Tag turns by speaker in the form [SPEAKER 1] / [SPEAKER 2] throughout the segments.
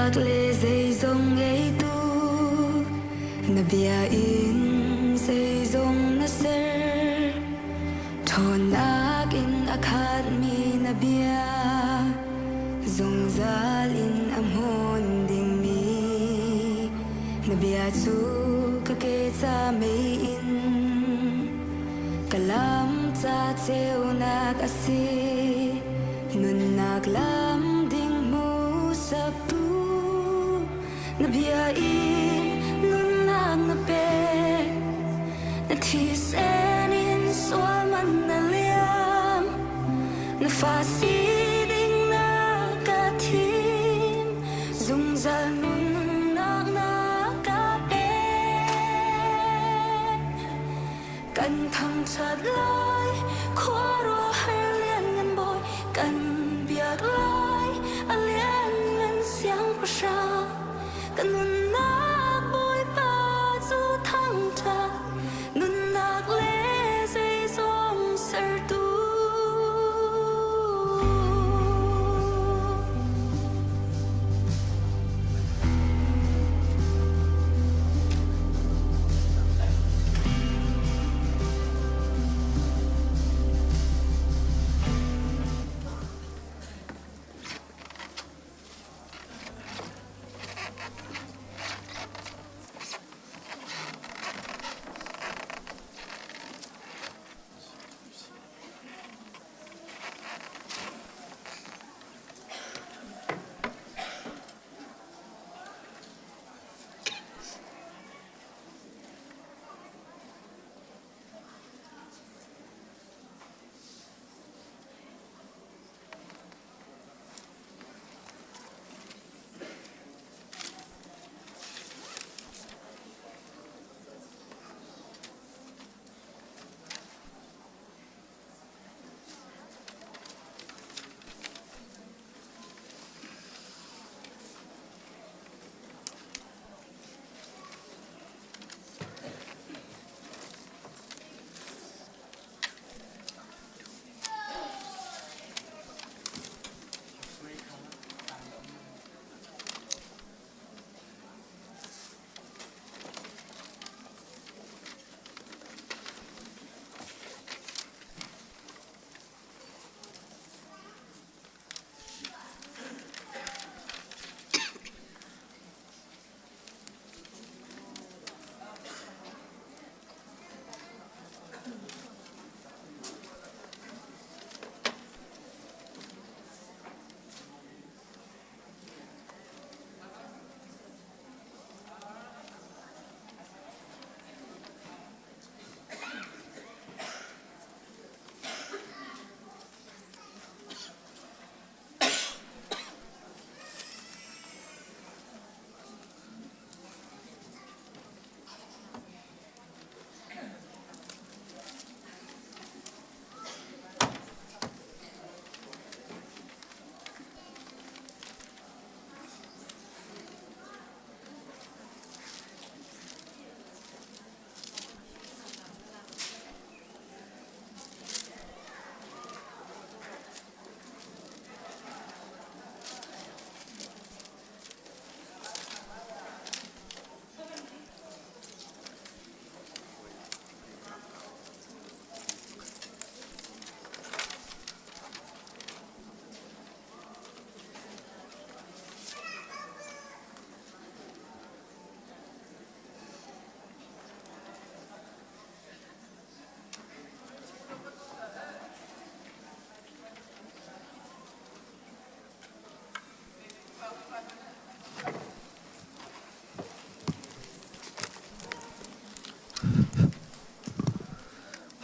[SPEAKER 1] Nunnak le zeizong ngeitu na bia in zeizong na ser. Ṭhawnnak in a khatmi na bia zungzal in a hmun dingmi na bia cu ka ke ca mei in ka lam ca ceunak a si. Nunnak lam ding hmuhsaktu na bia in nunnak na pek. Na thisen in sual man na liam. Na fa si ding na ka thim. Zungzal nunnak na ka pek. Kan thangṭhat lai, khuaruahhar lianngan Bawi, kan biak lai, a lianngan siangpahrang. Ka nunnak Bawipa cu thangṭhat, nunnak le zeizong sertu.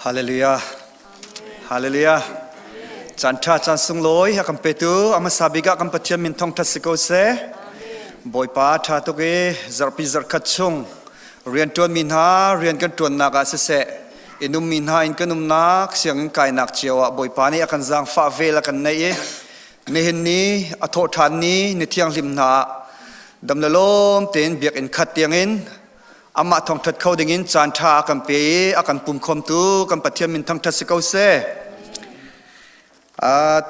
[SPEAKER 2] Hallelujah. Hallelujah. Caan ṭha caan sunglawi a kan petu a hmasa bik ah kan Pathian min thawngṭhat si ko seh. Bawipa ṭha tuk i zarhpi zarhkhat chung rianṭuanmi hna rian kan ṭuannak ah siseh in ummi hna in kan umnak sianginn kainak cio ah Bawipa nih a kan zaangfah vel a kan neih i nihin ni a thawhṭhan ni ni thianghlim hna ah dam le lawm tein biakinn khat tiangin amah thawngṭhat kho dingin caan ṭha a kan pe i a kan pumkhawmtu kan Pathian min thangṭhat si ko seh.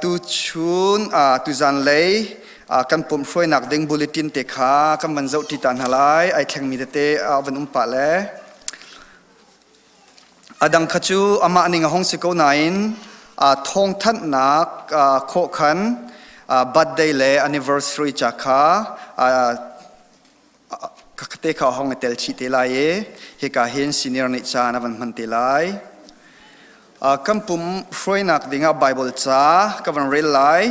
[SPEAKER 2] Tu chun tuzan lei Kan pumh hruainak ding bulletin te kha kan van zoh ṭi ta hna lai. Ai thlengmi tete a van um pah le a dang kha cu amah ning a hong si ko nain thawngthanhnak khawh khan birthday le anniversary ca kha te kha hong i tel chih te lai i hika hin senior nih caan a van hman te lai. Kan pum hruainak dingah Bible ca ka van rel lai.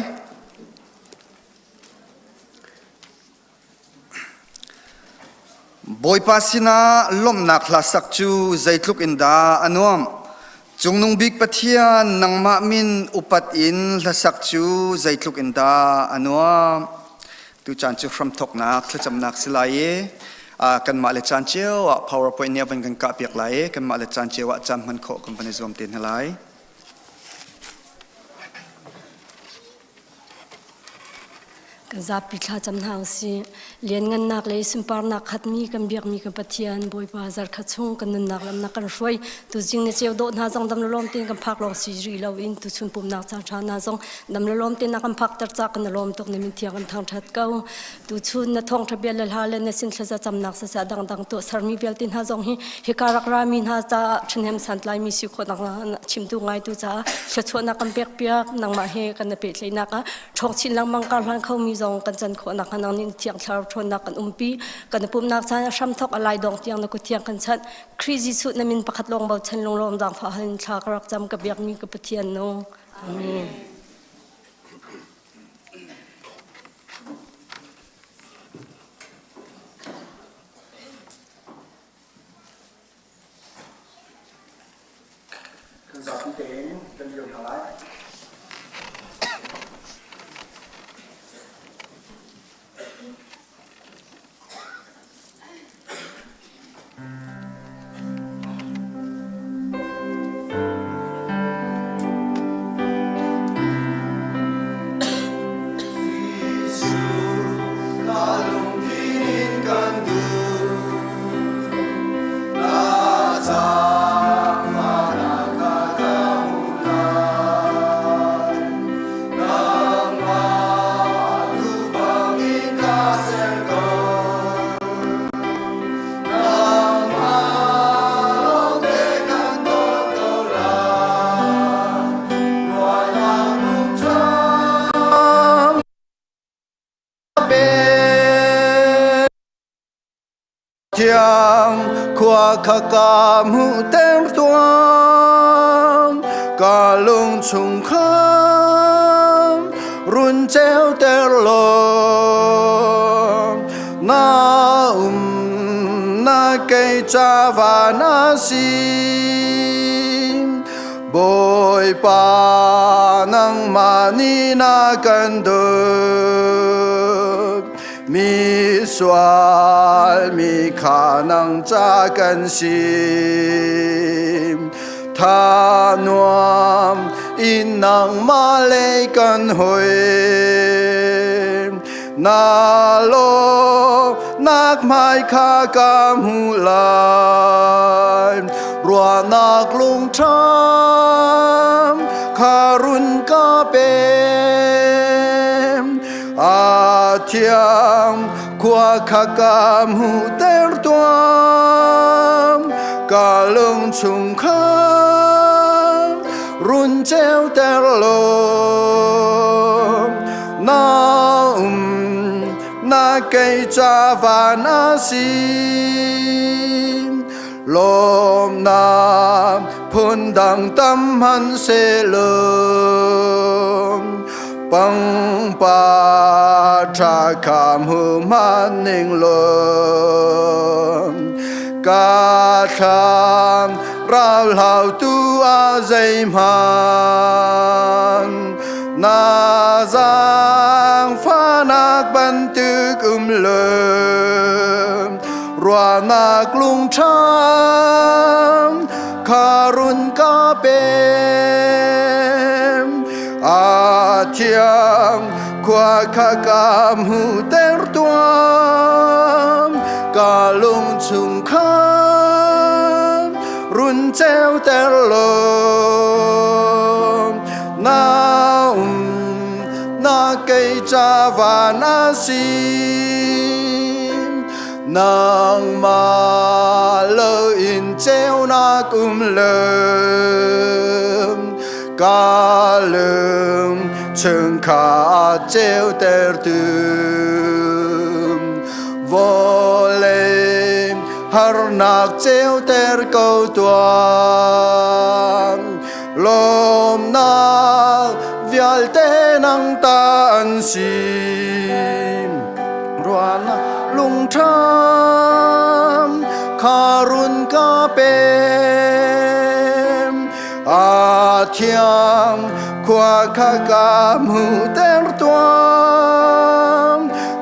[SPEAKER 2] Bawipa sinah lawmhnak hla sak cu zeitluk in dah a nuamh. Cungnung bik Pathian nangmah min upat in hlasak cu zeitluk in dah a nuamh. Tucaan cu hramthawknak thlacamnak si lai i kanmah le caan cio ah PowerPoint nih a van kan kahpiak lai i kanmah le caan cio ah caan hman khawh kan van i zuam te hna lai.
[SPEAKER 3] Kan zapi thlacam hna usih. Lianngannak le sunparnak khatmi kan biakmi kan Pathian Bawipa zarkhat chung kan nunnak lam na kan hruai. Tuzing na ceu dawh hna zong dam le lawm tein kan phak lawng si rih lo in tuchun pumnak caan ṭha hna zong dam le lawm tein na kan phak ter ca kan lawm tuk na min thiang kan thangṭhat ko. Tuchun na thawngṭha bia le hla le na sin thlaza camnak siseh dangdang tuah sermi vialte hna zong hi hika rak rami hna caah ṭhahnem santlaimi si khawhnak chimtu ngaitu caah thluachuahnak kan pek piak nangmah he kan na pehtlaihnak ah ṭhawng chin lengmang kar hlan khomi zong kan can khawhnak hnga nang nih thiang thlarau ṭhawnnak kan umpi kan pumnak caan a hramthok a lai dong tiang na kut thiang kan chanh Khrih Jesuh na min pakhat lawng bochan lunglawm zaangfah hal in thla ka rak cam ka biakmi ka Pathian no Amen.
[SPEAKER 2] Kan zapi tein kan lio hna lai. Thiang khua kha ka hmuh ter tuam ka lung chung kham run ceu ter lo na um na kei cha va na si Bawipa nangmah nih na kan dawt mi sual mi kha nang ca kan si tha nuam in nangmah lei kan hoi na lo nak hmai kha ka hmu lai ruahnak lungṭham kha run ka pe a thiang khua kha ka hmuhter tuam ka lung chung kha run ceuter law na um na kei ca van a si lawmnak phundang tam hman sehlaw pangpar ṭha kha hmu hmanh ning law ka thlam ralhautu ah zeihmanh na zaangfahnak bantuk um lo ruahnak lungṭham kha run ka pe a thiang khua kha ka hmuhter tuam ka lung chung kha run ceuter law na um na kei.
[SPEAKER 4] ca van a si. Nangmah lo in ceunak um lo ka lung chung kha ceutertu vawlei harnak ceuter ko tuah lawmnak vialte nang ta an si ruahnak lungṭham kha run ka pem a thiang khua kha ka hmuhter tuah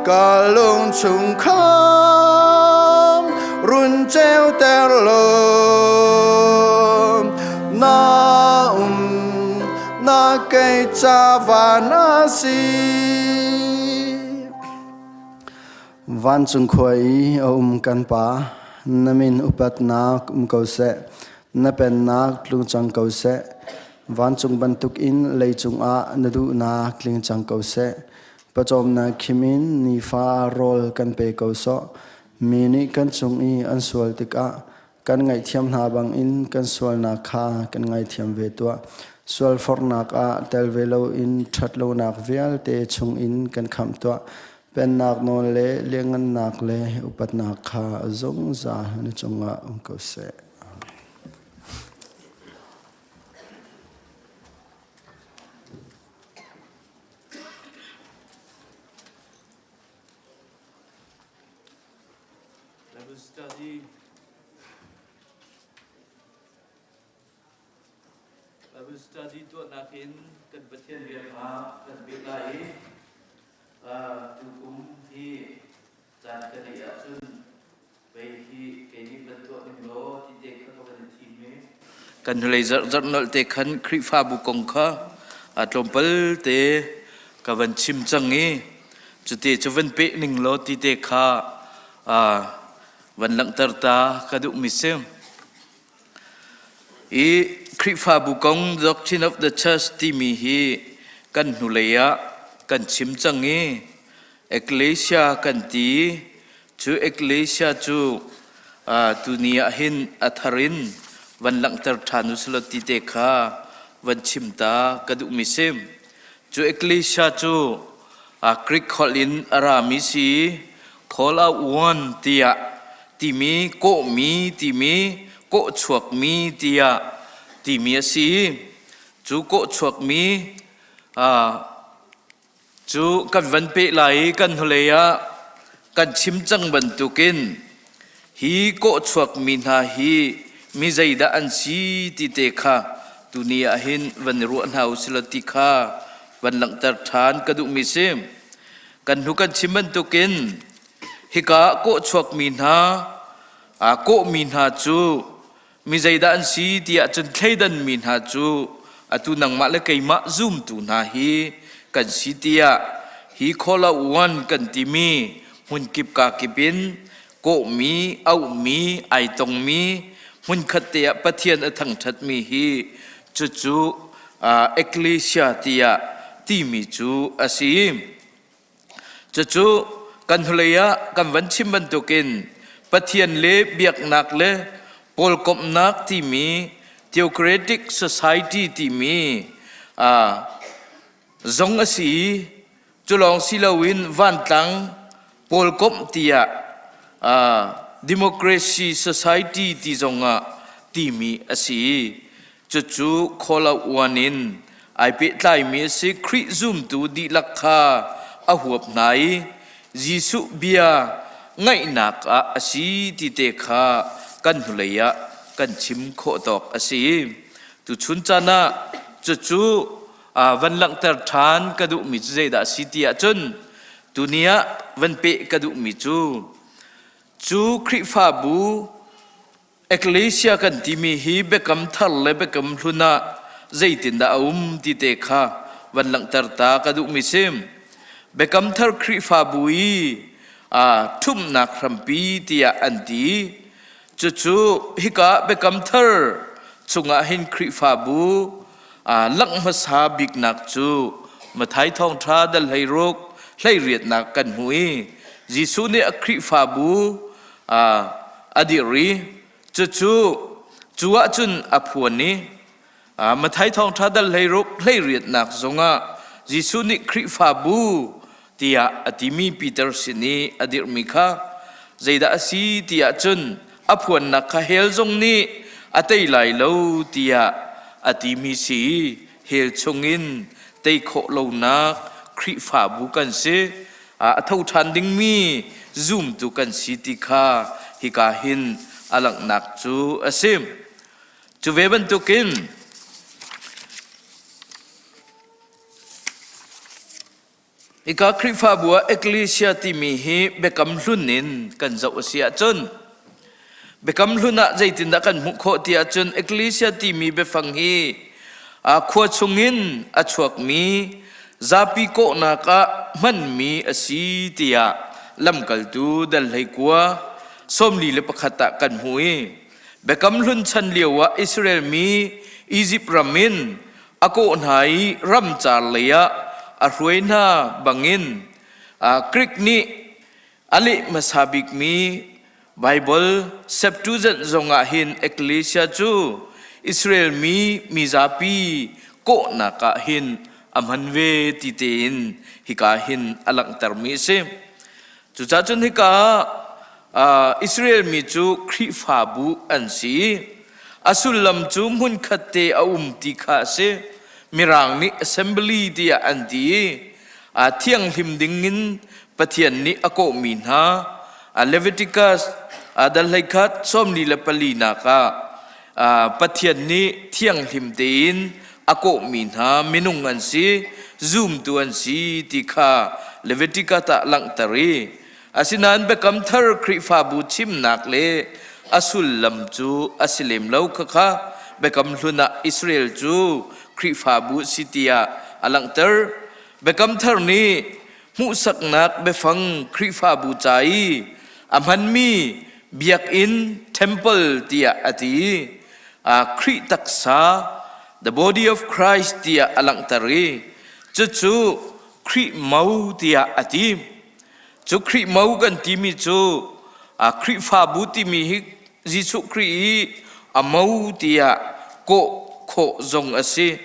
[SPEAKER 4] ka lung chung kham run ceuter law na um na kei ca van a si.
[SPEAKER 5] Vancung khua i a um kan Pa, na min upatnak um ko seh, na pennak tlung cang ko seh. Vancung bantukin leicung ah na duhnak tling cang ko seh. Pawcawmnak khim in nifa rawl kan pe ko sawh. Mi nih kan cung i an sual tikah kan ngaihthiam hna bangin kan sualnak kha kan ngaithiam ve tuah. Sualforhnak ah tel ve loin ṭhatlonak vialte chungin kan khamh tuah. Pennak nawl le lianhngannak le upatnak kha zungzal na cungah um ko seh. Amen.
[SPEAKER 6] Bible study Bible study tuahnak in kan Pathian bia kha kan pek lai i tukum hi caan ka neih ahcun pei hi kei nih van tuah ning law ti te kha ka van i thim i kan hnulei zarh zarh nolh te khan Khrihfabu kong kha tlawmpal te ka van chim cang i cuti cu van peh ning law ti te kha van langhter ta ka duhmi si. I Khrihfabu kong Doctrine of the Church timi hi kan hnulei ah kan chim cang i Ecclesia kan ti. Cu Ecclesia cu tuni ah hin a thar in van langhter ṭhan u selaw ti te kha van chim ta ka duhmi si. Cu Ecclesia cu Greek holh in a rami si call out one tiah timi kawhmi timi kawhchuakmi tiah timi a si. Cu kawhchuakmi cu kan van peh lai i kan hnulei ah kan chim cang bantukin hi kawhchuakmi hna hi mi zeidah an si ti te kha tuni ah hin van i ruah hna u sila ti kha van langhter ṭhan ka duhmi si. Kan hnu kan chim bantukin hika kawhchuakmi hna aa kawhmi hna cu mi zeidah an si tiah cun thleidanmi hna cu atu nangmah le keimah zumtu hna hi kan si tiah hi call out one kan timi hmunkip kakip in kawhmi auhmi ai tongmi hmunkhat te ah Pathian a thangṭhatmi hi cucu ecclesia tiah timi cu a si. Cucu kan hnulei ah kan van chim bantukin Pathian le biaknak le pawlkomhnak timi theocratic society timi zong a si i cu lawng si loin vantlang pawlkomh tiah democracy society ti zongah timi a si i cucu call out uan in ai pehtlaimi a si. Khrih zumtu dihlak kha a huap hna i Jesuh bia ngaihnak ah a si ti te kha kan hnulei ah kan chim khawh tawk a si. Tuchun caan ah cucu van langhter ṭhan ka duhmi cu zeidah a si ti ahcun tuni ah van peh ka duhmi cu cu Khrihfabu Ecclesia kan timi hi biakam thar le biakam hlun ah zeitindah a um ti te kha van langhter ta ka duhmi si. Biakam thar Khrihfabu i ṭhumhnak hrampi tiah an ti. Cucu hika biakam thar chungah hin Khrihfabu langh hmasa biknak cu Matthai thawngṭha dal 16. hleiriatnak kan hmu i Jesuh nih a Khrihfabu a dirh i cucu cu ahcun a phuan i Matthai thawngṭha dal 16 hleiriatnak zongah Jesuh nih Khrihfabu tiah a timi Peter sin i a dirhmi kha zeidah a si ti ahcun a phuannak kha hell zong nih a tei lai lo tiah a timi si hell chungin tei khawh lonak Khrihfabu kan si a tho ṭhan dingmi zumtu kan si ti kha hika hin a langhnak cu a si. Cu ve bantukin hika Khrihfabu ah Ecclesia timi hi biakam hlun in kan zoh a si ahcun biakam hlun ah zeitindah kan hmuh khawh ti ahcun Ecclesia timi biafang hi khua chungin a chuakmi zapi kawhnak ah hmanmi a si tiah lamkaltu dal 19 41 ah kan hmu i Biakam Hlun chan lio ah Israel mi Izipt ram in a kawh hna i ramcar lei ah a hruai hna bangin Greek nih a leh hmasa bikmi Baibal Septuagint zongah hin Ecclesia cu Israel mi mizapi kawhnak ah hin a hman ve ti tein hika hin a langhtermi a si. Cucaah cun hika ah Israel mi cu Khrihfabu an si. A sullam cu hmunkhat te a um ti kha a si. Mirang nih assembly tiah an ti i a thianghlim dingin Pathian nih a kawhmi hna Leviticus dal 21 44 nak ah Pathian nih thianghlim tein a kawhmi hna minung an si, zumtu an si ti kha Leviticus ah langhter i asinain Biakam Thar Khrihfabu chimnak le a sullam cu a si lem lo khakha Biakam Hlun ah Israel cu Khrihfabu si tiah a langhter. Biakam Thar nih hmuhsaknak biafang Khrihfabu ca i a hmanmi biakinn temple tiah a ti. Khrih taksa the body of Christ tiah a langhter i cucu Khrih mo tiah a ti. Cu Khrih mo kan timi cu Khrihfabu timi hi Jesuh Khrih i a mo tiah kawh khawh zong a si.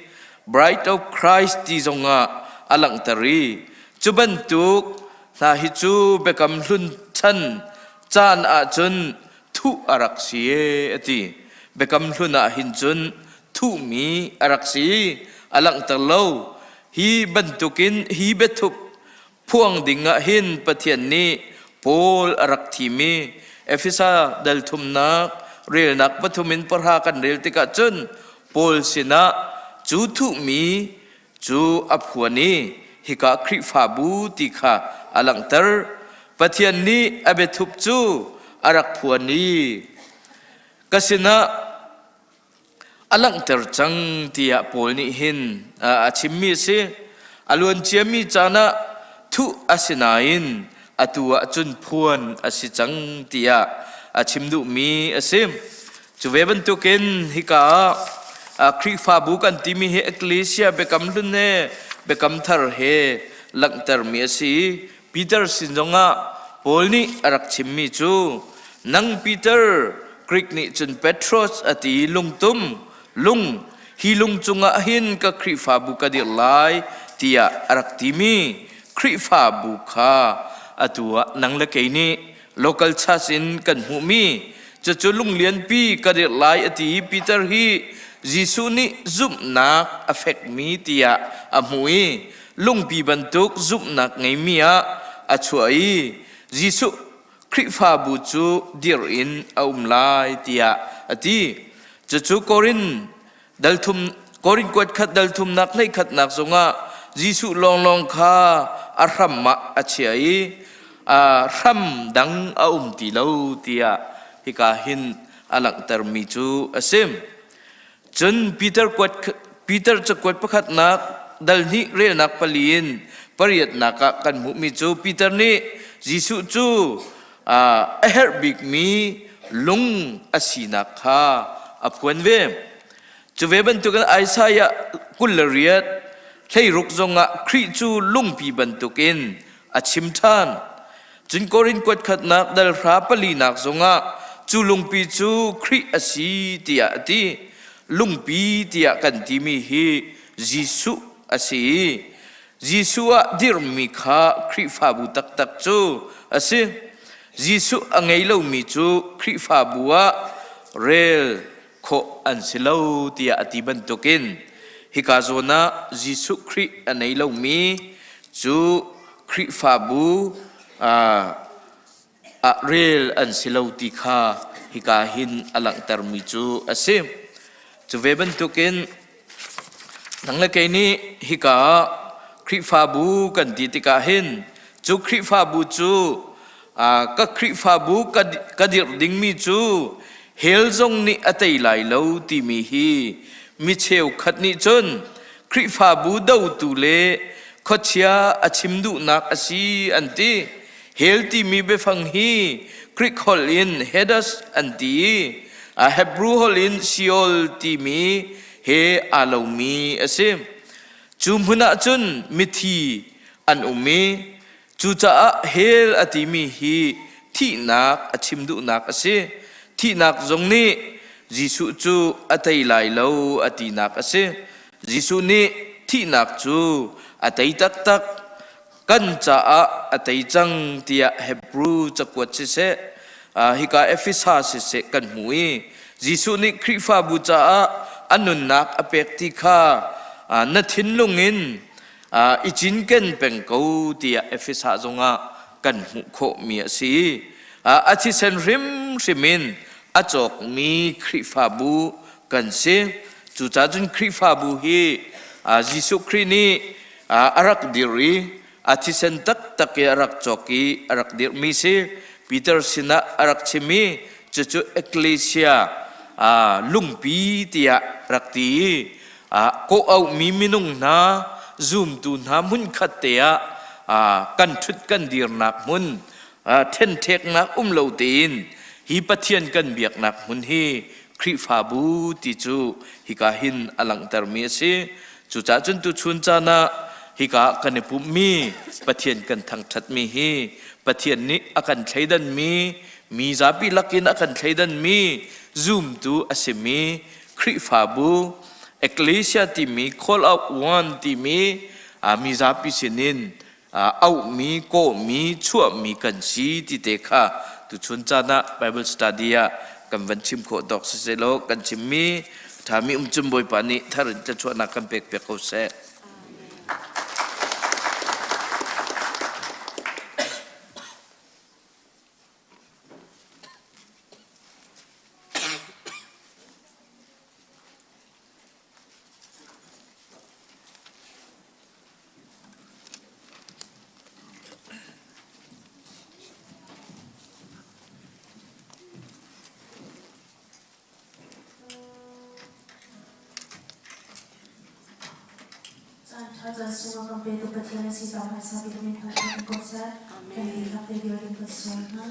[SPEAKER 6] Bride of Christ ti zongah a langhter i cu bantuk hna hi cu Biakam Hlun chan caan ahcun thuh a rak si e a ti. Biakam Hlun ah hin cun thuhmi a rak si a langhter lo. Hi bantukin hi biathup phuang ding ah hin Pathian nih Paul a rak thim i Efesa dal thumnak relnak pathum in pahra kan rel tikah cun Paul sinah cu thuhmi cu a phuan i hika Khrihfabu ti kha a langhter. Pathian nih a biathup cu a rak phuan i ka sinah a langhter cang tiah Paul nih hin a chimmi a si. A luanciami caan ah thuh a si nain atu ah cun phuan a si cang tiah a chim duhmi a si. Cu ve bantukin hika ah Khrihfabu kan timi hi Ecclesia biakam hlun he biakam thar he langhtermi a si. Peter sin zongah Paul nih a rak chimmi cu nang Peter Greek nih cun Petros a ti lungtum lung hi lung cungah hin ka Khrihfabu ka dirh lai tiah a rak timi Khrihfabu kha atu ah nang le kei nih local church in kan hmuhmi cucu lung lianpi ka dirh lai a ti i Peter hi Jesuh nih zumhnak a fekmi tiah a hmuh i lungpi bantuk zumhnak ngeimi ah a chuah i Jesuh Khrihfabu cu dirh in a um lai tiah a ti. Cucu Korin dalthum Korin kuat khat dal thumnak hleikhatnak zongah Jesuh lawnglawng kha a hram ah a chia i a hram dang a um ti lo tiah hika hin a langhtermi cu a si. Cun Peter kuat Peter cakuat pakhatnak dal hnih relnak pali in pariatnak ah kan hmuhmi cu Peter nih Jesuh cu a herh bikmi lung a sinak kha a phuan ve. Cu ve bantukin Isaiah 26 hleiruk zongah Khrih cu lungpi bantukin. a chim ṭhan. Cun Korin kuat khatnak dal hra palinak zongah cu lungpi cu Khrih a si tiah a ti. Lungpi tiah kan timi hi Jesuh a si i Jesuh ah dirhmi kha Khrihfabu taktak cu a si. Jesuh a ngei lomi cu Khrihfabu ah rel khawh an si lo tiah a ti bantukin hika zawn ah Jesuh Khrih a nei lomi cu Khrihfabu ah rel an si lo ti kha hika hin a langhtermi cu a si. Cu ve bantukin nang le kei nih hika ah Khrihfabu kan ti tikah hin cu Khrihfabu cu ka Khrihfabu ka dirh dingmi cu hell zong nih a tei lai lo timi hi mi cheukhat nih cun Khrihfabu dotu le khuachia a chim duhnak a si an ti. Hell timi biafang hi Greek holh in Hades an ti i a Hebrew holh in Sheol timi he aa lomi a si. Cu hmun ah cun mithi an um i Cucaah hell a timi hi thihnak a chim duhnak a si. Thihnak zong nih Jesuh cu a tei lai lo a tinak a si. Jesuh nih thihnak cu a tei taktak, kan caah a tei cang tiah Hebrew cakuat siseh, hika Efesa siseh kan hmu i Jesuh nih Khrihfabu caah a nunnak a pek ti kha na thinlung in i cinken peng ko tiah Efesa zongah kan hmuh khawhmi a si. A thisen hrimhrim in a cawkmi Khrihfabu kan si. Cucaah cun Khrihfabu hi Jesuh Khrih nih a rak dir i a thisen taktak i a rak cawk i a rak dirhmi si. Peter sinah a rak chim i cucu Ecclesia lungpi tiah rak ti i kawh auhmi minung hna zumtu hna hmunkhat te ah kan ṭhut kan dirnak hmun ṭhenṭheknak um lo tein hi Pathian kan biaknak hmun hi Khrihfabu ti cu hika hin a langhtermi a si. Cucaah cun tuchun caan ah hika kan i pumhmi Pathian kan thangṭhatmi hi Pathian nih a kan thleidanmi mi zapi lakin a kan thleidanmi zumtu a simi Khrihfabu Ecclesia timi call out one timi mi zapi sinin auhmi, kawhmi, chuahmi kan si ti te kha tuchun caan ah Bible study ah kan van chim khawh tawk siselaw kan chimmi ṭhami um cun Bawipa nih thar in thluachuahnak kan pek piak ko seh.
[SPEAKER 7] Caan ṭha caan sung a kan petu Pathian a si caah hmaisa bik min thangṭhat in ko seh. Kan dihlak te vial in kan sual hna.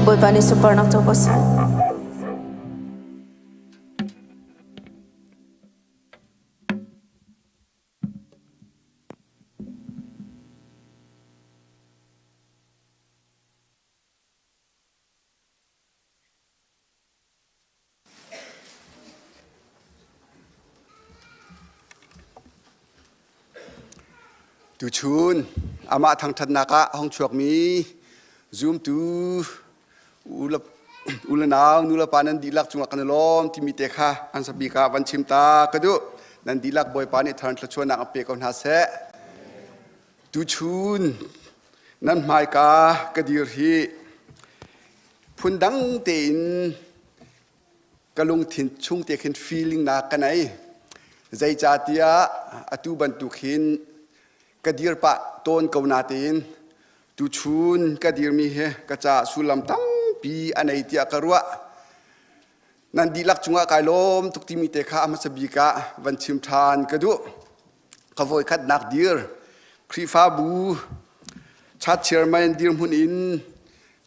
[SPEAKER 7] Bawipa nih sunparnak co ko seh.
[SPEAKER 8] Tuchun amah thangṭhatnak ah a hung chuakmi zumtu u le nau nu le pa nan dihlak cungah kan i lawm timi te kha an sabik ah van chim ta ka duh. Nan dihlak Bawipa nih thar thluachuahnak an pe ko hna seh. Tuchun nan hmaika ka dir hi phundang tein ka lungthin chung te khin feeling na ka nei. Zeicahtiah atu bantuk hin ka dir pah tawn ko natein tuchun ka dirmi hi ka caah sullam tampi a nei tiah ka ruah. Nan dihlak cungah kai lawm tuk timi te kha a hmasa bik ah van chim ṭhan ka duh. Ka voikhatnak dir Khrihfabu church chairman dirhmun in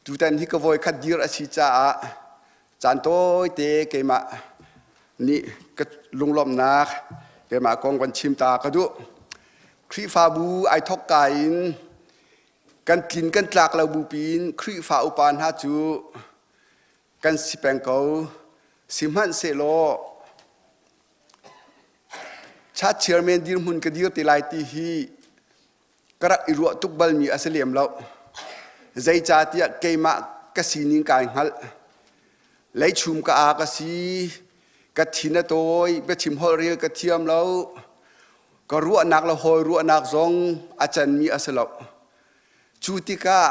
[SPEAKER 8] tutan hi ka voikhat dir a si caah caan tawite keimah nih ka lunglawmhnak keimah kong van chim ta ka duh. Khrihfabu ai thawk ka in kan tlin kan tlak lo bupi in Khrihfa upa hna cu kan si peng ko. Sihmanhsehlaw Church chairman dirhmun ka dir te lai ti hi ka rak i ruah tuk balmi a si lem lo. Zeicahtiah keimah ka sining kai hngalh. Leichum ka aa ka si, ka thin a tawi, biachim holh rel ka thiam lo, ka ruahnak le hawi ruahnak zong a canmi a si lo. Cu tikah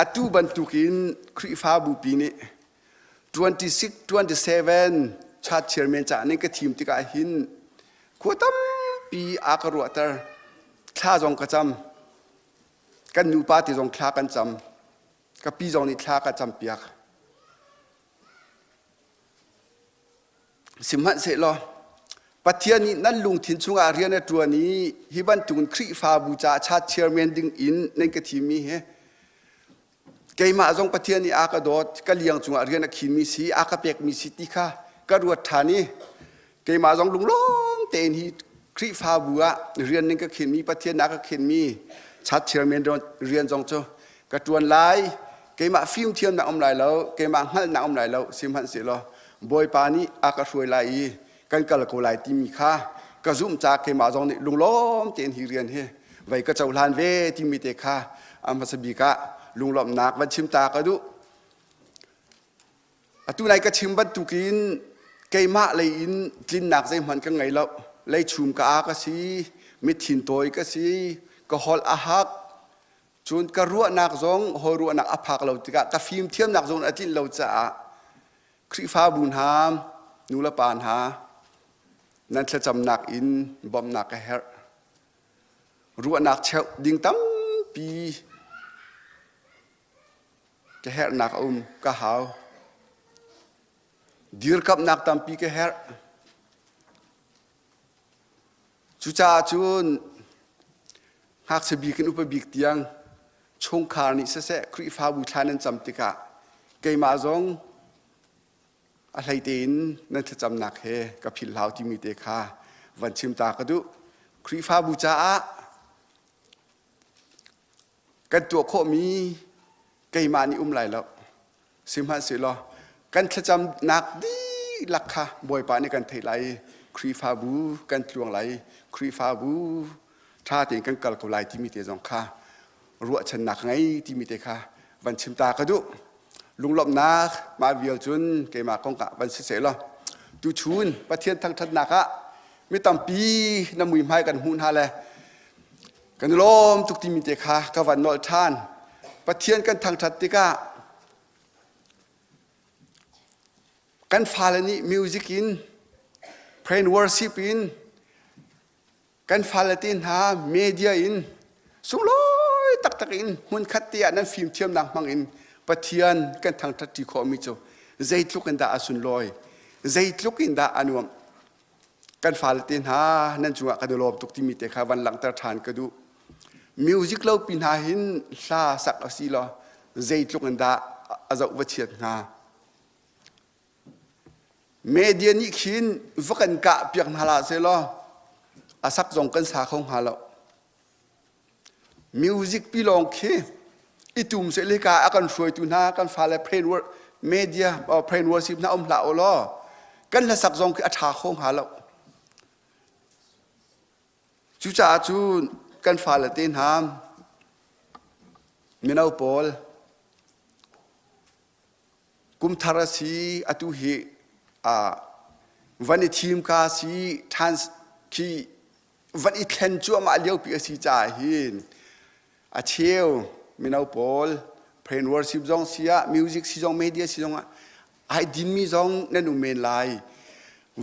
[SPEAKER 8] atu bantukin Khrihfabu pi nih 26, 27 church chairman caah ning ka thim tikah hin khua tampi a ka ruahter. Thla zong ka cam. Kan nupa te zong thla kan cam. Ka pi zong nih thla ka campiak. Sihmanhsehlaw Pathian nih nan lungthin chungah rian a ṭuan i hi bantukin Khrihfabu caah church chairman ding in nan ka thimmi hi keimah zong Pathian nih a ka dawt, ka liang cungah rian a khinmi si, a ka pekmi si ti kha ka ruat ṭhan i keimah zong lunglawm tein hi Khrihfabu ah rian ning ka khinmi, Pathian a ka khinmi church chairman rian zong cu ka ṭuan lai. Keimah fimthiamnak um lai lo, keimah hngalhnak um lai lo, sihmanhsehlaw Bawipa nih a ka hruai lai i kan kal ko lai timi kha ka zumh caah keimah zong nih lunglawm tein hi rian hi vei ka cohlan ve timi te kha a hmasa bik ah lunglawmhnak van chim ta ka duh. Atu nai ka chim bantukin keimah lei in tlinnak zeihmanh ka ngei lo. Leichum ka aa ka si, mithin tawi ka si, ka holh a hak, cun ka ruahnak zong hawi ruahnak a phak lo tikah ka fimthiamnak zong a tlinh lo caah Khrihfabu hna, nulepa hna, nan thlacamnak in bawmhnak ka herh. Ruahnak cheuh ding tampi ka herhnak a um, ka hau. Dirkamhnak tampi ka herh. Cucaah cun ngakchia bik in upa bik tiang chungkhar nih siseh Khrihfabu thla nan cam tikah keimah zong a hlei tein nan thlacamnak he ka philh hlau timi te kha van chim ta ka duh. Khrihfabu caah kan tuah khawhmi keimah nih um lai lo. Sihmanhsehlaw kan thlacamnak dihlak kha Bawipa nih kan theih lai i Khrihfabu kan tluang lai i Khrihfabu ṭha tein kan kal ko lai timi te zong kha ruahchannak ngei timi te kha van chim ta ka duh. Lunglawmhnak mah vial cun keimah kong ah van si seh law tuchun Pathian thangṭhatnak ah mi tampi na muihmai kan hmuh hna le kan i lawm tuk timi te kha ka van nolh ṭhan. Pathian kan thangṭhat tikah kan fale nih music in praise worship in kan fale te hna media in sunglawi taktak in hmunkhat te ah nan fimthiamnak hmang in Pathian kan thangṭhat ṭi khawhmi cu zeitluk in dah a sunlawi zeitluk in dah a nuamh kan fale te hna nan cungah kan i lawm tuk timi te kha van langhter ṭhan ka duh. Music lo pi hna hin hla sak a si law zeitluk in dah a zoh va chiat hnga. Media nih khin va kan kah piak hna hlah sehlaw a sak zong kan sa kho hnga lo. Music pi lawng khi i tum seh le ka a kan hruaitu hna kan fale prain media prain worship hna um hlah u law kan hlasak zong khi a ṭha kho hnga lo. Cucaah cun kan fale te hna mino pawl kum thar a si atu hi van i thim ka si ṭhan khi van i thlen cuahmah liopi a si caah hin a cheu mino pawl prain worship zong si ah music si zong media si zong ah ai dinmi zong nan um men lai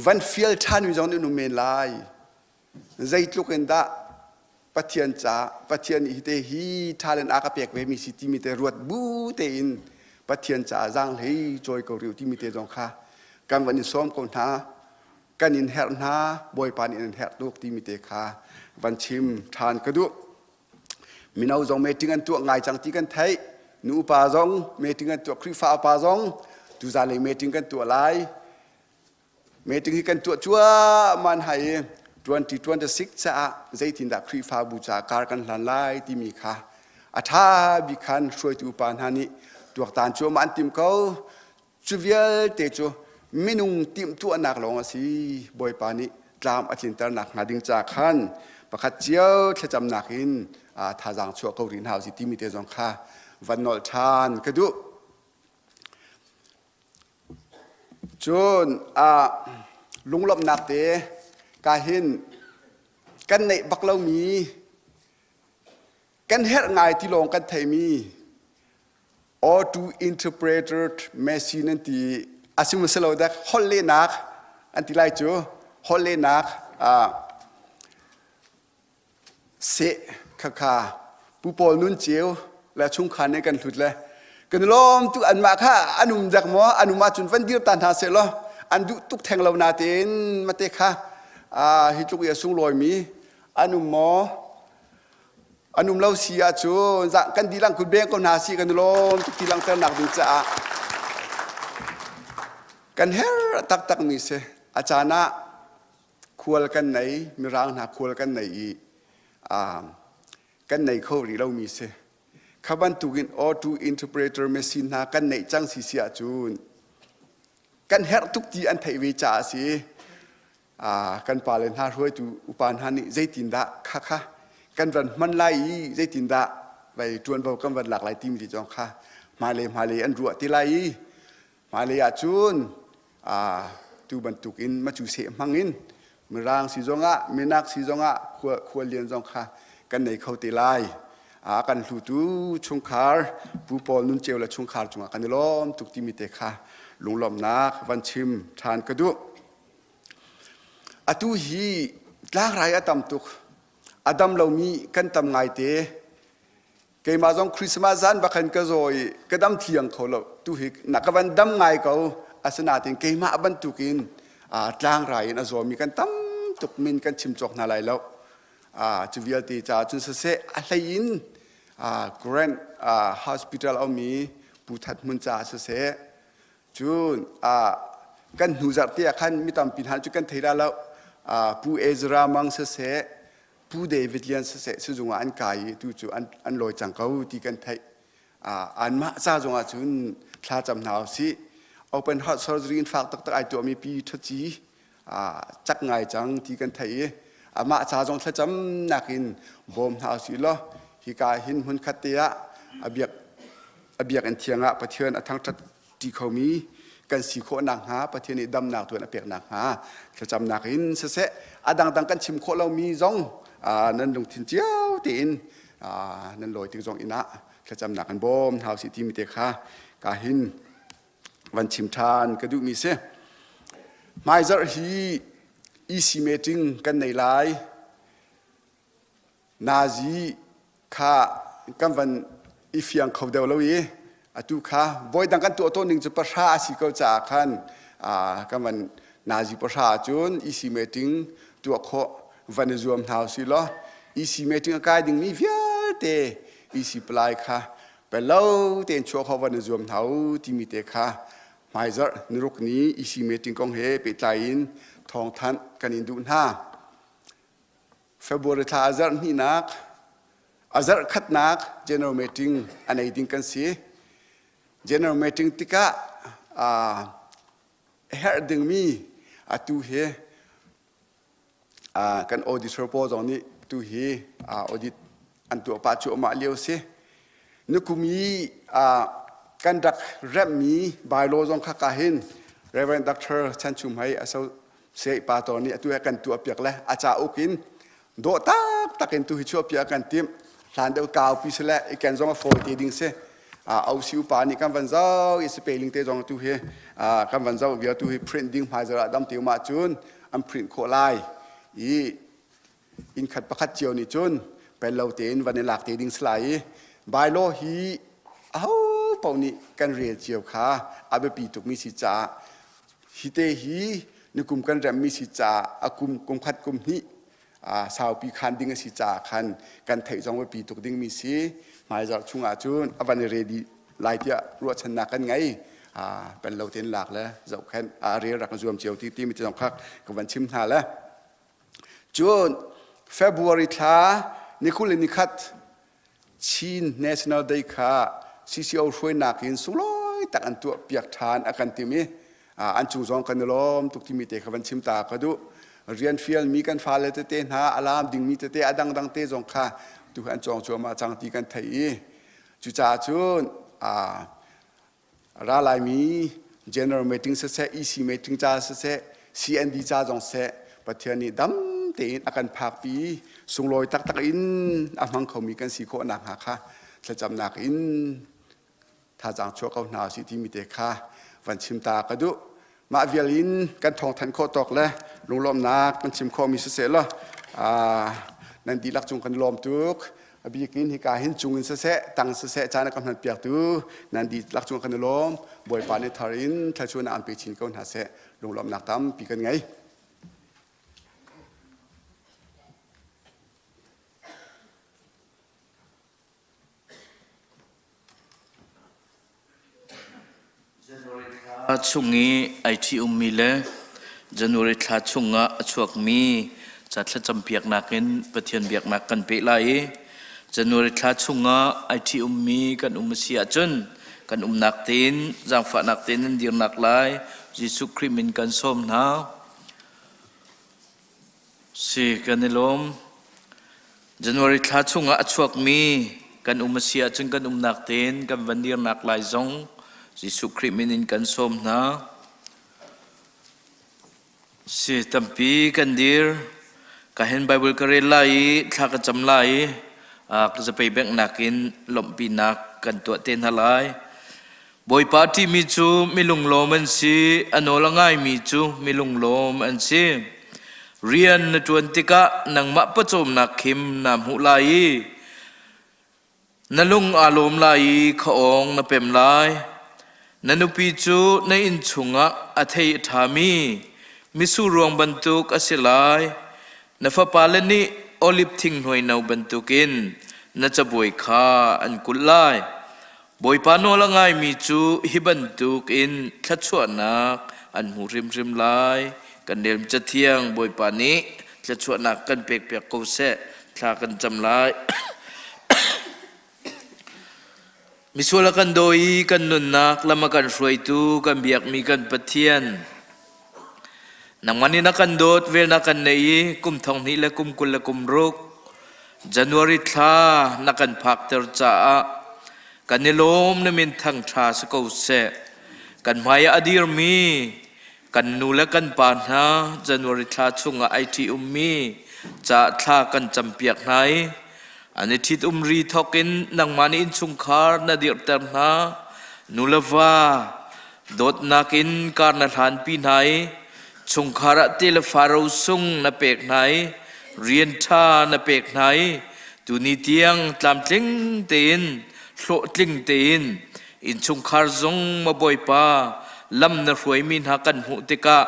[SPEAKER 8] van fial ṭhanmi zong nan um men lai Zeitluk in dah Pathian ca Pathian nih hite hi talent a ka pek ve mi si timi te ruat bu tein Pathian caah zaanghlei cawi ko rih timi te zong kha kan van in sawm ko hna kan in herh hna Bawipa nih in herh tuk timi te kha van chim ṭhan ka duh mino zong meeting an tuah ngai cang ti kan theih nu upa zong meeting an tuah Khrihfa upa zong tuzan lei meeting kan tuah lai Meeting hi kan tuah cuahmah hna i 2026 caah zeitindah Khrihfabu caah kar kan hlan lai timi kha a ṭha bik khan hruaitu upa hna nih tuaktan cuahmah an timh ko. Cu vialte cu minung timhtuahnak lawng a si. Bawipa nih tlam a tlinternak hnga ding ca khan pakhat cio thlacamnak in thazaang chuah ko rih hna usih timi te zong kha van nolh ṭhan ka duh. Cun lunglawmhnak te ka hin kan neih bak lomi kan herh ngai ti lawng kan theimi auto interpreter machine an ti a si maw si lo dek holh lehnak an ti lai cu holh lehnak Seh khakha Pu Paul Nun Ceu le chungkhar nih kan hlut le kan lawm tuk anmah kha an um dek maw an um ahcun van dir ta hna seh law an duh tuk theng lo natein mate kha hi tluk i a sunglawimi an um maw an um lo si ahcun kan dilang kut beng ko hna si kan lawm tuk ti langhternak ding caah kan her taktak mi si a caan ah khual kan nei mirang hna khual kan nei i kan nei kho rih lomi si kha bantukin auto interpreter machine hna kan neih cang si si ahcun kan herh tuk ti an theih ve caah si kan pale hna hruaitu upa hna nih zeitindah kha kha kan van hman lai i zeitindah vai ṭuanvo kan van lak lai timi zong kha hmailei hmailei an ruah ti lai i Hmailei ahcun tu bantukin macu seh hmang in Mirang si zongah Minak si zongah khuallian zong kha kan nei kho te lai. A kan hlutu chungkhar Pu Paul Nun Ceu le chungkhar cungah kan i lawm tuk timi te kha lunglawmhnak van chim ṭhan ka duh. Atu hi tlangrai a tam tuk. A dam lomi kan tam ngaite. Keimah zong Christmas zan bak khan ka zaw i ka dam thiang kho lo. Tu hi na ka van dam ngai ko. Asinain keimah bantukin tlangrai in a zawmi kan tam tuk min kan chim cawk hna lai lo. Cu vialte caah cun siseh a hlei in Grand Hospital a ummi Pu That Hmun caah siseh cun kan hnu zarh te ah khan mi tampi hna cu kan thei dah lo. Pu Ezra Mang siseh Pu David Lian siseh sizung ah an kai i tu cu an, an lawi cang ko ti kan theih. Anmah ca zongah cun thlacam hna usih. Open heart surgery in fak taktak ai tuahmi pi ṭhaci cak ngai cang ti kan theih i amah ca zong thlacam nakin bawm hna usih law hika hin hmun khat te ah a biak a biakinn thiang ah Pathian a thangṭhat ṭi khomi kan si khawh nakhnga Pathian nih damnak tuan a pek nakhnga thlacamnak in siseh a dangdang kan chim khawh lomi zong nan lungthin cio tein nan lawi tik zong inn ah thlacamnak kan bawm hna usih timi te kha ka hin van chim ṭhan ka duhmi si. Hmaizarh hi EC meeting kan nei lai. Nazi kha kan van i fiang kho deuh lo i atu kha voidang kan tuah tawn ning cu pahra a si ko caah khan kan van nazi pahra ahcun EC meeting tuah khawh van i zuam hna usih law EC meeting a kai dingmi vialte EC palai kha. Pello tein chuah kho van i zuam hna u timi te kha hmaizarh niruk ni EC meeting kong he pehtlai in thawngthanh kan in duh hna. February thla a zarh hnihnak a zarh khatnak general meeting a nei ding kan si. General meeting tikah a herh dingmi atu hi kan auditor pawl zong nih tu hi audit an tuah pah cuahmah lio si. Nikum i kan rak remhmi bylaw zong kha ka hin Reverend Dr. Chan Chum Hei associate pastor nih atu he kan tuah piak le a cauk in dawh taktak in tu hi chuah piak kan timh. Hlan deuh kaupi si le i ken zong a fawi te ding si. OC upa nih kan van zoh i spelling te zong tu hi kan van zoh vial tu hi print ding hmaizarh ah dam te um ahcun an print khawh lai i inn khat pakhat cio nih cun pel lo tein van i lak te ding si lai i bylaw hi aho paoh nih kan rel cio kha a biapi tukmi si caah hi te hi nikum kan remmi si caah a kum kum khat kum hnih saupi khan ding a si caah khan kan theih zong biapi tuk dingmi si hmaizarh chungah cun a van i ready lai tiah ruahchannak kan ngei pen lo tein lak le zohkhenh a rel rak zuam cio ti timi ti zong kha ka van chim hna le cun February thla ni 20 le ni khat Chin National Day kha CCO hruainak in sunglawi tak an tuah piak ṭhan a kan tim i an cung zong kan i lawm tuk timi te kha van chim ta ka duh. Rian fialmi kan fale tete hna a laam dingmi tete a dangdang te zong kha tu an cawng cuahmah cang ti kan theih i cucaah cun ra laimi general meeting siseh EC meeting ca siseh CND ca zong seh Pathian nih dam tein a kan phakpi sunglawi taktak in a hmang khomi kan si khawh nakhnga kha thlacamnak in thazaang chuah ko hna usih timi te kha van chim ta ka duh. Mah vial in kan thawngthanh khawh tawk le lunglawmhnak kan chim khawhmi siseh law nan dihlak cung kan lawm tuk. A bik in hika hin cung in siseh, tang siseh caan a kan hmanpiaktu nan dihlak cung kan i lawm. Bawipa nih thar in thluachuahnak an pe chin ko hna seh. Lunglawmhnak tampi kan ngei.
[SPEAKER 6] January thla chung i ai ṭhi-ummi le January thla chungah a chuakmi ca thlacampiaknak in Pathian biaknak kan peh lai i January thla chungah ai ṭhi-ummi kan um a si ahcun kan umnak tein zaangfahnak tein nan dirnak lai Jesuh Khrih min kan sawm hna. Si, kan i lawm. January thla chungah a chuakmi kan um a si ahcun kan umnak tein kan van dirnak lai zong Jesuh Khrih min in kan sawm hna. Si, tampi kan dir. Ka hen Bible ka rel lai i thla ka cam lai i ka zapei benghnak in lawmhpinak kan tuah te hna lai. Bawipa ṭihmi cu mi lunglawm an si, a nawl a ngaimi cu mi lunglawm an si. Rian na ṭuan tikah nangmah pawcawmnak khim naa hmuh lai i na lung aa lawm lai i khaawng na pem lai. Na nupi cu na inn chungah a thei a ṭhami mitsur ruang bantuk a si lai. Na fapale nih oliv thing hnuai no bantukin na cabuai kha an kulh lai. Bawipa nawl a ngaimi cu hi bantukin thluachuahnak an hmu hrimhrim lai. Kan rel Cathiang Bawipa nih thluachuahnak kan pekpiak ko seh. Thla kan cam lai. Misual a kan daw i kan nunnak lam a kan hruaitu kan biakmi kan Pathian. Nangmah nih na kan dawt, vel na kan nei i kum thong hnih le kum 20 le kum ruk January thla na kan phakter caah kan i lawm na min thangṭha si ko seh. Kan hmai ah a dirmi kan nu le kan pa hna January thla chungah ai ṭhi ummi ca thla kan campiak hna i an i ṭhitum ri thawk in nangmah nih innchungkhar na dirhter hna. Nu le va dawtnak in kar na hlanpi hna i chungkhar ah te le fa rosung na pek hna i rian ṭha na pek hna i tuni tiang tlamtling tein hlawhtling tein innchungkhar zong ma Bawipa lam na hruaimi hna kan hmuh tikah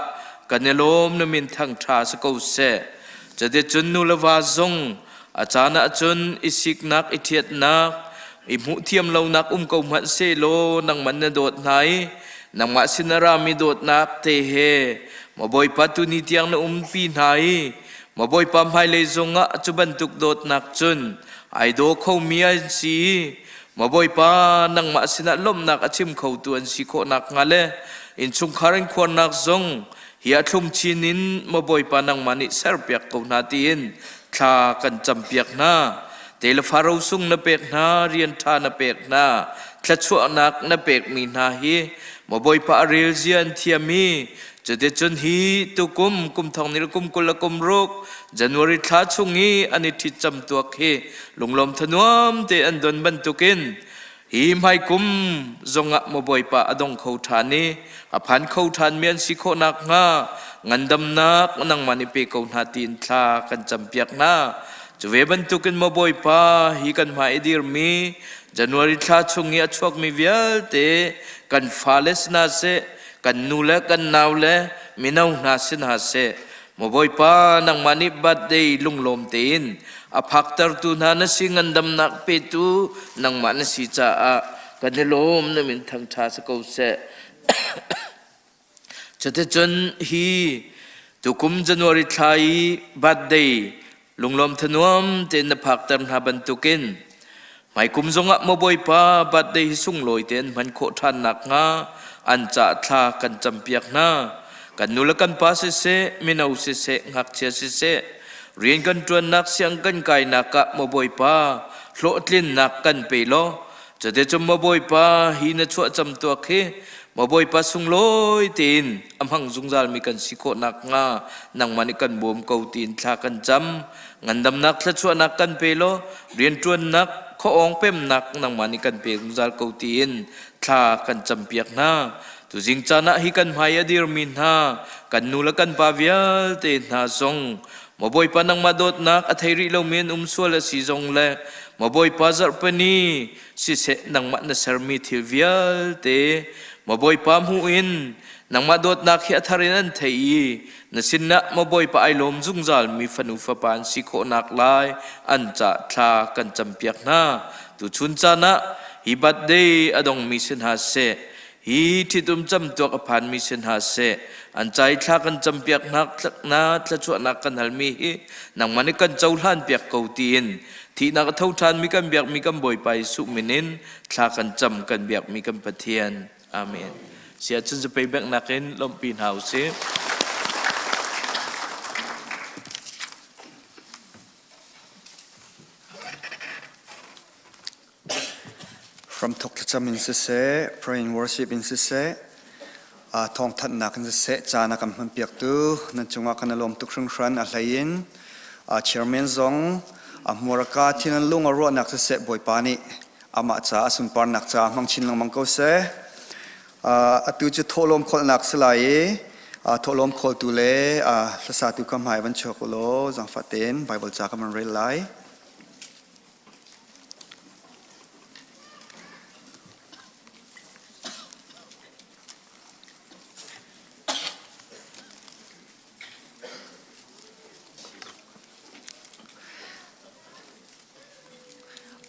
[SPEAKER 6] kan i lawm na min thangṭha si ko seh. Cuticun nu le va zong a caan ahcun i siknak i ṭhiatnak. I hmuh thiam lonak um ko hmanh sehlaw nangmah na dawt hna i nangmah sin a rami dawtnak te he maw Bawipa tuni tiang na umpi hna i maw Bawipa hmailei zongah cu bantuk dawtnak cun ai daw khomi an si i maw Bawipa nangmah sinah lawmhnak a chim khotu an si khawh nakhnga le innchungkhar in khuarnak zong hi a thlum chin in maw Bawipa nangmah nih serpiak ko hna tiin thla kan campiak hna. Te le faro sung na pek hna, rian ṭha na pek hna, thluachuahnak na pekmi hna hi maw Bawipa a rel zia an thiam i cuticun hi tukum kum thong ni le kum 20 le kum ruk January thla chung i an i ṭhit camtuak hi lunglawm thanuam te an don bantukin Hi hmaikum zongah maw Bawipa a dong kho ṭhan i a phan kho ṭhanmi an si khawh nakhnga ngandamnak nangmah nih pe ko hna tiin thla kan campiak hna. Cu ve bantukin maw Bawipa hi kan hmai i dirmi January thla chung i a chuakmi vialte kan fale si hna seh, kan nu le kan nau le mino hna si hna seh, Maw Bawipa, nangmah nih birthday lunglawm tein a phaktertu hna na si ngandamnak petu nangmah na si caah kan i lawm na min thangṭha si ko seh. Cuticun hi tukum January thla i birthday Lunglawm thanuam tein na phakter hna bantukin hmaikum zongah maw Bawipa birthday hi sunglawi tein hman khawh ṭhan nakhnga an ca thla kan campiak hna. Kan nu le kan pa siseh, mino siseh, ngakchia siseh, rian kan ṭuannak siang kan kainak ah maw Bawipa hlawhtlinnak kan pe law Cuticun maw Bawipa hi na chuah camtuak hi maw Bawipa sunglawi tein a hmang zungzalmi kan si khawh nakhnga nangmah nih kan bawm ko tiin thla kan cam. Ngandamnak thluachuahnak kan pe law rianṭuannak khuaawng pemnak nangmah nih kan pe zungzal ko tiin thla kan campiak hna. Tuzing caan ah hi kan hmai a dirmi hna kan nu le kan pa vialte hna zong maw Bawipa nangmah dawtnak a thei rih lomi an um sual a si zong le maw Bawipa zarhpini siseh nangmah na sermi thil vialte maw Bawipa hmuh in nangmah dawtnak hi a thar in an thei i na sinah maw Bawipa ai lawm zungzal mi fanu fapa an si khawhnak lai an ca thla kan campiak hna tuchun caan ah hi birthday a dongmi si hna seh Hi ṭhitum camtuak a phanmi si hna seh, an ca i thla kan campiaknak na thluachuahnak kan halmi hi nangmah nih kan cohlanpiak ko tiin thihnak a tho ṭhanmi kan biakmi kan Bawipa Jesuh min in thla kan cam kan biakmi kan Pathian. Amen. Siah cun zapei benghnak in lawmhpi hna u sih.
[SPEAKER 2] Hramthawk thlacam in siseh, pray and worship in siseh, thawngthanhnak in siseh, caan a kan hmanpiaktu nan cungah kan i lawm tuk hringhran. A hlei in chairman zong a hmurka thin an lung a ruahnak siseh Bawipa nih amah ca a sunparnak ca hmang chin lengmang ko seh. Atu cu thawhlawm kholhnak si lai i thawhlawm khawltu le hlasatu ka hmai van chuak u law zaangfah tein Bible ca ka van rel lai.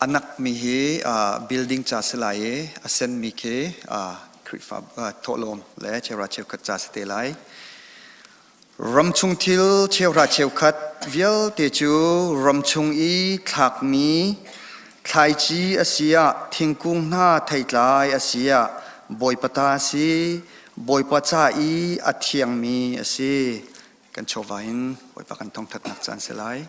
[SPEAKER 2] A nakmi hi building ca si lai i a senmi khi Khrihfa thawhlawm le cheuhra cheukhat ca si te lai. Ramchung thil cheuhra cheukhat vialte cu ramchung i thlakmi thlaici a si ah thingkung hna theitlai a si ah Bawipa ta a si, Bawipa ca i a thiangmi a si. Kan chawva in Bawipa kan thangṭhatnak caan si lai.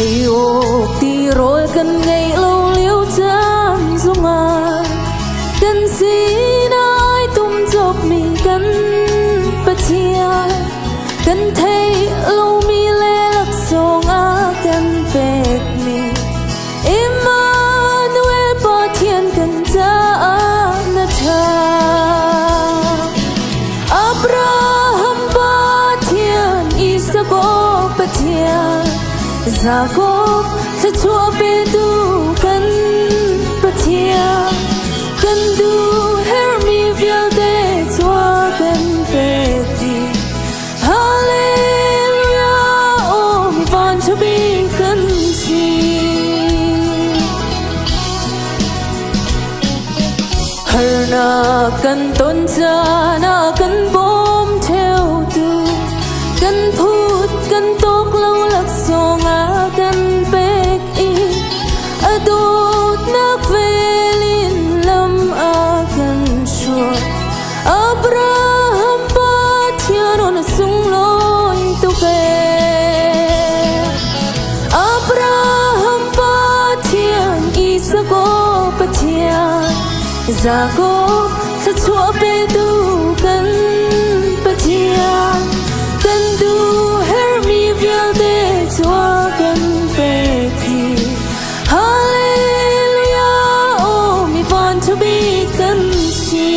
[SPEAKER 1] Ei awk tirawl kan ngeih lo lio caan zongah kan sinah ai tum cawkmi kan Pathian kan theih lomi le laksawng a kan pekmi Emmanuel Pathian kan caah na ṭha. Abraham Pathian, Isak Pathian, Jakob thluachuah petu kan Pathian, kan duh herhmi vialte cua kan pek dih. Hallelujah, oh mi van ṭha bik kan si. Harnak kan ton caan ah kan bawm ṭheutu kan phut kan tawk lo laksawng a kan pek i a dawtnak vel in lam a kan hruai. Abraham Pathian on sunglawi tuk ee. Abraham Pathian Isak Pathian Jakob thluachuah petu kan Pathian kan duh herhmi vialte cua kan pek hi Hallelujah oh mi van to be kan si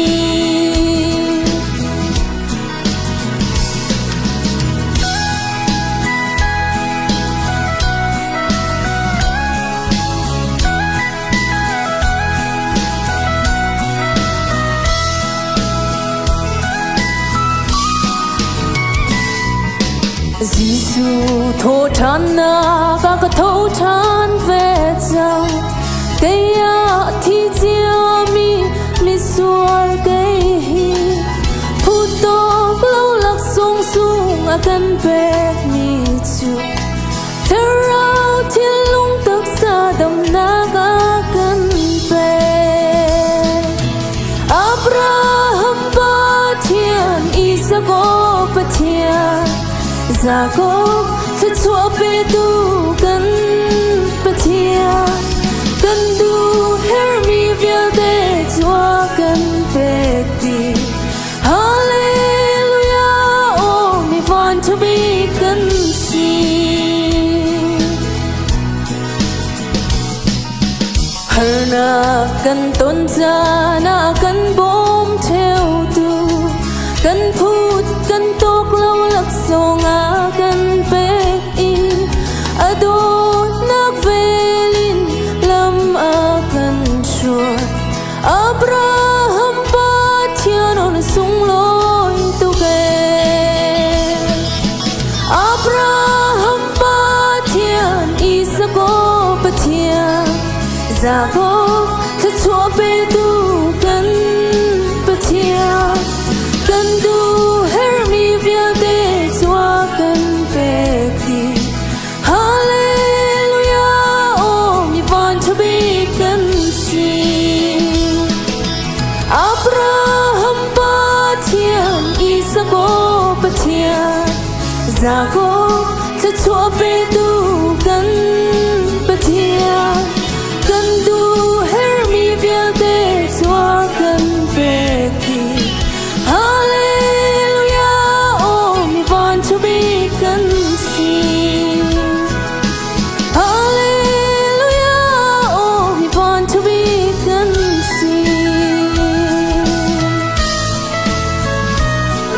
[SPEAKER 1] Jesuh thawṭhannak a ka tho ṭhan ve cang. Kei ah thi ciami misual kei hi phutawk lo laksawng sung a kan pekmi cu Thlarau thinlung taksa damnak a kan pek. Abraham Pathian, Isak Pathian, Jakob thluachuah petu kan Pathian, kan duh herhmi vialte cu a kan pek dih. Hallelujah, oh mi van to be kan si. Harnak kan ton caan ah kan bawm ṭheutu kan phut kan tawk lo laksawng a kan pek i a dawtnak vel in lam a kan hruai. Abraham Pathian on sunglawi tuk ee. Abraham Pathian, Isak Pathian, Jakob thluachuah petu kan Pathian, kan duh herhmi vialte cu a kan pek dih. Hallelujah, oh mi van ṭha bik kan si. Abraham Pathian, Isak Pathian, Jakob thluachuah petu kan Pathian, kan duh herhmi vialte cu a kan pek dih. Hallelujah, oh mi van ṭha bik kan si. Hallelujah, oh mi van ṭha bik kan si.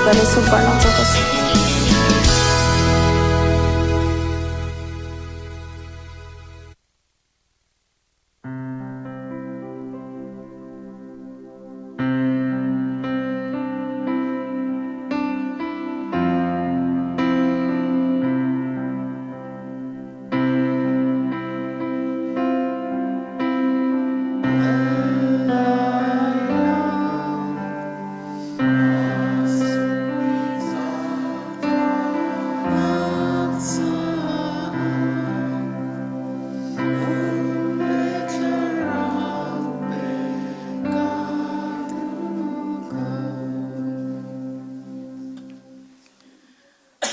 [SPEAKER 7] Bawipa nih sunparnak cu ka si.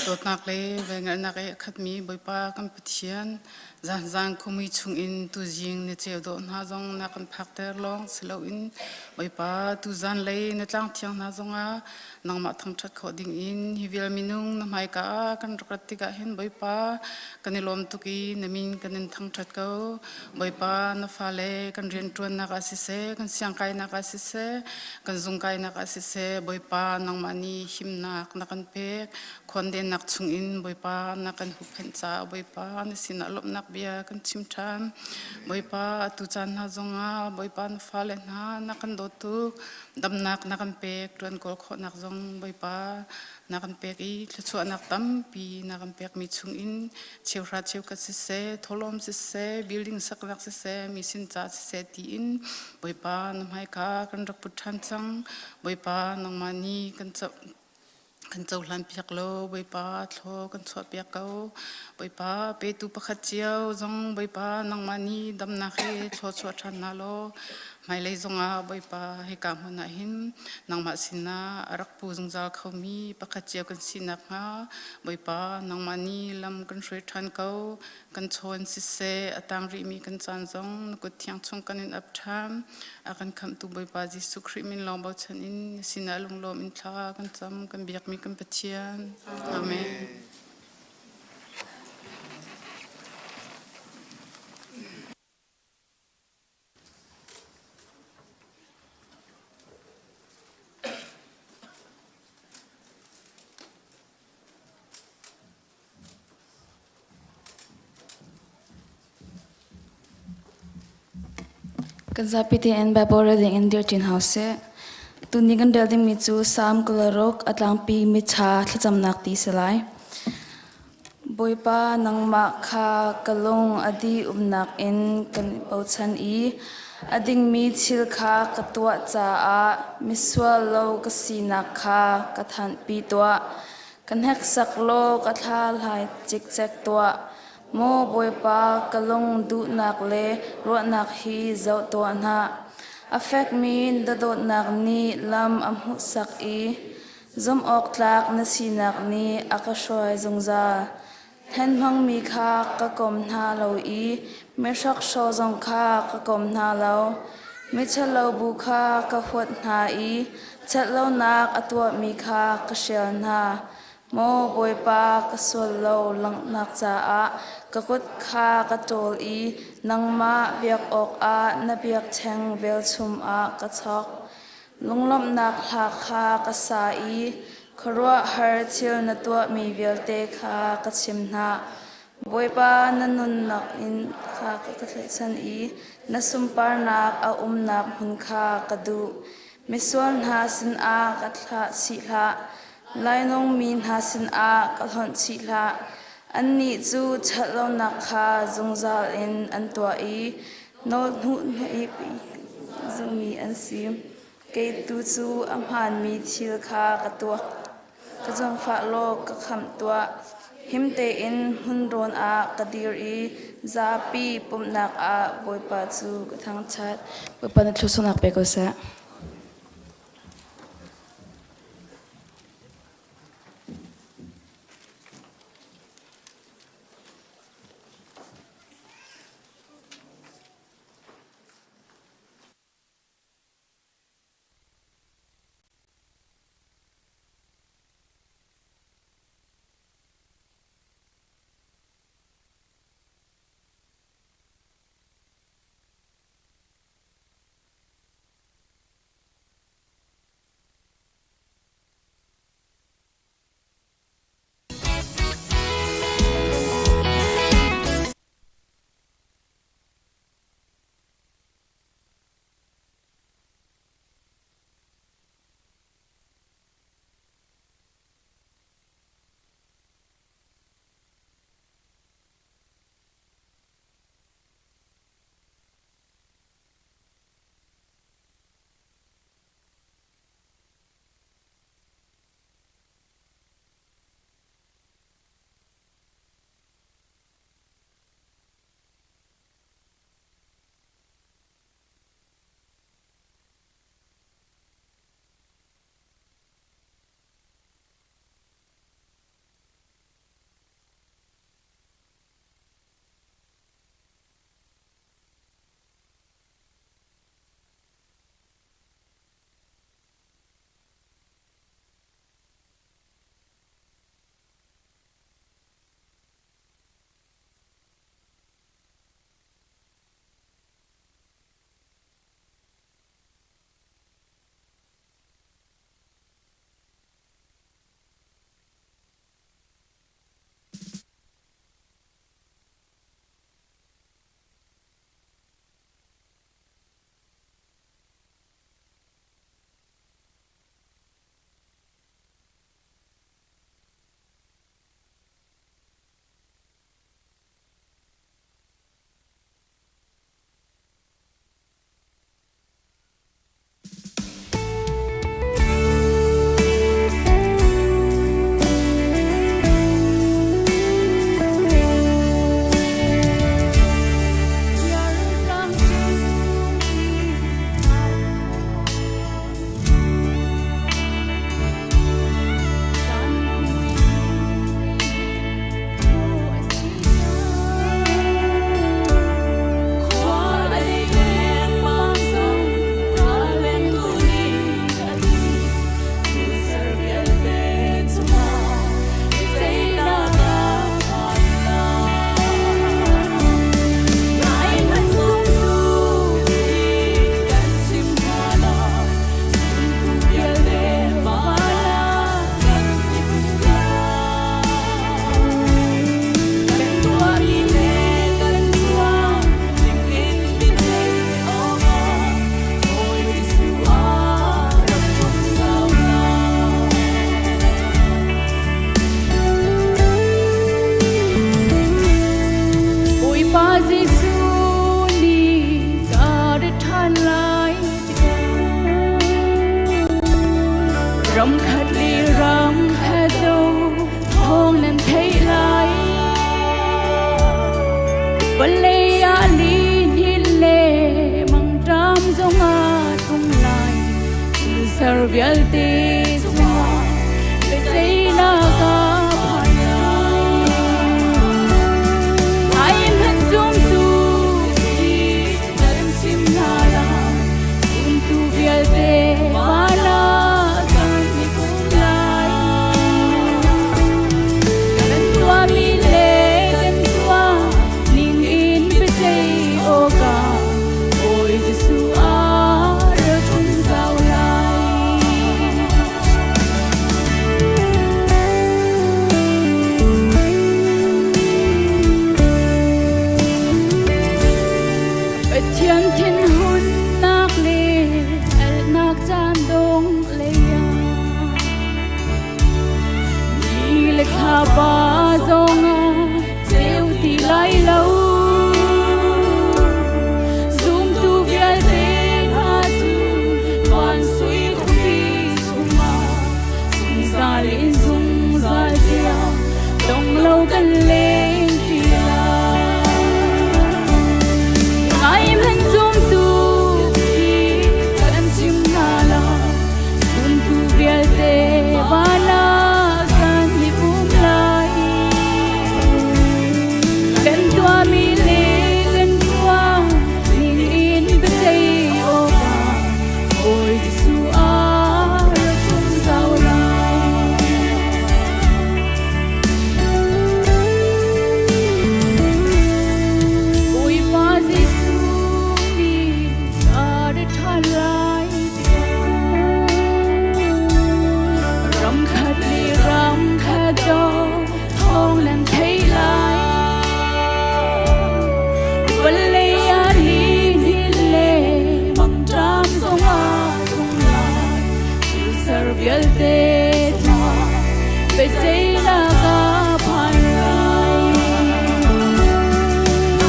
[SPEAKER 9] Dawtnak le velngeihnak i a khatmi Bawipa kan Pathian, zanzan khuamui chungin tuzing na ceu dawh hna zong na kan phakter lawng si loin Bawipa tuzan lei na tlang thiang hna zongah nangmah thangṭhat khawh dingin hi vial minung na hmaika ah kan rak rat tikah hin Bawipa kan i lawm tuk i na min kan in thangṭhat ko. Bawipa na fale kan rianṭuannak ah siseh, kan siangkainak ah siseh, kan zungkainak ah siseh Bawipa nangmah nih himnak na kan pek khawndennak chungin Bawipa na kan huhphenh caah Bawipa na sinah lawmhnak bia kan chim ṭhan Bawipa atu caan hna zongah Bawipa na fale hna na kan dawt tuk damnak na kan pek ṭuan kawl khawhnak zong Bawipa na kan pek i thluachuahnak tampi na kan pekmi chungin cheuhra cheukhat siseh tholawm siseh building saknak siseh mi sin ca siseh tiin Bawipa na hmaika kan rak put ṭhan cang Bawipa nangmah nih kan kan cohlan piak lo Bawipa thlaw kan chuah piak ko Bawipa petu pakhat cio zong Bawipa nangmah nih damnak he thlaw chuah ṭhan hna law hmailei zongah Bawipa hika hmun ah hin nangmah sinah a rak pu zungzal khomi pakhat cio kan si nakhnga Bawipa nangmah nih lam kan hruai ṭhan ko kan chawn siseh a tang rihmi kan caan zong na kut thiang chung kan in ap ṭhan a kan khamhtu Bawipa Jesuh Khrih min lawng bochan in na sinah lunglawm in thla kan cam kan biakmi kan Pathian amen.
[SPEAKER 1] Kan zapi tein Bible reading in dir ṭin hau seh. Tuni kan rel dingmi cu Salm 26 a tlangpi miṭha thlacamnak ti si lai. Bawipa nangmah kha ka lung a dih umnak in kan i bochan i a dingmi thil kha ka tuah caah misual lo ka sinak kha ka thanhpi tuah. Ka hneksak law ka thla hlai cikcek tuah. Maw Bawipa, ka lung duhnak le ruahnak hi zoh tuah hna. A fekmi na dawtnak nih lam a hmuhsak i Zumhawktlak na sinak nih a ka hruai zungzal. Hlenhmangmi kha ka kom hna lo i mihrokhrawl zong kha ka kom hna lo. Miṭhalo bu kha ka huat hna i ṭhatlonak a tuahmi kha ka hrial hna. Maw Bawipa, ka sual lo langhnak caah ka kut kha ka ṭawl i nangmah biak awkah na biakṭheng velchum ah ka chok. Lunglawmhnak hla kha ka sa i khuaruahhar thil na tuahmi vialte kha ka chim hna. Bawipa na nunnak in kha ka tlaihchan i na sunparnak a umnak hmun kha ka duh. Misual hna sinah ka thlah chih hlah, lainawngmi hna sinah ka hlonh chih hlah. Annih cu ṭhatlonak kha zungzal in an tuah i nawlhnuh zungmi an si. Kei tu cu a hmaanmi thil kha ka tuah. Ka zaangfah law ka khamh tuah. Him tein hmunrawn ah ka dir i zapi pumhnak ah Bawipa cu ka thangṭhat. Bawipa na thluachuahnak pe ko seh.
[SPEAKER 10] vialte cungah biaceihnak a phan lai. Ai hmanh zumtu hi kan chim hna lai, zumtu vialte van ah kan i pum lai. Kan tuahmi le kan tuah ning in biaceih awkah Bawi Jesuh a ra ṭum zau lai. Pathian thinhunnak le alnak caan dong lei ah ni le thlapa zong ah ceu ti lai lo. Zumtu vialte hna cu van sui khuapi chungah zungzal in zungzal tiang dong lo kan leng ti lai. Ngai hmanh zumtu hi kan chim hna lai, zumtu vialte van ah kan i pum lai. Kan tuahmi le kan tuah ning in biaceih awkah Bawi Jesuh a ra ṭum zau lai. Bawipa Jesuh nih a ra ṭhan lai tikah ram khat le ram khat do thawng nan thei lai. Vawlei ah lihnin le mangṭam zong aa tlung lai. Thil ser vialte hna biaceihnak ah phan lai.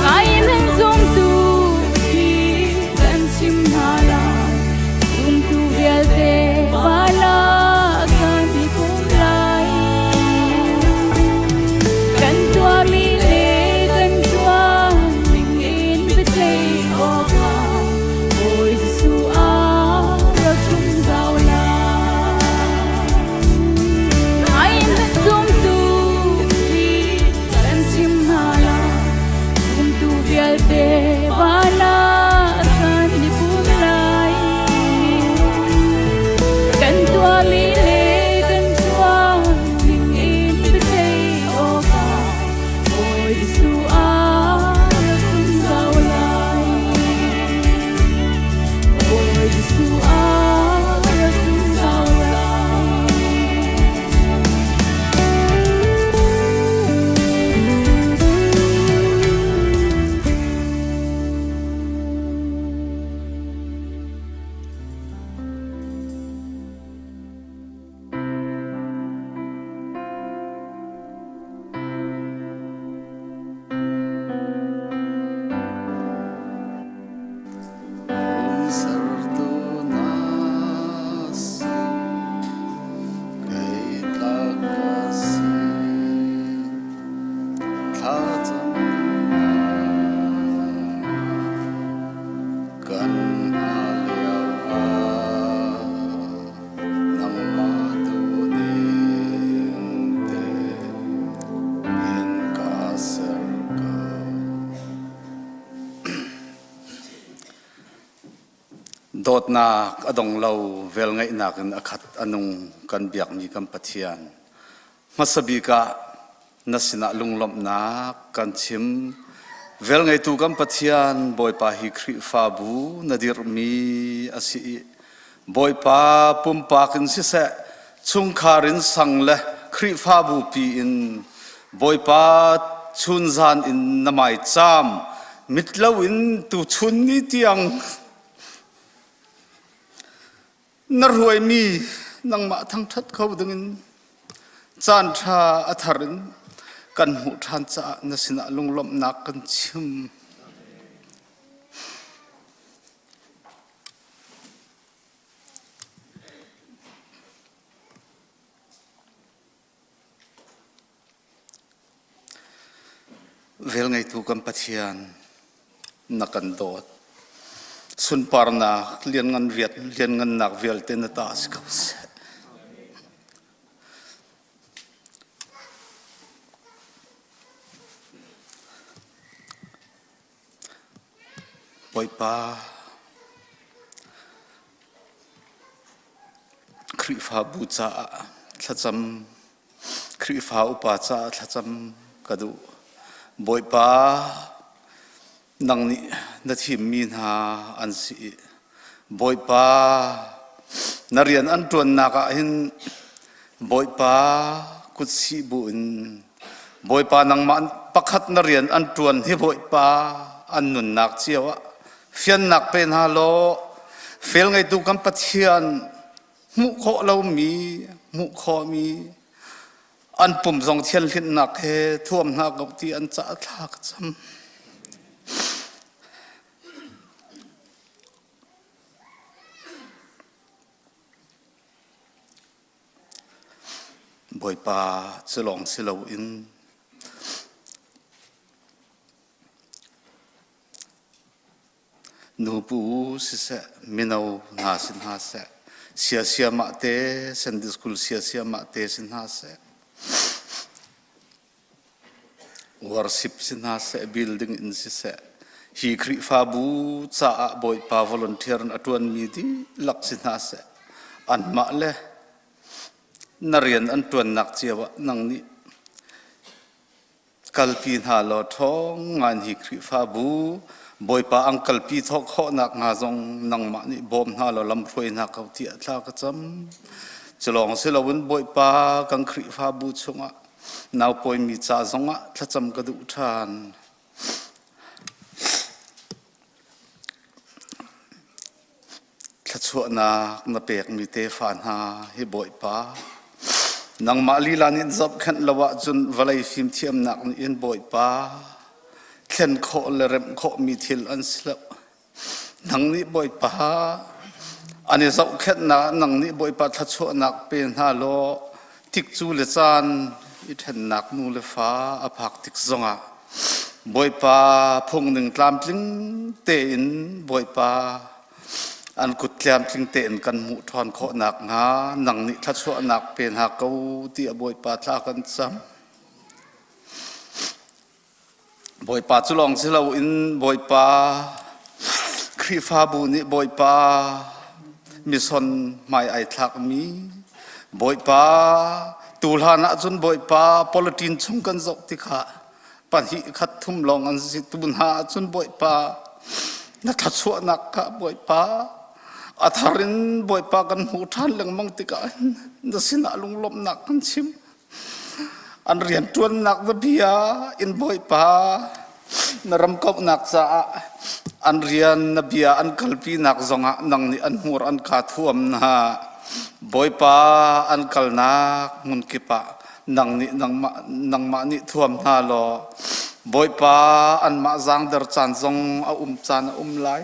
[SPEAKER 10] Ngai nan zumtu hi kan chim hna lai. Zumtu vialte van ah kan i pum lai. Kan tuahmi le kan tuah ning in biaceih awkah Bawi Jesuh a rak ṭum zau lai. Ngai na zumtu hi kan chim hna lai, zumtu vialte van ah kan i pum lai. Kan tuahmi le kan tuah ning in biaceih awkah Bawi Jesuh a rak ṭum zau lai. Bawi Jesuh a rak ṭum zau lai.
[SPEAKER 11] Sertu na si, kei tlak ka si, thlacam kan hngah lio ah nangmah duhning te in ka ser ko.
[SPEAKER 12] Dawtnak a dong lo, velngeihnak in a khat a nung kan biakmi kan Pathian. Hmasa bik ah na sinah lunglawmhnak kan chim. Velngeitu kan Pathian Bawipa hi Khrihfabu na dirhmi a si i Bawipa pumpak in siseh, chungkhar in sang le Khrihfabu pi in Bawipa chunzan in na maicaam mitlo in tuchun ni tiang na ruaimi nangmah thangṭhat kho dingin caan ṭha a thar in kan hmuh ṭhan caah na sinah lunglawmhnak kan chim. Velngeitu kan Pathian, na kan dawt. Sunparnak lianngan lianngannak vialte na ta si ko seh. Bawipa, Khrihfabu caah thlacam, Khrihfa upa caah thlacam ka duh. Bawipa, nang nih na thimmi hna an si i Bawipa, na rian an ṭuannak ah hin Bawipa kutsih bu in Bawipa nangmah pakhat na rian an ṭuan hi Bawipa an nunnak cio ah fiannak pe hna law fel ngeitu kan Pathian hmuh khawh lomi hmuh khawhmi an pum zong thianhhlimhnak he thuam hna ko ti an caah thla ka cam. Bawipa cu lawng si loin nupu siseh, mino hna si hna seh, siasiamah te, Sunday school siasiamah te si hna seh, worship si hna seh, building in siseh, hi Khrihfabu caah Bawipa volunteer in a ṭuanmi dihlak si hna seh, anmah le na rian an ṭuannak cio ah nang nih kalpi hna law ṭhawng ngai hi Khrihfabu Bawipa ang kalpi thawk khawhnak hnga zong nangmah nih bawm hna law lamhruai hna ko tiah thla ka cam. Culawng si loin Bawipa kan Khrihfabu chungah naupawimi ca zongah thlacam ka duh ṭhan. Thluachuahnak na pekmi tefa hna hi Bawipa, nangmah lila nih zohkhenh lo ahcun vawlei fimthiamnak nih in Bawipa thlen khawh le remh khawhmi thil an si lo. Nang nih Bawipa an i zohkhenhnak ah nang nih Bawipa thluachuahnak pe hna law tikcu le caan i ṭhennak nu le fa a phak tik zongah Bawipa phungning tlamtling tein Bawipa an kut tlamtling tein kan hmuh ṭhawn khawh nakhnga nang nih thluachuahnak pe hna ko tiah Bawipa thla kan cam. Bawipa cu lawng si loin Bawipa Khrihfabu nih Bawipa mison hmai ai thlakmi Bawipa tuhlan ahcun Bawipa politin chung kan zoh tikah pahnih khat thum lawng an si tu hna ahcun Bawipa na thluachuahnak kha Bawipa a thar in Bawipa kan hmuh ṭhan lengmang tikah na sinah lunglawmhnak kan chim. An rianṭuannak na bia in Bawipa na ram kauhnak caah an rian na bia an kalpinak zongah nang nih an hmur an kaa thuam hna. Bawipa an kalnak hmun kip ah nang nih nangmah, nangmah nih thuam hna law Bawipa anmah zaangder caan zong a um caan a um lai.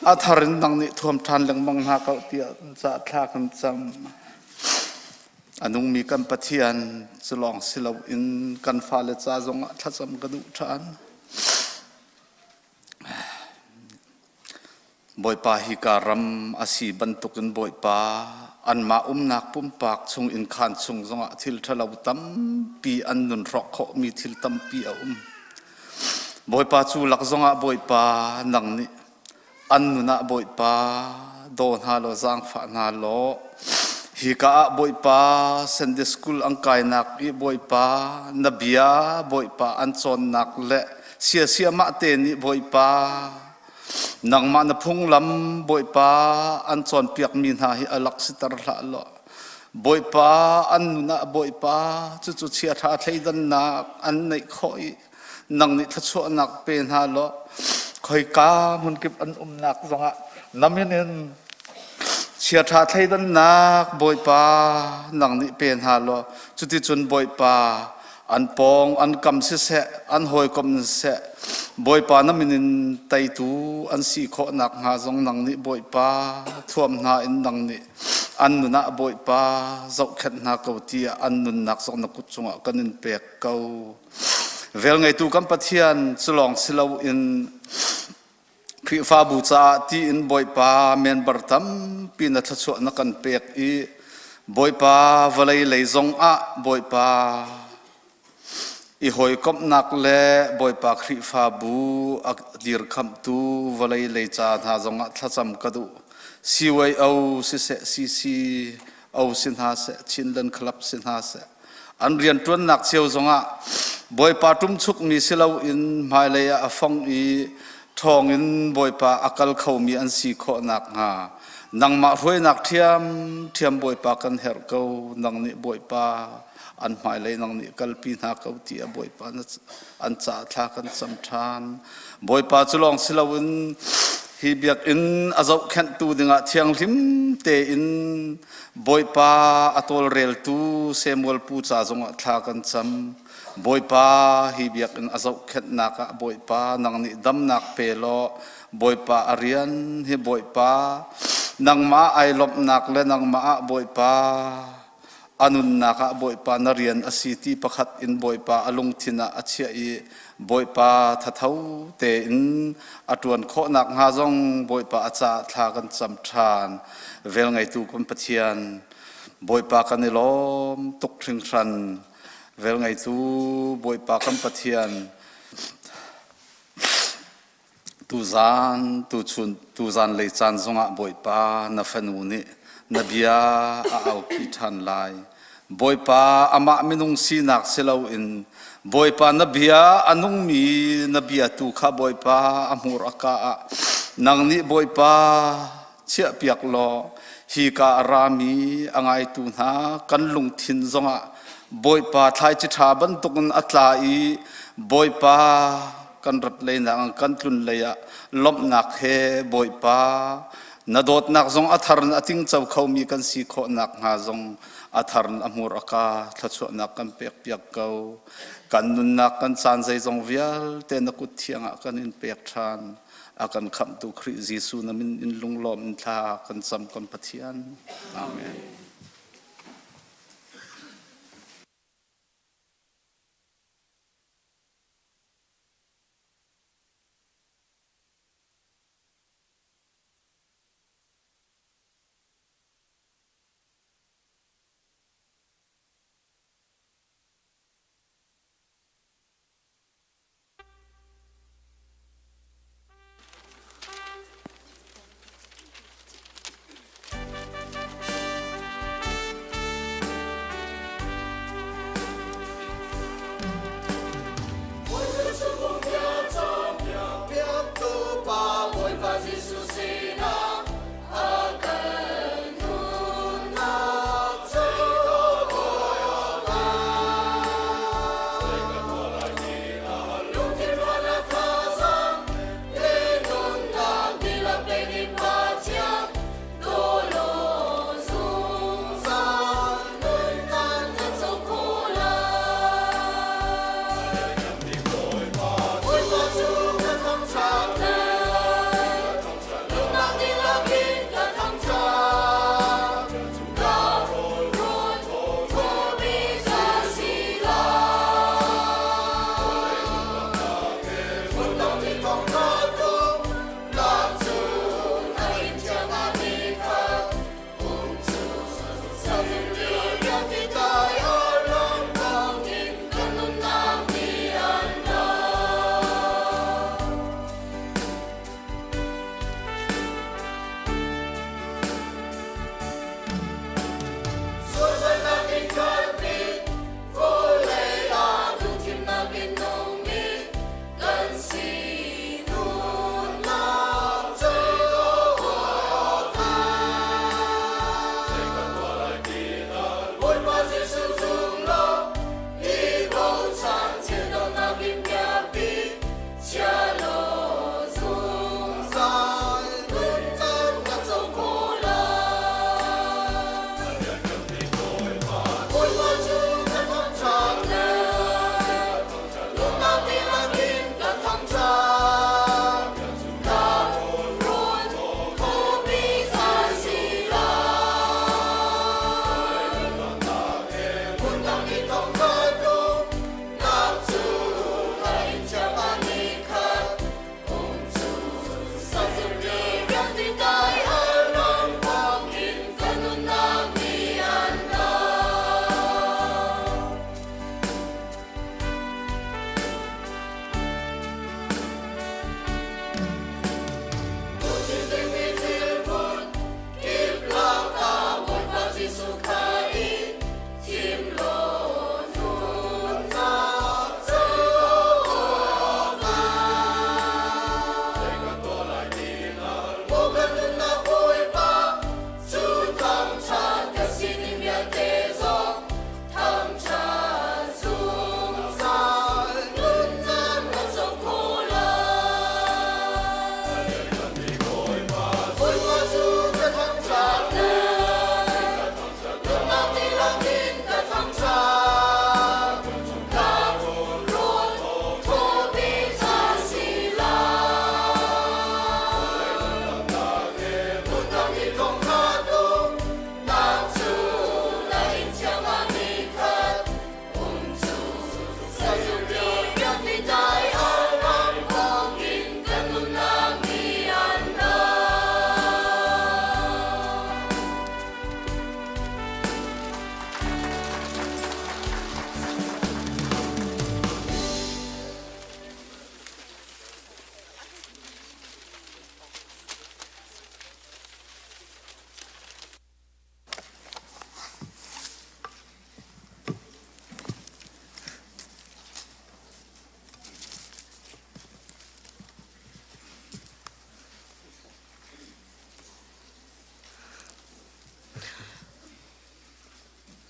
[SPEAKER 12] A thar in nang nih thuam ṭhan lengmang hna ko tiah ca thla kan cam. A nungmi kan Pathian cu lawng si loin kan fale ca zongah thlacam ka duh ṭhan. Bawipa hika ram a si bantukin Bawipa anmah umnak pumpak chung innkhaan chung zongah thil ṭhalo tampi an nun hrawk khawhmi thil tampi a um. Bawipa cu lak zongah Bawipa nang nih an nun ah Bawipa daw hna law zaangfah hna law hika ah Bawipa Sunday School an kainak i Bawipa na bia Bawipa an cawnnak le siasiamah te nih Bawipa nangmah na phunglam Bawipa an cawnpiakmi hna hi a lak siter hlah law Bawipa an nun ah Bawipa cucu chiaṭha thleidannak an neih khawh i nang nih thluachuahnak pe hna law khoika hmunkip an umnak zongah na min in chiaṭha thleidannak Bawipa nang nih pe hna law cuticun Bawipa an pawng an kam siseh an hawikom siseh Bawipa na min in teitu an si khawh nakhnga zong nang nih Bawipa thuam hna in nang nih an nun ah Bawipa zohkhenh hna ko tiah an nunnak zong na kut cungah kan in pek ko. Velngeitu kan Pathian cu lawng si loin. Khrihfabu caah tiin Bawipa member tampi na thluachuah na kan pek i Bawipa vawlei lei zong ah Bawipa i hawikomhnak le Bawipa Khrihfabu a dirkhamhtu vawlei lei ca hna zong ah thlacam ka duh. CYO siseh, CCO si hna seh, Chinland Club si hna seh, an rianṭuannak cio zongah Bawipa ṭumchukmi si loin hmailei ah a fong i ṭhawngin Bawipa a kal khomi an si khawh nakhnga nangmah hruainak ṭhiamṭhiam Bawipa kan herh ko. Nang nih Bawipa an hmailei nang nih kalpi hna ko tiah Bawipa an caah thla kan cam ṭhan. Bawipa cu lawng si loin hi biakinn a zohkhenhtu dingah thianghlim tein Bawipa a tawlreltu Samuel pu ca zongah thla kan cam. Bawipa hi biakinn a zohkhenhnak ah Bawipa nang nih damnak pe law Bawipa a rian hi Bawipa nangmah ai lawmhnak le nangmah ah Bawipa a nunnak ah Bawipa na rian a si ti pakhat in Bawipa a lungthin ah a chiah i Bawipa thatho tein a ṭuan khawh nakhnga zong Bawipa a caah thla kan cam ṭhan. Velngeitu kan Pathian, Bawipa kan i lawm tuk hringhran. Velngeitu Bawipa kan Pathian, Tuzaan, tuchun, tuzaan lei caan zongah Bawipa na fanu nih na bia a aupi ṭhan lai. Bawipa amah minung sinak si loin Bawipa na bia a nungmi na bia tu kha Bawipa a hmur a ka ah nang nih Bawipa chiahpiak law hika a rami a ngaitu hna kan lungthin zongah Bawipa thlaici ṭha bantukin a tla i Bawipa kan rat leinak kan tlun lei ah lawmhnak he Bawipa na dawtnak zong a thar in a tingco khomi kan si khawh nakhnga zong a thar in a hmur a ka thluachuahnak kan pekpiak ko. Kan nunnak kan caan zeizong vialte na kut thiang ah kan in pek ṭhan. A kan khamhtu Khrih Jesuh na min in lunglawm in thla kan cam kan Pathian. Amen.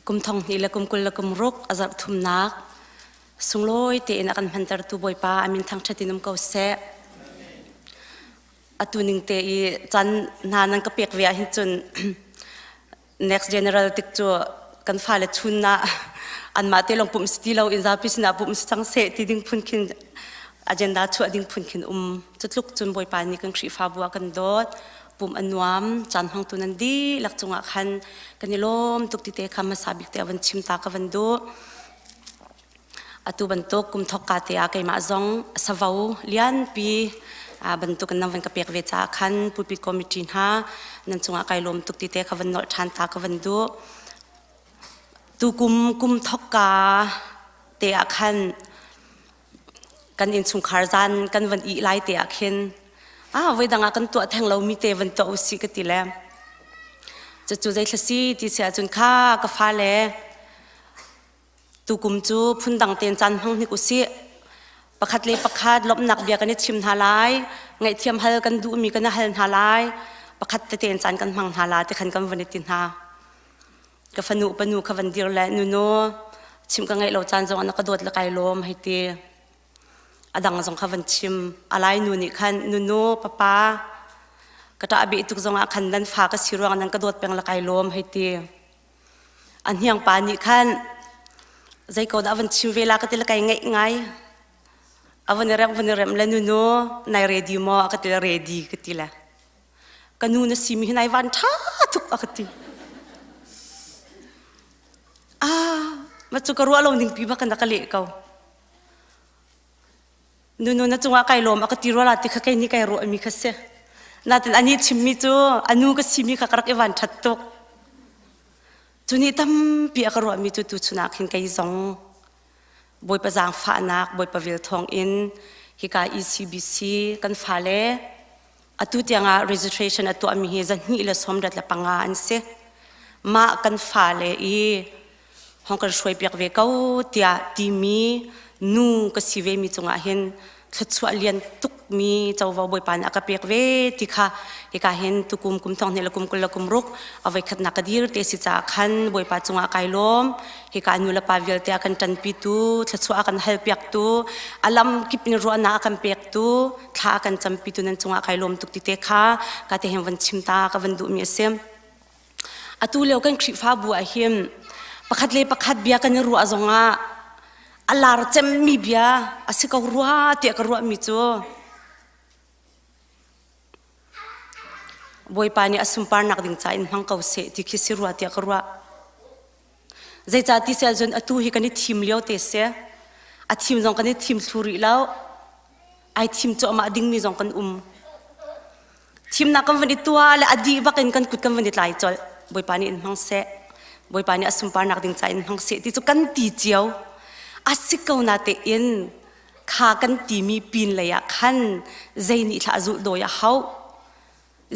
[SPEAKER 3] Kum thong hnih le kum 20 le kum ruk a zarh thumnak sunglawi tein a kan hmantertu Bawipa a min thangṭhat in um ko seh. Atu ning te i caan hna nan ka pek ve ahhin cun next general tik cu kan fale chun na anmah te lawng pumh si ti lo in zapi sinah pumh si cang seh ti ding phun khin agenda chuah ding phun khin um cutluk cun Bawipa nih kan Khrihfabu ah kan dawt pumh a nuam caan hmangtu nan dihlak cungah khan kan i lawm tuk ti te kha hmasa bik te a van chim ta ka van duh Atu bantuk kum thawkka te ah keimah zong savo lianpi bantuk in nan van ka pek ve caah khan pulpit committee hna nan cungah kai lawm tuk ti te kha van nolh ṭhan ta ka van duh. Tukum kum thawkka te ah khan kan innchungkhar zan kan van ih lai te ah khin ah voidang ah kan tuah theng lomi te van tuah usih ka ti le cucu zeithla si ti si ahcun kha ka fale Tukum cu phundang tein caan hmang hnik usih. Pakhat le pakhat lawmhnak bia kan i chim hna lai, ngaihthiam hal kan duhmi kan i hal hna lai, pakhat tete in caan kan hmang hna la ti khan kan van i ti hna. Ka fanu panu kha van dir le nunu chim ka ngeih lo caan zong ah na ka dawt le kai lawm hei ti. A dang zong kha van chim. A lai nu nih khan nunu papa ka ṭah beh tuk zong ah khan nan fa ka si ruang nan ka dawt peng le kai lawm hei ti. A hniangpa nih khan zei ko dah a van chim ve la ka ti le kai ngaih ngai. A van i remh van i remh le nunu nai ready maw a ka ti le ready ka ti le. Ka nu na simi hi nai van ṭha tuk a ka ti. Ah, ma cu ka ruah lo ning pi bak in a ka leh ko. Nunu na cungah kai lawm a ka ti rua la ti kha kei nih kai ruahmi kha si. Natin anih chimmi cu a nu ka simi kha ka rak i van ṭhat tuk. Cu nih tampi a ka ruahmi cu tuchun ah khin kei zong Bawipa zaangfahnak, Bawipa vel thawng in hika ECBC kan fale atu tiangah registration a tuahmi hi 275 an si. Mah kan fale i hong kan hruaipiak ve ko tiah timi nu ka si ve mi cungah hin thluachuah lian tukmi covo Bawipa nih a ka pek ve ti kha hika hin tukum kum thong hnih le kum 20 le kum ruk a voikhatnak ka dir te si caah khan Bawipa cungah kai lawm hika nu le pa vialte a kan ṭanpitu thluachuah a kan halpiaktu a lam kip in ruahnak a kan pektu thla a kan campitu nan cungah kai lawm tuk ti te kha ka te hin van chim ta ka van duhmi a si. Atu lio kan Khrihfabu ah hin pakhat le pakhat bia kan i ruah zongah a lar cemmi bia a si ko rua tiah ka ruahmi cu Bawipa nih a sunparnak ding ca in hmang ko seh ti khi si rua tiah ka ruah. Zeicah ti si ahcun atu hi kan i thim lio te si. A thim zong kan i thim thlu rih lo. Ai thim cuahmah dingmi zong kan um. Thimnak kan van i tuah le a dih bak in kan kut kan van i tlai colh. Bawipa nih in hmang seh. Bawipa nih a sunparnak ding ca in hmang seh ti cu kan ti cio. A si ko na tein kha kan timi pin lei ah khan zei nih thla a zulh dawi a hauh.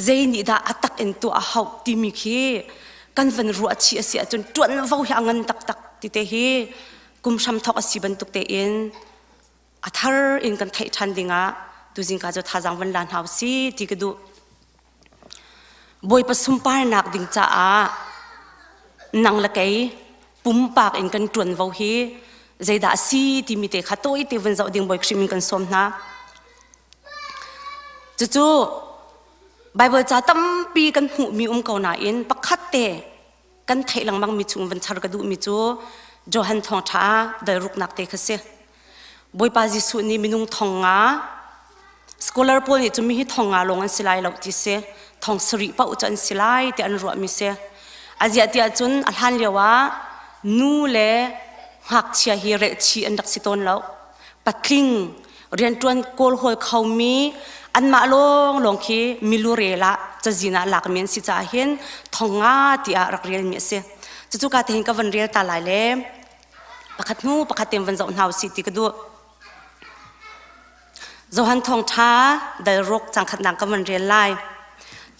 [SPEAKER 3] Zei nih dah a tak in tuah a hauh timi khi kan van ruah chih a si ahcun ṭuanvo hi a ngan taktak ti te hi kum hram thawk a si bantuk tein a thar in kan theih ṭhan dingah tuzingka cu thazaang van la hna usih ti ka duh. Bawipa sunparnak ding caah nang le kei pumpak in kan ṭuanvo hi zeidah a si timi te kha tawite vun zoh ding Bawi Khrih min kan sawm hna. Cucu Baibal ca tampi kan hmuhmi um ko nain pakhat te kan theih lengmangmi chung van char ka duhmi cu Johan thawngṭha dal ruknak te kha si. Bawipa Jesuh nih minung thong nga scholar pawl nih cun mi hi thong nga lawng an si lai lo ti si thong sarih paoh cu an si lai ti an ruahmi si. A ziah tiah cun a hlan lio ah nu le ngakchia hi relhchih an rak si tawn lo. Patling rianṭuan kawlhawl khomi anmah lawnglawng khi milurel ah cazin ah lakmi an si caah hin thong nga tiah rak relmi a si. Cucu ka te hin ka van rel ta lai le pakhat hnu pakhat tein van zoh hna usih ti ka duh. Johan thawngṭha dal ruk cang khatnak ka van rel lai.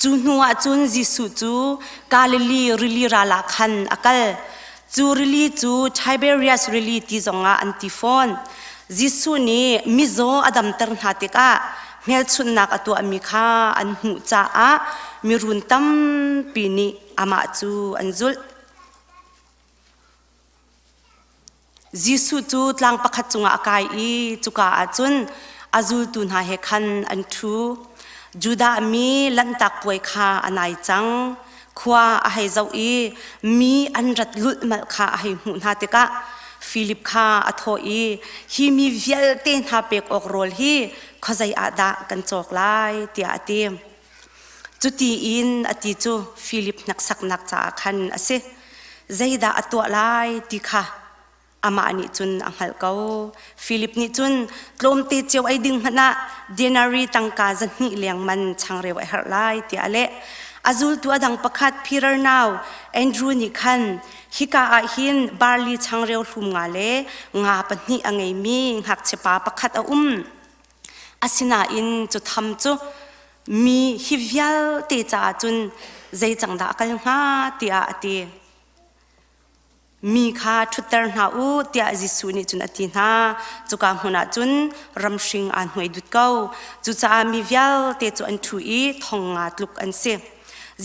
[SPEAKER 3] Cu hnu ah cun Jesuh cu Galilee rili ral ah khan a kal. Cu rili cu Tiberias rili ti zongah an ti fawn. Jesuh nih mizaw a damter hna tikah hmelchunhnak a tuahmi kha an hmuh caah mirun tampi nih amah cu an zulh.
[SPEAKER 13] Jesuh cu tlang pakhat cungah a kai i cuka ah cun a zultu hna he khan an ṭhu. Judah mi Lanhtak Puai kha a nai cang. Khua a hei zoh i mi an rat lulhmalh kha a hei hmuh hna tikah Filip kha a thawh i, Hi mi vialte hna pek awk rawl hi khuazei ah dah kan cawk lai, tiah a ti. Cuti in a ti cu Filip hneksaknak caah khan a si. Zeidah a tuah lai ti kha amah nih cun a hngalh ko. Filip nih cun tlawmte cio ei ding hmanh ah denari tangka 200 leng man changreu a herh lai tiah a leh. A zultu a dang pakhat Peter nau Andrew nih khan hika ah hin barli changreu hlum nga le nga pahnih a ngeimi ngakchiapa pakhat a um. Asinain cu tham cu mi hi vialte caah cun zei cang dah a kal hnga tiah a ti. Mi kha ṭhutter hna u tiah Jesuh nih cun a ti hna. Cuka hmun ah cun ramhring aa hnuai dut ko. Cucaah mi vialte cu an ṭhu i thong nga tluk an si.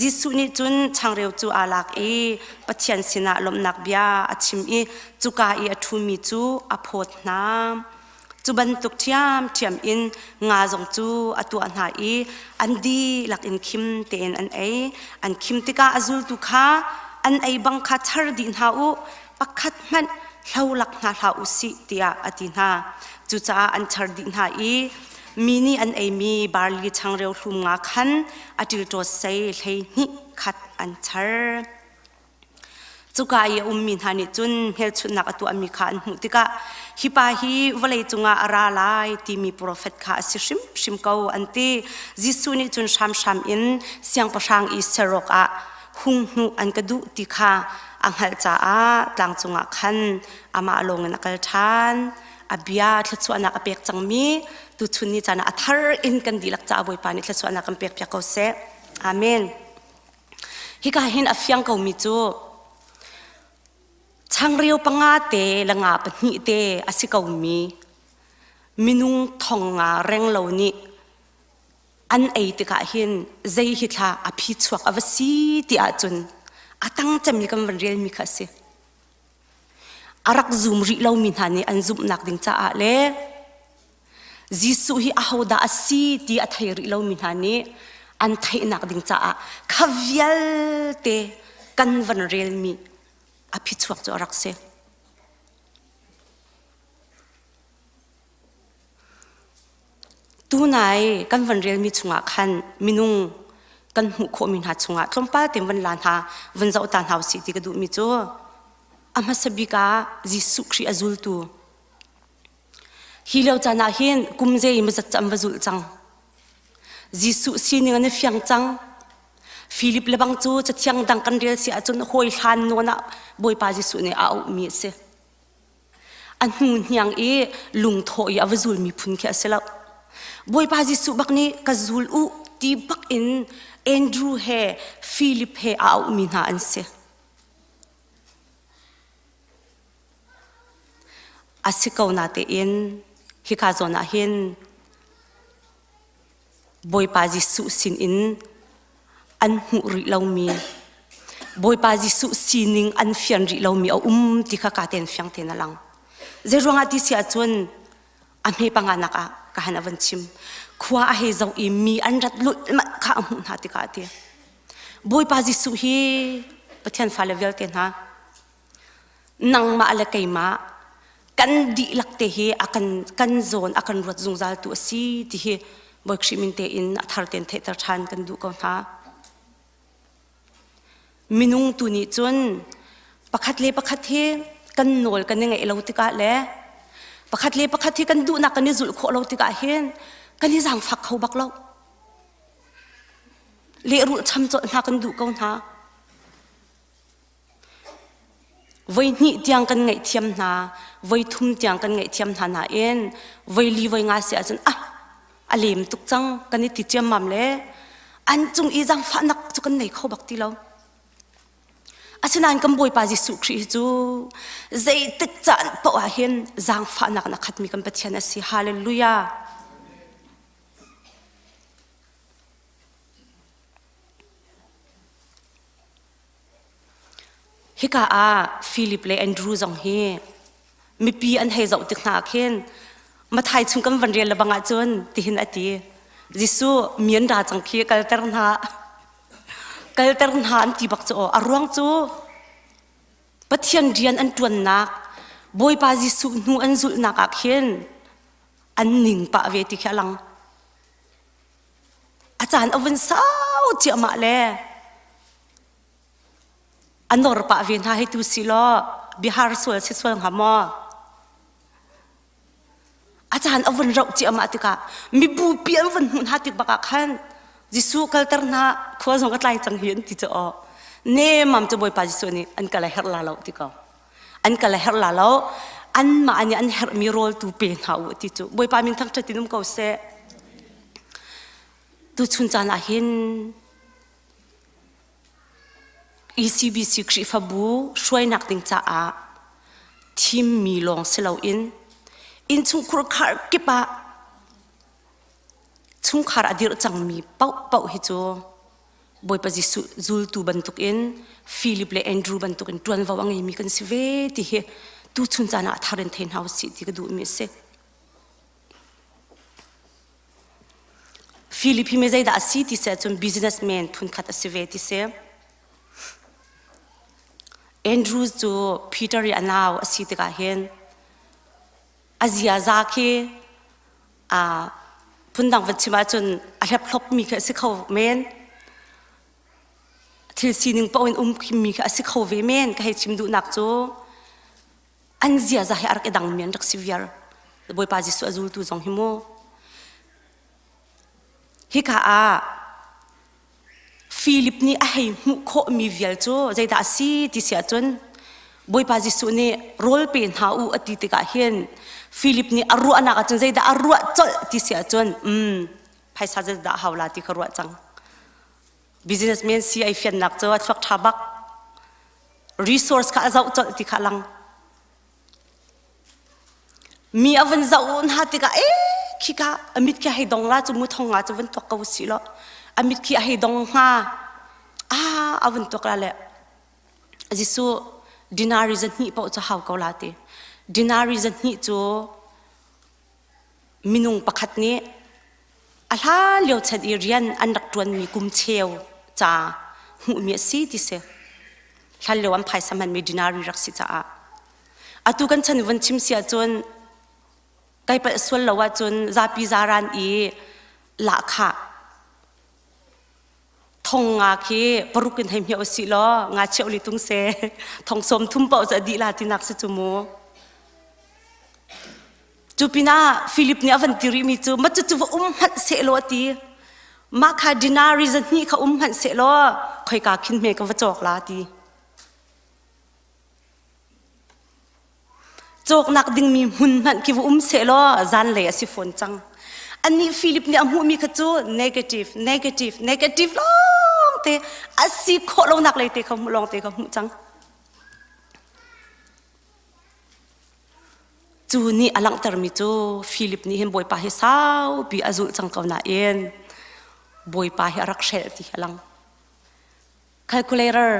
[SPEAKER 13] Jesuh nih cun changreu cu aa lak i Pathian sinah lawmhnak bia a chim i cuka i a ṭhumi cu a phawt hna. Cu bantuk ṭhiamṭhiam in nga zong cu a tuah hna i an dihlak in khim tein an ei. An khim tikah a zultu kha an ei bang kha char dih hna u, pakhat hmanh hlolak hna hlah u sih tiah a ti hna. Cucaah an char dih hna i mi nih an eimi barli changreu hlum nga khan a ṭilṭawt sei 12 khat an char. Cuka i a ummi hna nih cun hmelchunhnak a tuahmi kha an hmuh tikah hi pa hi vawlei cungah a ra lai timi profet kha a si hrimhrim ko an ti. Jesuh nih cun hramhram in siangpahrang i ser awkah hung hnuh an ka duh ti kha a hngalh caah tlang cungah khan amah lawngin a kal ṭhan. A bia thluachuahnak a pek cangmi tuchun ni caan ah a thar in kan dihlak caah Bawipa nih thluachuahnak kan pekpiak ko seh. Amen. Hika hin a fiang komi cu changreu panga te le nga pahnih te a si komi minung thong nga renglo nih an ei tikah hin zei hi thla a phi chuak a va si ti ahcun a tang cemmi kan van relmi kha a si. A rak zum rih lomi hna nih an zumhnak ding caah le Jesuh hi ahodah a si ti a thei rih lomi hna nih an theihnak ding caah kha vialte kan van relmi a phichuak cu a rak si. Tunai kan van relmi chungah khan minung kan hmuh khawhmi hna chungah tlawmpal tein van la hna van zoh ta hna usih ti ka duhmi cu a hmasa bik ah Jesuh Khrih a zultu Hi lio caan ah hin kum zei mazat cu an va zulh cang. Jesuh sining an i fiang cang. Filip le bang cu cathiang dang kan rel si ahcun hawi hlan nawn ah Bawipa Jesuh nih a auhmi a si. A hnu hniang i lungthawh i a va zulmi phun khi a si lo. Bawipa Jesuh bak nih ka zul u ti bak in Andrew he Filip he a auhmi hna an si. A si ko natein hika zawn ah hin Bawipa Jesuh sinin an hmuh rih lomi Bawipa Jesuh sining an fian rih lomi a um ti kha ka ten fiang tein a lang. Zeiruangah ti si ahcun a hme panganak ah ka han a van chim. Khua a hei zoh i mi an rat lulhmalh kha a hmuh hna tikah a ti. Bawipa Jesuh hi Pathian fale vialte hna nangmah le keimah kan dihlak te hi a kan kan zawn a kan ruat zungzal tu a si ti hi Bawi Khrih min tein a thar tein theihter ṭhan kan duh ko hna. Minung tu nih cun pakhat le pakhat hi kan nawl kan i ngeih lo tikah le pakhat le pakhat hi kan duhnak kan i zulh khawh lo tikah hin kan i zaangfak kho bak lo. Lehrulh cham colh hna kan duh ko hna. Voihnih tiang kan ngaihthiam hna, voithum tiang kan ngaihthiam hna nain voili voi nga si ahcun ah a lem tuk cang kan i ti ciammam le an cung i zaangfahnak cu kan nei kho bak ti lo. Asinain kan Bawipa Jesuh Khrih hi cu zeitik caan paoh ah hin zaangfahnak in a khatmi kan Pathian a si. Hallelujah. Hika ah Philip le Andrew zong hi Mipi an hei zoh tik hna ah khin Mathai chung kan van rel le bang ahcun tihin a ti. Jesuh mi an ra cang khi kalter hna. Kalter hna an ti bak cu aw. A ruang cu Pathian rian an ṭuannak Bawipa Jesuh hnu an zulhnak ah khin an ning pah ve ti khi a lang. A caan a vun sau ciahmah le a nor pah ve hna hei tu si law bihar sual si sual hnga maw? A caan a vun rauh ciahmah tikah mibupi an vun hmuh hna tik bak ah khan Jesuh kalter hna khua zong a tlai cang hi an ti cu aw. Nemam cu Bawipa Jesuh nih an kal a herh la lo ti ko. An kal a herh la lo. Anmah nih an herhmi rawl tu pe hna u ti cu. Bawipa min thangṭhat in um ko seh. Tuchun caan ah hin ECBC Khrihfabu hruainak ding caah thimmi lawng si loin innchungkhur khar kip ah chungkhar a dirh cangmi paohpaoh hi cu Bawipa Jesuh zultu bantukin Philip le Andrew bantukin ṭuanvo a ngeimi kan si ve ti hi tuchun caan ah a thar in thei hna usih ti ka duhmi a si. Philip hi mi zeidah a si ti si ahcun businessman phunkhat a si ve ti si. Andrew cu Peter i a nau a si tikah hin a ziaza khi a phundang van chim ahcun a hlephlopmi khi a si kho men. Thil sining paoh in um mi khi a si kho ve men ka hei chim duhnak cu an ziaza hi a rak i dangmi an rak si viar. Bawipa Jesuh a zultu zong hi mu. Hika ah Philip nih a hei hmuh khawhmi vial cu zeidah a si ti si ahcun Bawipa Jesuh nih rawl pe hna u a ti tikah hin Philip nih a ruahnak ahcun zeidah a ruah colh ti si ahcun um phaisa zeidah hau la ti kha ruah cang. Businessman si ai fiannak cu a thluak ṭha bak. Resource kha a zoh colh ti kha a lang. Mi a van zoh hna tikah ee khika a mit khi a hei dong la cu mu thong nga cu van tuak ko si law a mit khi a hei dong hnga ah a van tuak la le Jesuh dinari zahnih paoh cu hau ko la ti dinari zahnih cu minung pakhat nih a hlan lio chan i rian an rak ṭuanmi kum cheu ca hmuhmi a si ti si. Hlan lio an phaisa hmanmi dinari rak si caah. Atu kan chan vun chim si ahcun kai palh sual lo ahcun zapi zaran i lahkhah thong nga khi paruk in hei hmiah usih law nga cheu li tung se thong sawm thum paoh cu a dih la tinak si cu mu. Cu pinah Philip nih a van ti rihmi cu ma cucu va um hmanh sehlaw a ti. Mah kha dinari zahnih kha um hmanh sehlaw khoika khin hme ka va cawk la ti. Cawknak dingmi hmun hmanh khi va um sehlaw zanlei a si fawn cang. Anih Philip nih a hmuhmi kha cu negative, negative, negative lawng te a si khawh lonak lei te kha hmuh lawng te kha hmuh cang. Cu nih a langhtermi cu Philip nih hin Bawipa hi saupi a zulh cang ko nain Bawipa hi a rak hrelh ti hi a lang. Calculator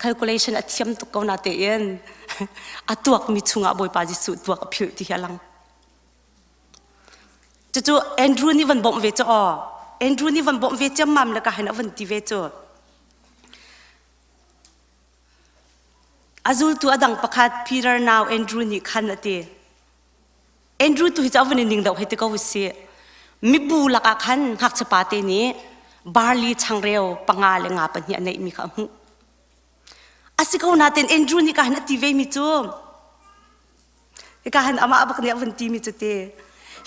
[SPEAKER 13] calculation a thiam tuk ko na tein a tuakmi chungah Bawipa Jesuh tuak a philh ti hi a lang. Cucu Andrew nih van bawmh ve cu aw. Andrew nih van bawmh ve ciammam le ka hin a van ti ve cu. A zultu a dang pakhat Peter nau Andrew nih khan a ti. Andrew tu hi cu a vun in ning deuh hei ti ko usih. Mibu lakah khan ngakchia pa te nih barley changreu panga le nga pahnih a neihmi kha a hmuh. A si ko nain Andrew nih ka han a ti vemi cu hika han amah bak nih a vun timi cu ti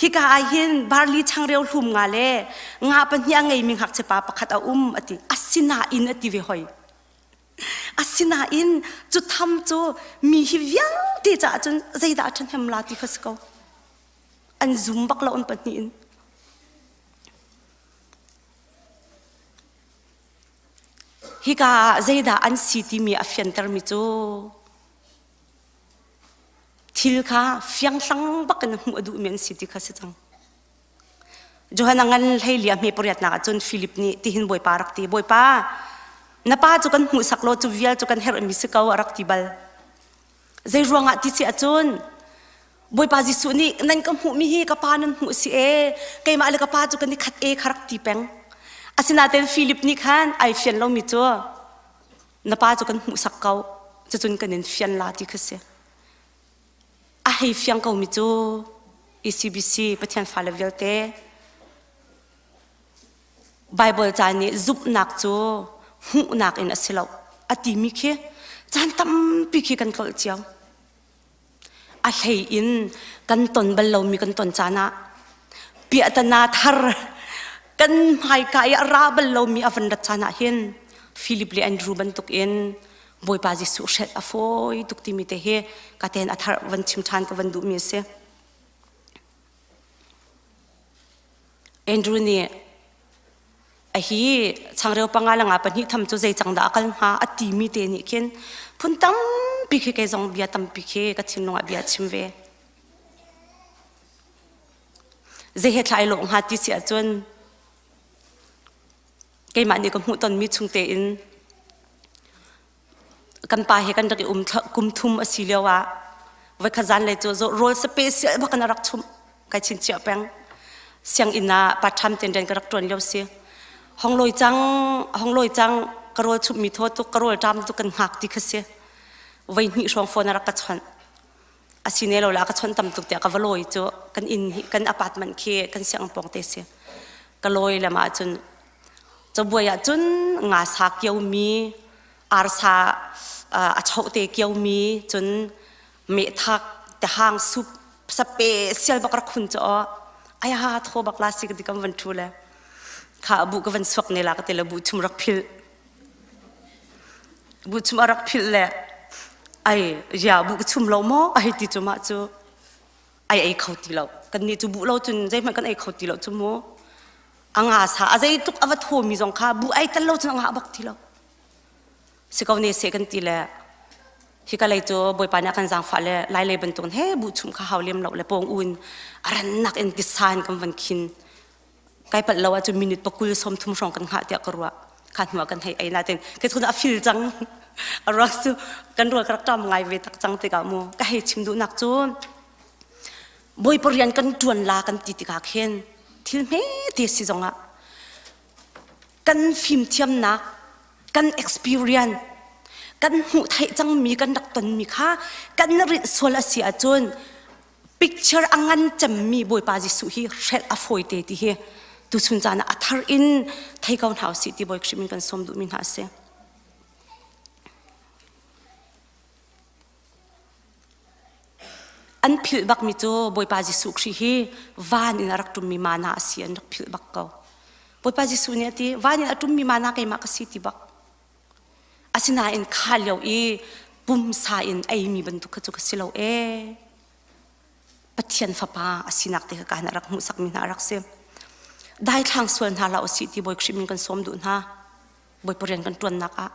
[SPEAKER 13] hika ah hin barley changreu hlum nga le nga pahnih a ngeimi ngakchia pa pakhat a um a ti. Asinain a ti ve hoi. Asinain cu tham cu mi hi vialte caah cun zeidah a ṭhahnem la ti kha si ko. An zum bak lo an pahnih in. Hika ah zeidah an si timi a fiantermi cu thil kha fianghlang bak in hmuh a duhmi an si ti kha si cang. Johan a ngan hleili a hme pariatnak ah cun Philip nih tihin Bawipa rak ti Bawipa na pa cu kan hmuhsak law cu vial cu kan herhmi si ko a rak ti bal zei ruangah ti si ahcun. Bawipa Jesuh nih nan ka hmuhmi hi ka pa nan hmuh si e keimah le ka pa cu kan i khat e kha rak ti peng. Asinain Philip nih khan ai fian lomi cu na pa cu kan hmuhsak ko cucun kan in fian la ti kha si. A hei fiang komi cu ECBC Pathian fale vialte Bible ca nih zumhnak cu hmuhnak in a si lo a timi khi caan tampi khi kan tlolh cio. A hlei in kan ton bal lomi kan ton caan ah piahtana thar kan hmaika i a ra bal lomi a van rat caan ah hin Philip le Andrew bantuk in Bawipa Jesuh hrelh a fawi tuk timi te hi ka ten a thar van chim ṭhan ka van duhmi a si. Andrew nih a hi changreu panga le nga pahnih tham cu zei cang dah a kal hnga a timi te nih khin phun tampi khi kei zong bia tampi khi ka thinlung ah bia chim ve. Zei he thlai lawh hnga ti si ahcun keimah nih ka hmuh tonmi chung tein kan pa he kan rak i um kum thum a si lio ah voikhat zanlei cu rawl special bak in a rak chumh kai chinchiah peng sianginn ah part time ten rian ka rak ṭuan lio si hong lawi cang hong lawi cang ka rawl chumhmi thaw tuk ka rawl ṭam tuk kan hngak ti kha si voi hnih hrawng phone a rak ka chawnh a si ne lo la ka chawnh tam tuk tiah ka va lawi cu kan inn hi kan apartment khi kan siang pawng te si ka lawi lam ah cun cabuai ah cun nga sa kiomi arsa a chote kiomi cun mehthak tehang sup sape sial bak rak khun cho ai ha tho bak la si ka ti kam van thu le kha bu ka van suak ne la ka te le bu chum rak phil bu chum a rak phil le ai ya bu ka chum lo mo ai ti chu ma chu ai ei kho ti lo kan ni chu bu lo chun zeihmanh kan ei kho ti lo chu mu a nga sa a zeitluk a va thomi zong kha bu ai tel lo cun a ngah bak ti lo si ko ne se kan ti le hi ka lei cu bawipa nih a kan zaangfah le lai lei bantuk he bu chum kha hau lem lo le pawng un a rannak in tisa in kan van khin kai palh lo ahcun minute pakul 30 hrawng kan hngah tiah ka ruah kha hnu ah kan hei ei natin kai chun a fil cang a ruak cu kan rual ka rak ṭam ngai ve tak cang tikah mu ka hei chim duhnak cu Bawipa rian kan ṭuan la kan ti tikah khin thil hmete si zongah kan fimthiamnak kan experience kan hmuh theih cangmi kan rak tonmi kha kan rinh sual a si ahcun picture a ngan cemmi Bawipa Jesuh hi hrelh a fawi te ti hi tuchun caan ah a thar in thei ko hna usih ti Bawi Khrih min kan sawm duhmi hna a si. An philh bakmi cu Bawipa Jesuh Khrih hi van in a rak ṭummi mana a si an rak philh bak ko. Bawipa Jesuh nih a ti, van in a ṭummi mana keimah ka si ti bak. Asinain kha lio i pumsa in eimi bantuk kha cu ka si lo ee. Pathian fapa a sinak te kha kaan a rak hmuhsakmi hna a rak si. Daithlang sual hna hlah usih ti Bawi Khrih min kan sawm duh hna. Bawipa rian kan ṭuannak ah.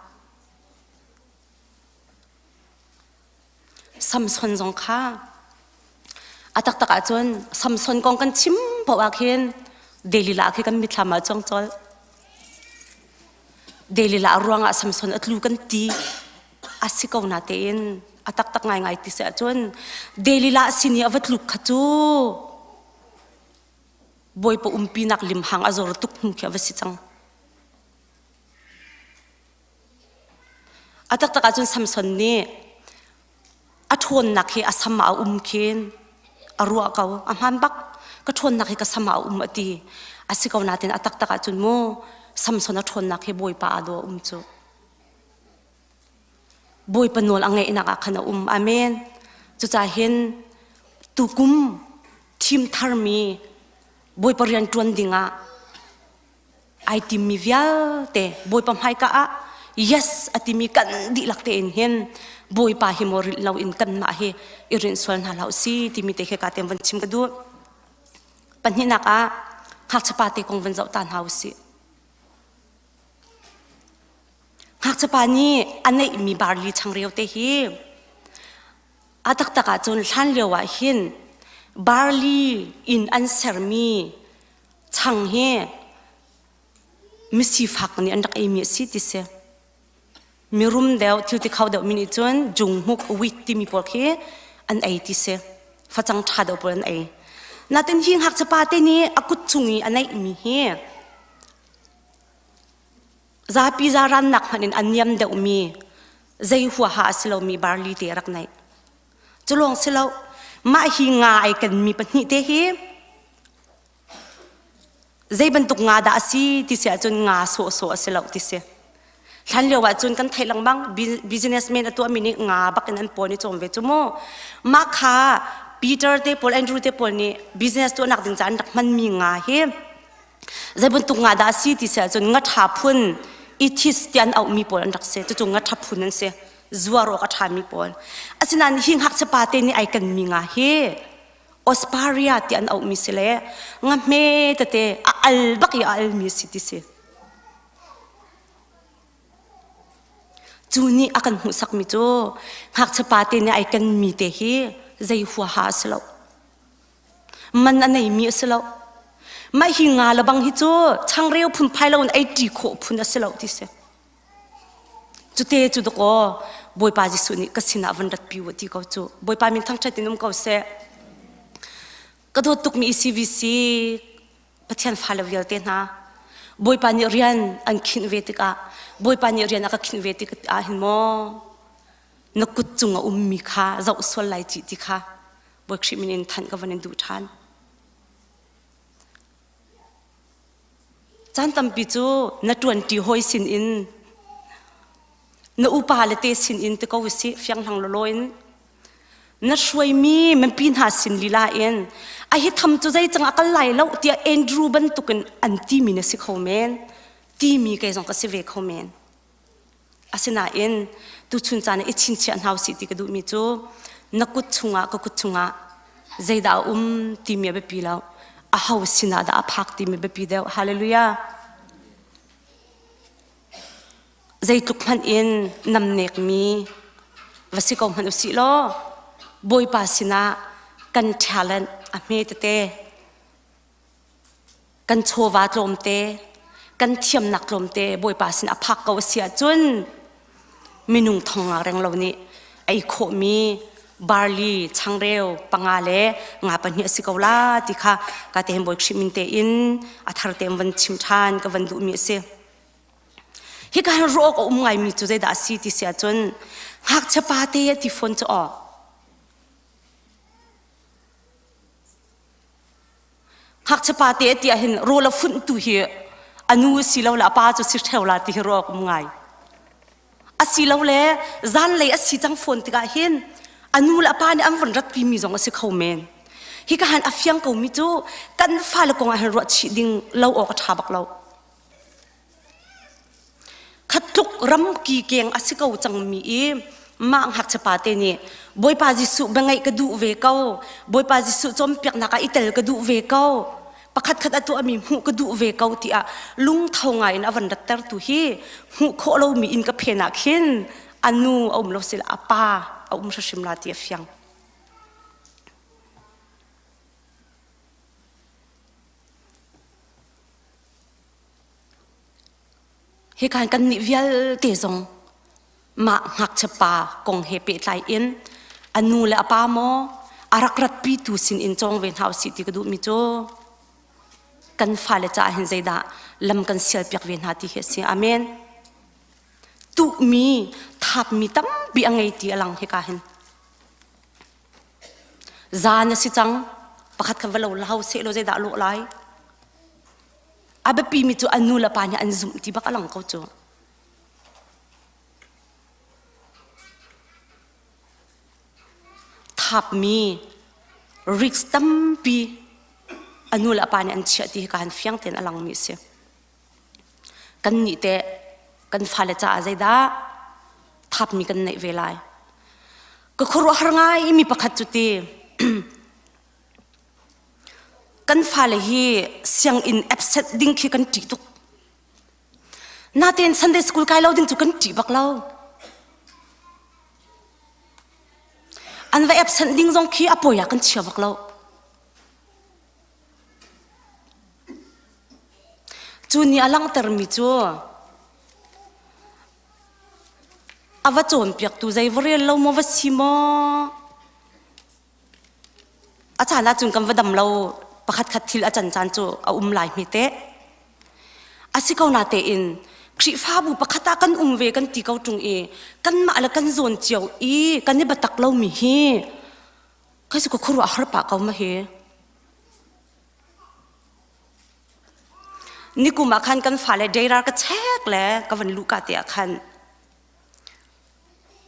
[SPEAKER 13] Samson zong kha a taktak ahcun Samson kong kan chim paoh ah khin Delilah khi kan mitthlam ah cuang colh. Delilah ruangah Samson a tlu kan ti a si ko na tein a taktak ngaingai ti si ahcun Delilah sin i a va tluk kha cu Bawipa umpinak limhang a zor tuk hnu khi a va si cang. A taktak ahcun Samson nih a ṭhawnnak hi a sam ah a um khin a ruah ko. A hmaan bak. Ka ṭhawnnak hi ka sam ah a um a ti. A si ko nain a taktak ahcun mu Samson a ṭhawnnak hi Bawipa ah dawh a um cu. Bawipa nawl a ngeihnak ah khan a um. Amen. Cucaah hin tukum thim tharmi Bawipa rian ṭuan dingah ai timmi vialte Bawipa hmaika ah yes a timi kan dihlak tein hin Bawipa hi maw rilh loin kanmah hi i rinh sual hna hlah si timi te khi ka tem van chim ka duh. Pahnihnak ah ngakchia te kong van zoh ta hna usih. Ngakchia pa nih a neihmi barli changreu te hi a taktak ahcun hlan lio ah hin barli in an sermi chang hi misifak nih an rak eimi a si ti si. Mirum deuh, thil ti kho deuh mi nih cun junghmuk, wheat timi pawl khi an ei ti si. Facang ṭha deuh pawl an ei. Natin hi ngakchia pa te nih a kut chung i a neihmi hi zapi zarannak hmanh in a niam deuhmi zei huaha a si lomi barli te a rak neih. Cu lawng si lo, mah hi nga ai kenmi pahnih te hi zei bantuk nga dah a si ti si ahcun nga sawhsawh a si lo ti si. Hlan lio ahcun kan theih lengmang businessman a tuahmi nih nga bak in an pawn i cawm ve cu mu. Mah kha Peter te pawl Andrew te pawl nih business tuahnak ding ca an rak hmanmi nga hi zei bantuk nga dah a si ti si ahcun nga ṭha phun ithis ti an auhmi pawl an rak si. Cucu nga ṭha phun an si. Zuar awk a ṭhami pawl. Asinain hi ngakchia pa te nih ai kenmi nga hi Osparia ti an auhmi si le nga hme tete a al bak i a almi si ti si. Cu nih a kan hmuhsakmi cu ngakchia pa te nih ai kenmi te hi zei huaha a si lo. Man a neimi a si lo. Mah hi nga le bang hi cu changreu phunphai lo in ei ṭi khawh phun a si lo ti si. Cute cu dakaw Bawipa Jesuh nih ka sinah van ratpi u ti ko cu. Bawipa min thangṭhat in um ko seh. Ka dawt tukmi ECVC Pathian fale vialte hna Bawipa nih rian an khinh ve tikah Bawipa nih rian a ka khinh ve tikah hin maw na kut cung a ummi kha zoh sual lai cih ti kha Bawi Khrih min in thanh ka van in duh ṭhan. Caan tampi cu na ṭuanṭi hawi sinin na upa le te sinin ti ko usih fianghlang lawlaw in na hruaimi mipi hna sin lila in a hi tham cu zei cang a kal lai lo tiah Andrew bantukin an timi na si kho men timi kei zong ka si ve kho men. Asinain tuchun caan ah i chinchiah hna usih ti ka duhmi cu na kut chungah ka kut chungah zeidah a um timi a biapi lo. Aho sinah dah a phak timi biapi deuh. Hallelujah. Zeitluk hmanh in namnekmi va si ko hmanh usih law Bawipa sinah kan talent a hme tete kan chawva tlawmte kan thiamnak tlawmte Bawipa sin a phak ko a si ahcun minung thong reng lo nih ei khawhmi barley changreu panga le nga pahnih a si ko la ti kha ka te hin Bawi Khrih min te in a thar te van chim ṭhan ka van duhmi a si. Hika hin ruah awk a um ngaimi cu zeidah a si ti si ahcun ngakchia pa te a ti fawn cu aw Ngakchia pa te ti ahhin rawl a funhtu hi a nu si lo le a pa cu si ṭheo la ti hi ruah awk um ngai. Asilole zanlei a si cang fawn tikah hin a nu le a pa nih an vun ratpi mi zong a si kho men. Hika han a fiang komi cu kan fale kong ah hin ruah chih ding lo awk a ṭha bak lo. Khatluk ramki keng a si ko cangmi i mah ngakchia pa te nih Bawipa Jesuh biangaih ka duh ve ko Bawipa Jesuh cawnpiaknak ah i tel ka duh ve ko pakhat khat a tuahmi hmuh ka duh ve ko tiah lungtho ngai in a van rattertu hi hmuh khawh lomi inn ka phen ah khin a nu a um lo sila a pa a um hrimhrim la ti a fiang. Hika hin kannih vialte zong mah ngakchia pa kong he pehtlai in a nu le a pa maw a rak ratpitu sin in cawng ve hna usih ti ka duhmi cu kan fale caah hin zeidah lam kan sialpiak ve hna ti hi a si. Amen. Tuhmi, thapmi tampi a ngei ti a lang hika hin. Zan a si cang, pakhat kha va lo lau seh law zeidah a lawh lai? A biapimi cu an nu le pa nih an zumh ti bak a lang ko cu. Thapmi risk tampi a nu le a pa nih an chiah ti hi ka han fiang tein a langmi a si. Kan nih teh kan fale caah zeidah thapmi kan neih ve lai. Ka khuaruahhar ngai mi pakhat cu ti Kan fale hi sianginn absent ding khi kan ṭih tuk. Natein Sunday school kai lo ding cu kan ṭih bak lo. An va absent ding zong khi a pawi ah kan chia bak lo. Cu nih a langhtermi cu a va cawnpiaktu zei va rel lo maw va si maw? A caan ahcun kan va dam lo pakhat khat thil a can caan cu a um lai hme teh. A si ko na tein Khrihfabu pakhat ah kan um ve kan ti ko ṭung i kanmah le kan zawn cio i kan i biatak lomi hi kai cu ka khuaruah har pah ko ma hi. Nikum ah khan kan fale deirar ka chek le ka van luh ka te ah khan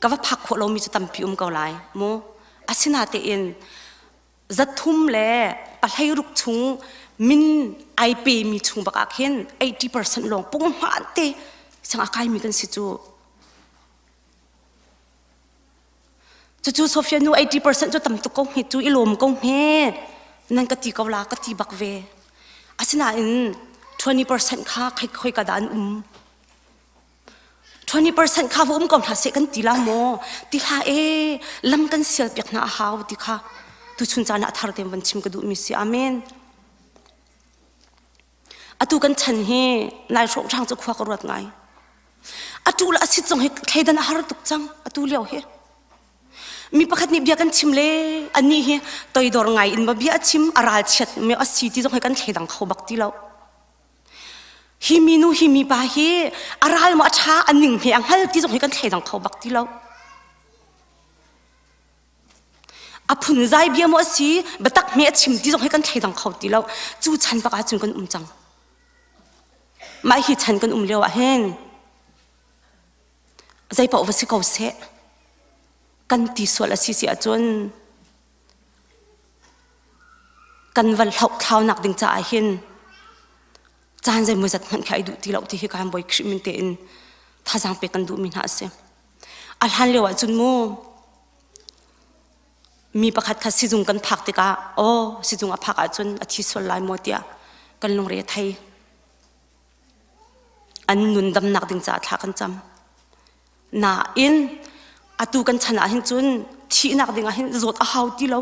[SPEAKER 13] ka va phak khawh lomi cu tampi um ko lai mu asinatein zathum le pahlei ruk chung min ai pemi chung bak ah khin 80% lawng punghman te sang a kaimi kan si cu cucu Sofia nu 80% cu tam tuk ko hme cu i lawm ko hme nan ka ti ko la ka ti bak ve asinain 20% kha khoi khoi ka dah an um 20% kha va um ko hna seh kan ti la maw ti hlah e lam kan sial piak hna a hau ti kha tuchun caan ah a thar tein van chim ka duhmi si amen atu kan chan hi nai hrawng cu khua ka ruat ngai atu le asit zong hi thleidan a har tuk cang atu lio hi mi pakhat nih bia kan chim le anih hi toidor ngai in ma bia a chim a ral chiat me a si ti zong hi kan thleidang kho bak ti lo Hi minu hi mipa hi a ral maw a ṭha a ning he a hngal ti zong hi kan thleidang kho bak ti lo. A phunzai bia maw a si biatak hme a chim ti zong hi kan thleidang kho ti lo. Cu chan bak ahcun kan um cang. Mah hi chan kan um lio ah hin zeipaoh va si ko seh kan ti sual a si si ahcun kan van hlohthlaunak ding caah hin caan zeimawzat hmanh khi ai duh ti lo ti hi kan Bawi Khrih min tein thazaang pek kan duhmi hna a si. A hlan lio ahcun mu mi pakhat kha sizung kan phak tikah aw sizung a phak ahcun a thi sual lai maw tiah kan lungre a thei. An nun damnak ding caah thla kan cam. Nain atu kan chan ah hin cun thihnak ding ah hin zawt a hau ti lo.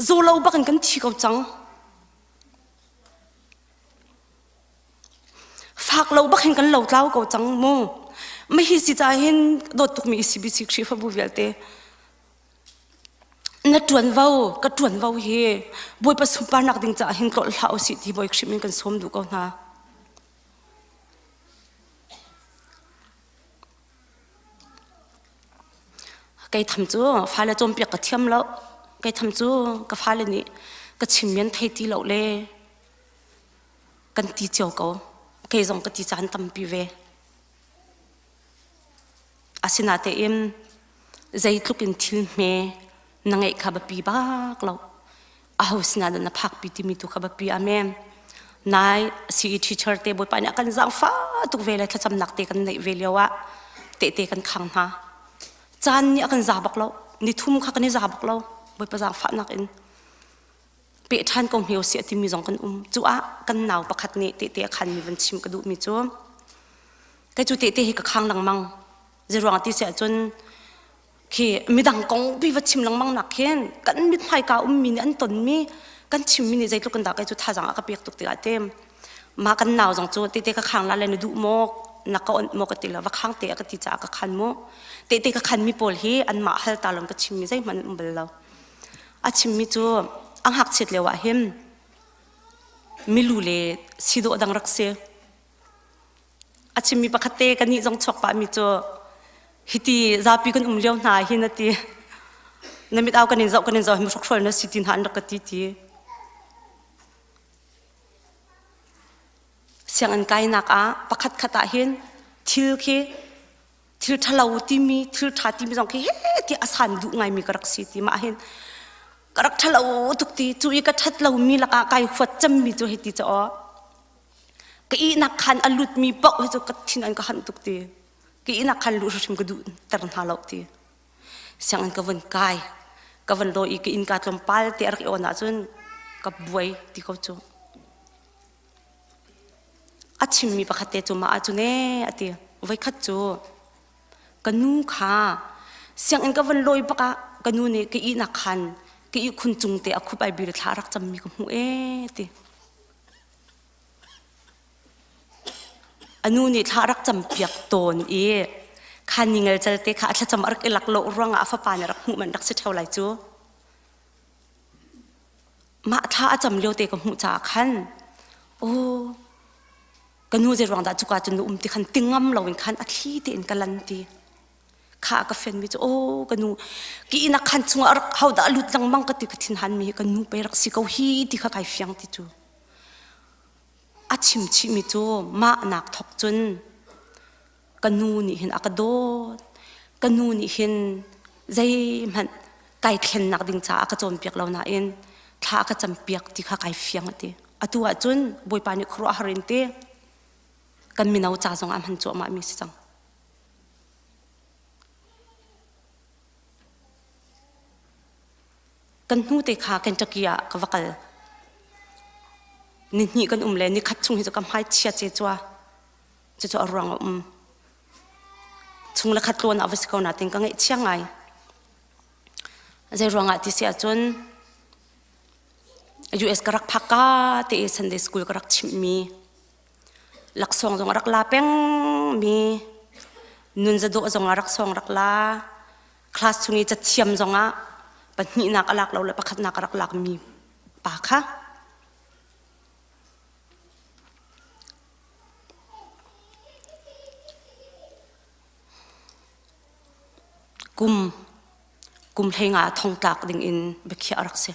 [SPEAKER 13] Zaw lo bak in kan thi ko cang. Fak lo bak hin kan lo tlau ko cang mu. Mahi si ca hin dawt tukmi ECBC Khrihfabu vialte na ṭuanvo ka ṭuanvo hi Bawipa sunparnak ding caah hin tlolh hlah usih ti Bawi Khrih min kan sawm duh ko hna. Kei tham cu fale cawnpiak ka thiam lo. Kei tham cu ka fale nih ka chimmi an thei ti lo le kan ti cio ko. Kei zong ka ti caan tampi ve. Asinatein zeitluk in thil hme na ngeih kha biapi bak lo. Aho sinah dah na phakpi timi tu kha biapi. Amen. Nai CE teacher te Bawipa nih a kan zaangfah tuk ve le thlacamnak te kan neih ve lio ah tehte kan khang hna. Caan nih a kan za bak lo. Ni thum kha kan i za bak lo. Bawipa zaangfahnak in peh ṭhan ko hme usih a timi zong kan um. Cu ah kan nau pakhat nih tehte a khanmi van chim ka duhmi cu kei cu tehte hi ka khang lengmang. Zeiruang ti si ahcun khi midang kong pi va chim lengmang nak khin kan mithmai ka ummi nih an tonmi kan chimmi nih zeitluk in dah kei cu thazaang a ka pek tuk tikah te mah kan nau zong cu tete ka khang la le na duh maw na ka onh maw ka ti lo va khang te a ka ti caah ka khan mu tete ka khan mi pawl hi anmah hal ta lon ka chimmi zeihmanh an um bal lo a chimmi cu a ngakchiat lio ah hin milu le sidawh dang rak si A chimmi pakhat te kannih zong chuak pahmi cu hiti zapi kan um lio hna hin a ti. Na mit au kan in zoh kan in zoh hi hrokhrawl na si ti hna an rak ka ti ti. Sianginn kainak ah pakhat khat ah hin thil khi thil ṭhalo timi thil ṭha timi zong khi he ti a san duh ngaimi ka rak si ti mah hin ka rak ṭhalo tuk ti cu i ka ṭhat lomi lakah kai huat cemmi cu hei ti ca aw Ka ihnak khan a lutmi paoh hi cu ka thin an ka hanh tuk ti. Ka ihnak khan luh hrimhrim ka duh ter hna lo ti. Sianginn ka vun kai. Ka vun lawi i ka innka tlawmpal te a rak i on ahcun ka buai ti ko cu. A chimmi pakhat te cu mah ahcun ee a ti. Voikhat cu ka nu kha sianginn ka vun lawi bak ah ka nu nih ka ihnak khan ka ihkhun cung te a khup ai bil thla a rak cammi ka hmuh ee ti. A nu nih thla a rak campiak tawn i kha ni ngelcel te kha a thlacam a rak i lak lo ruangah a fapa nih a rak hmuh man rak si ṭheo lai cu. Mah thla a cam lio te ka hmuh caah khan aw ka nu zei ruang dah cuka cun na um ti khan tingam loin khan a thli tein ka lan ti. Kha ka fian mi cu aw ka nu ki inn ah khan chungah rak ho dah lut lengmang ka ti ka thin han mi hi ka nu pei rak si ko hi ti kha kai fiang ti cu. A chim chih mi cu mah nak thok cun ka nu nih hin a ka dawt ka nu nih hin zeihmanh kai thlennak ding caah a ka cawnpiak lo nain thla a ka campiak ti kha kai fiang a ti atu ahcun bawipa nih khuaruahhar in ti kan mino ca zong ah hman cuahmah mi si cang kan hnu te kha Kentucky ah ka va kal ni hnih kan um le ni khat chung hi cu ka hmai chia ce cua Cucu a ruang a um. Chung le khat tlawn ah va si ko na tin ka ngaihchia ngai. Zei ruangah ti si ahcun US ka rak phak ka te i Sunday school ka rak chimhmi laksawng zong a rak la pengmi nun zadawh zong a rak sawng rak la class chung i cathiam zong ah pahnihnak a lak lo le pakhatnak a rak lakmi pa kha Kum kum hleinga thongtlak dingin biakhiah a rak si.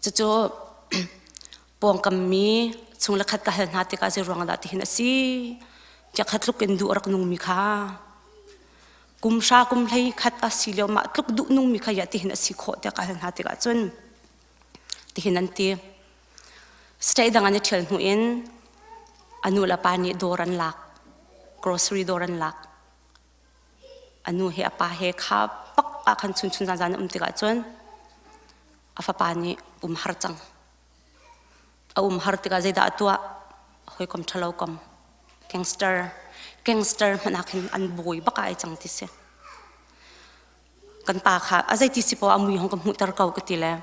[SPEAKER 13] Cucu pawngkam mi chung le khat ka hal hna tikah zei ruang dah tihin a si tiah kha tluk in duh a rak nungmi kha kum hra kum hlei khat a si lio mah tluk duh nungmi kha ya tihin a si khawh tiah ka hal hna tikah cun tihin an ti state dang an i ṭhial hnu in a nu le pa nih dawr an lak grocery dawr an lak a nu he a pa he kha pak ah khan chun chun zan zan um tikah cun a fapa nih um har cang a um har tikah zeidah a tuah hawikom ṭhalo kom gangster gangster hmanh ah khin an bawi bak ai cang ti si kan pa kha a zeiti si poah a mui hong ka hmuhter ko ka ti le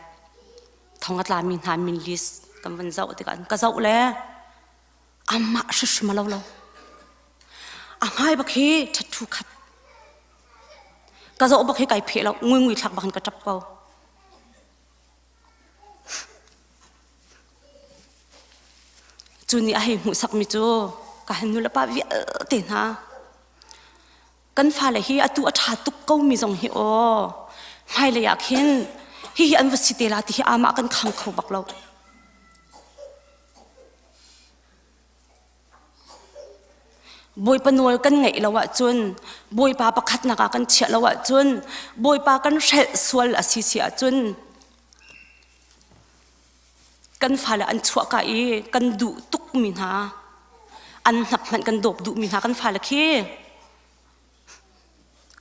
[SPEAKER 13] thong a tlami hna min list kan van zoh tikah ka zoh le amah hrimhrim a lo lo a hmai bak hi ṭhatṭhu khat ka zoh bak hi kai pheh lo ngui ngui thlak bak in ka ṭap ko Cu nih a hei hmuhsakmi cu ka han nulepa vialte hna kan fale hi atu a ṭha tuk komi zong hi aw hmailei ah khin hihi an va si te la ti hi amah kan khang kho bak lo. Bawipa nawl kan ngaih lo ahcun Bawipa pakhatnak ah kan chiah lo ahcun Bawipa kan hrelh sual a si si ahcun kan fale an chuahka i kan duh tukmi hna an hnap hmanh kan dawp duhmi hna kan fale khi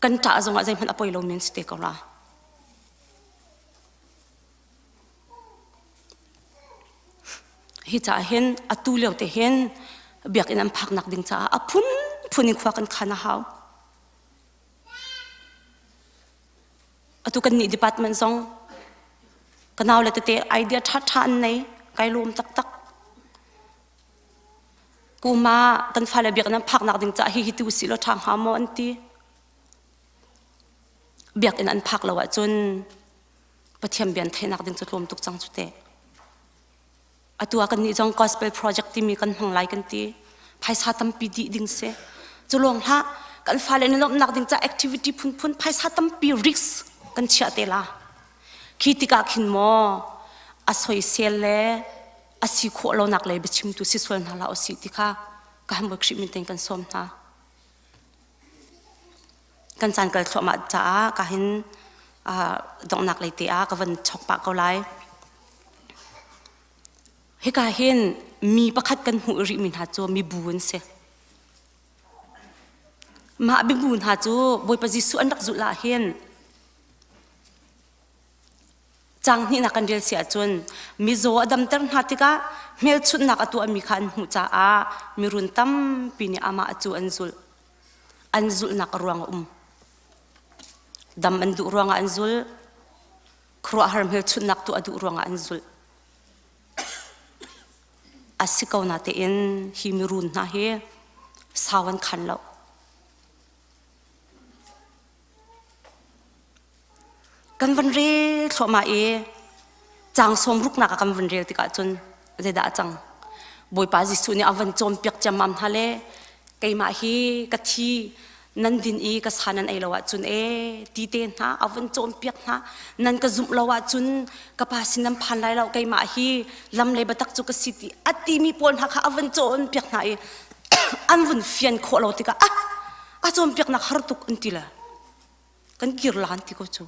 [SPEAKER 13] kan ṭah zongah zeihmanh a poi lomi an si te ko la. Hi caah hin atu lio te hin biakinn an phaknak ding caah a phunphun in khua kan khan a hau. Atu kan nih department zong ka nau le tete idea ṭhaṭha an nei kai lawm taktak. Kuma kan fale biakinn an phaknak ding caah hihi tu si law ṭha hnga maw an ti. Biakinn an phak lo ahcun Pathian bia an theihnak ding cu tlawm tuk cang cu teh. Atu ah kannih zong gospel project timi kan hmang lai kan ti. Phaisa tampi dih ding si. Cu lawng hlah kan fale na lawmhnak ding ca activity phunphun phaisa tampi risk kan chiah te la. Khi tikah khin maw a soisel le a si khawh lonak lei biachimtu si sual hna hlah usih ti kha ka han Bawi Khrih min tein kan sawm hna. Kan caan kal thluahmah caah ka hin donghnak lei te ah ka van chok pah ko lai. Hika hin mi pakhat kan hmuh rihmi hna cu mibu an si. Mah mibu hna cu Bawipa Jesuh an rak zulh ah hin Cang hnihnak kan rel si ahcun mizaw a damter hna tikah hmelchunhnak a tuahmi kha an hmuh caah mirun tampi nih amah cu an zulh. An zulhnak a ruang a um. Dam an duh ruangah an zulh. Khuaruahhar hmelchunhnak tuah a duh ruangah an zulh. A si ko natein hi mirun hna hi sau an khan lo. Kan van rel thluahmah i caang sawm ruknak ah kan van rel tikah cun zeidah a cang? Bawipa Jesuh nih a van cawnpiak ciammam hna le keimah hi ka thi nan din i ka sa nan ei lo ahcun ee ti te hna a van cawnpiak hna nan ka zumh lo ahcun ka pa sin nan phan lai lo keimah hi lam le biatak cu ka si ti a timi pawl hna kha a van cawnpiak hna i an vun fian khawh lo tikah ah a cawnpiaknak har tuk an ti le kan kir lan ti ko cu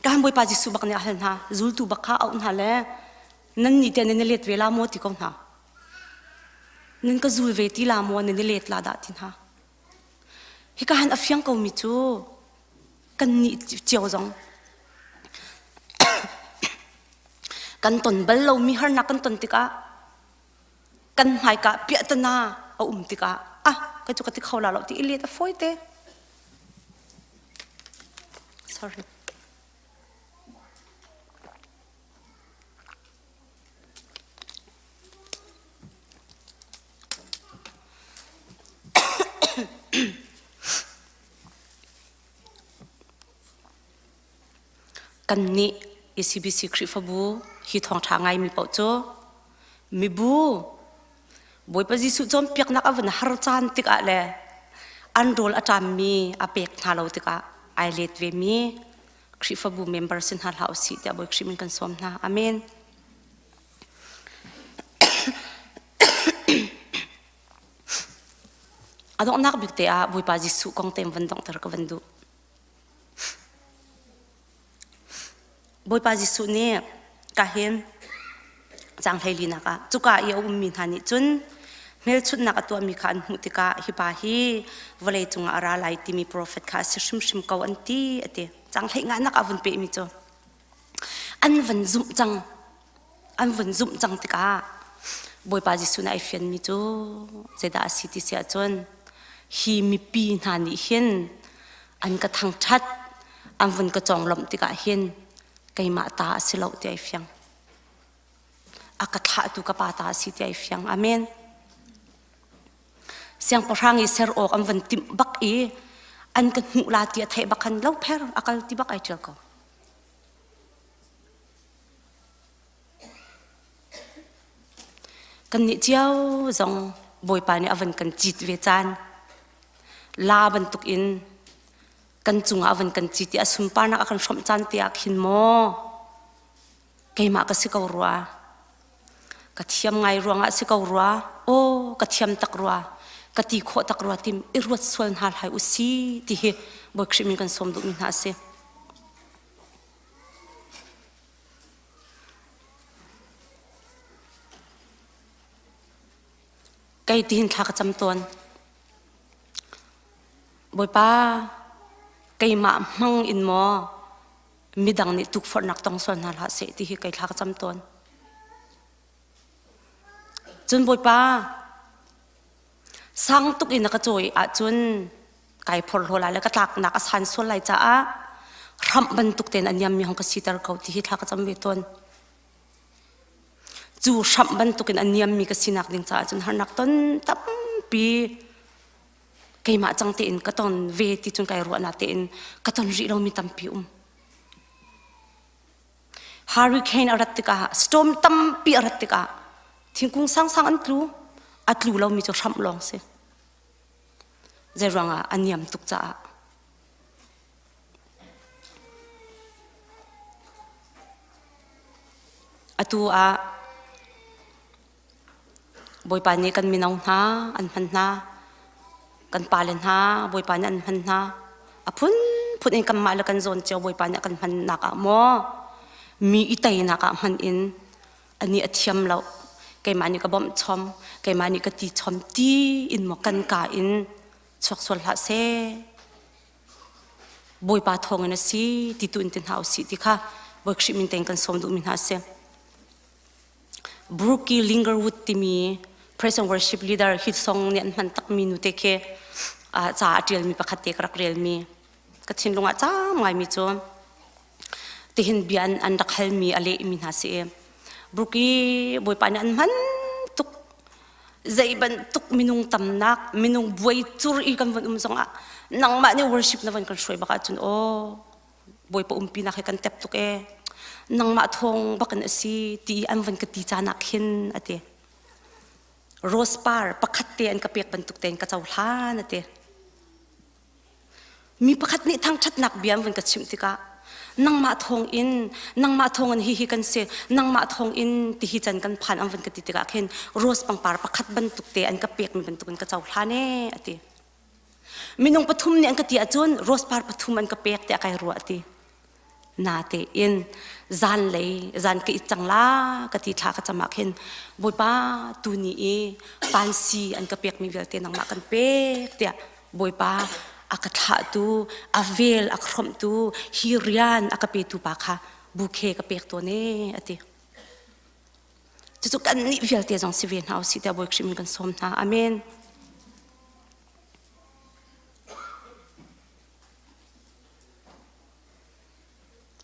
[SPEAKER 13] Kan Bawipa Jesuh bak nih a hal hna zultu bak kha auh hna le nan nih te nan i let ve la maw ti ko hna nan ka zul ve ti la maw nan i let la dah ti hna hika han a fiang ko mi cu kan nih cio zong kan ton bal lomi harnak kan ton tikah kan hmaika piahtana a um tikah ah ka cu ka ti kho la lo ti i let a fawi te sorry Kannih ECBC Khrihfabu hi thawngṭha ngaimi paoh cu mibu Bawipa Jesuh cawnpiaknak a vun har caan tikah le an rawl a ṭammi a pek hna lo tikah ai let vemi Khrihfabu member si hna hlah usih tiah Bawi Khrih min kan sawm hna. Amen. A donghnak bik te ah Bawipa Jesuh kong te van donghter ka van duh. Bawipa Jesuh nih ka hin caang hleilinak ah cuka i a ummi hna nih cun hmelchunhnak a tuahmi kha an hmuh tikah hi pa hi vawlei cungah a ra lai timi profet kha a si hrimhrim ko an ti a ti. Caang hlei nganak ah vun pehmi cu an van zumh cang an vun zumh cang tikah Bawipa Jesuh nih ai fianmi cu zeidah a si ti si ahcun hi mipi hna nih hin an ka thangṭhat an vun ka conglawmh tikah hin keimah ta a si lo ti ai fiang a ka thlahtu ka pa ta a si ti ai fiang amen siangpahrang i ser awk an van timh bak i an ka hnuh la ti a theih bak khan lo pher a kal ti bak ai ṭial ko Kannih cio zong Bawipa nih a van kan cit ve caan la bantukin kan cungah a van kan cit i a sunparnak a kan hrawmh caan te ah khin maw keimah ka si ko rua ka thiam ngai ruangah si ko rua aw ka thiam tak rua ka ti khawh tak rua tim i ruat sual hna hlai u si ti hi Bawi Khrih min kan sawm duhmi hna a si. Kei tihin thla ka cam tawn. Bawipa, keimah hmang in maw midang nih tukforhnak tong sual hna hlah seh ti hi kei thla ka cam tawn. Cun Bawipa, sang tuk in na ka cawi ahcun kai phorhlaw lai le ka tlaknak a san sual lai caah hramh bantuk tein a niammi hong ka siter ko ti hi thla ka cam ve tawn. Cu hramh bantukin a niammi ka sinak ding caah cun harnak ton tampi keimah cang tein ka ton ve ti cun kai ruahnak tein ka ton rih lomi tampi um. Hurricane a rat tikah storm tampi a rat tikah thingkung sangsang an tlu a tlu lomi cu hramh lawng si zei ruangah a niam tuk caah atu ah Bawipa nih kan mino hna an hman hna kan pale hna Bawipa nih an hman hna a phunphun in kanmah le kan zawn cio Bawipa nih a kan hmannak ah maw mi i teinak ah hman in ani a thiam lo keimah nih ka bawmh chom keimah nih ka ti chom ti in maw kan ka in chuak sual hlah seh Bawipa thawngin a si ti tu in ti hna usih ti kha Bawi Khrih min tein kan sawm duhmi hna a si. Brookie Lingerwood timi praise and worship leader hi song nih an hman takmi nu te khi ca a ṭialmi pakhat te ka rak relmi ka thinlung ah caam ngaimi cu tihin bia an, an rak halmi a lehmi hna si i Brookie bawipa nih an hman tuk. Zei bantuk minung tamnak, minung buai cur i kan von um zongah nangmah nih worship na von kan hruai bak ahcun aw Bawipa umpinak he kan tep tuk ee. Nangmah thawng bakin a si ti an von ka ti caan ah khin a ti. Rose par pakhat te an ka pek bantuk tein ka cohlan a ti. Mi pakhat nih thangṭhatnak bia an vun ka chimh tikah nangmah thawng in nangmah thawng in hihi kan si nangmah thawng in tihi can kan phan an vun ka ti tikah khin rose pangpar pakhat bantuk te an ka pekmi bantuk in ka cohlan ee a ti. Minung pathum nih an ka ti ahcun rose par pathum an ka pek tiah kai ruah a ti. Natein zanlei zan ka it cang la ka ti thla ka cam ah khin Bawipa tuni i pansi an ka pekmi vialte nangmah kan pek tiah Bawipa a ka thlahtu a vel a ka hrawmhtu hi rian a ka petu pa kha bukhe ka pek tawn ee a ti. Cucu kannih vialte zong si ve hna usih tiah Bawi Khrih min kan sawm hna. Amen.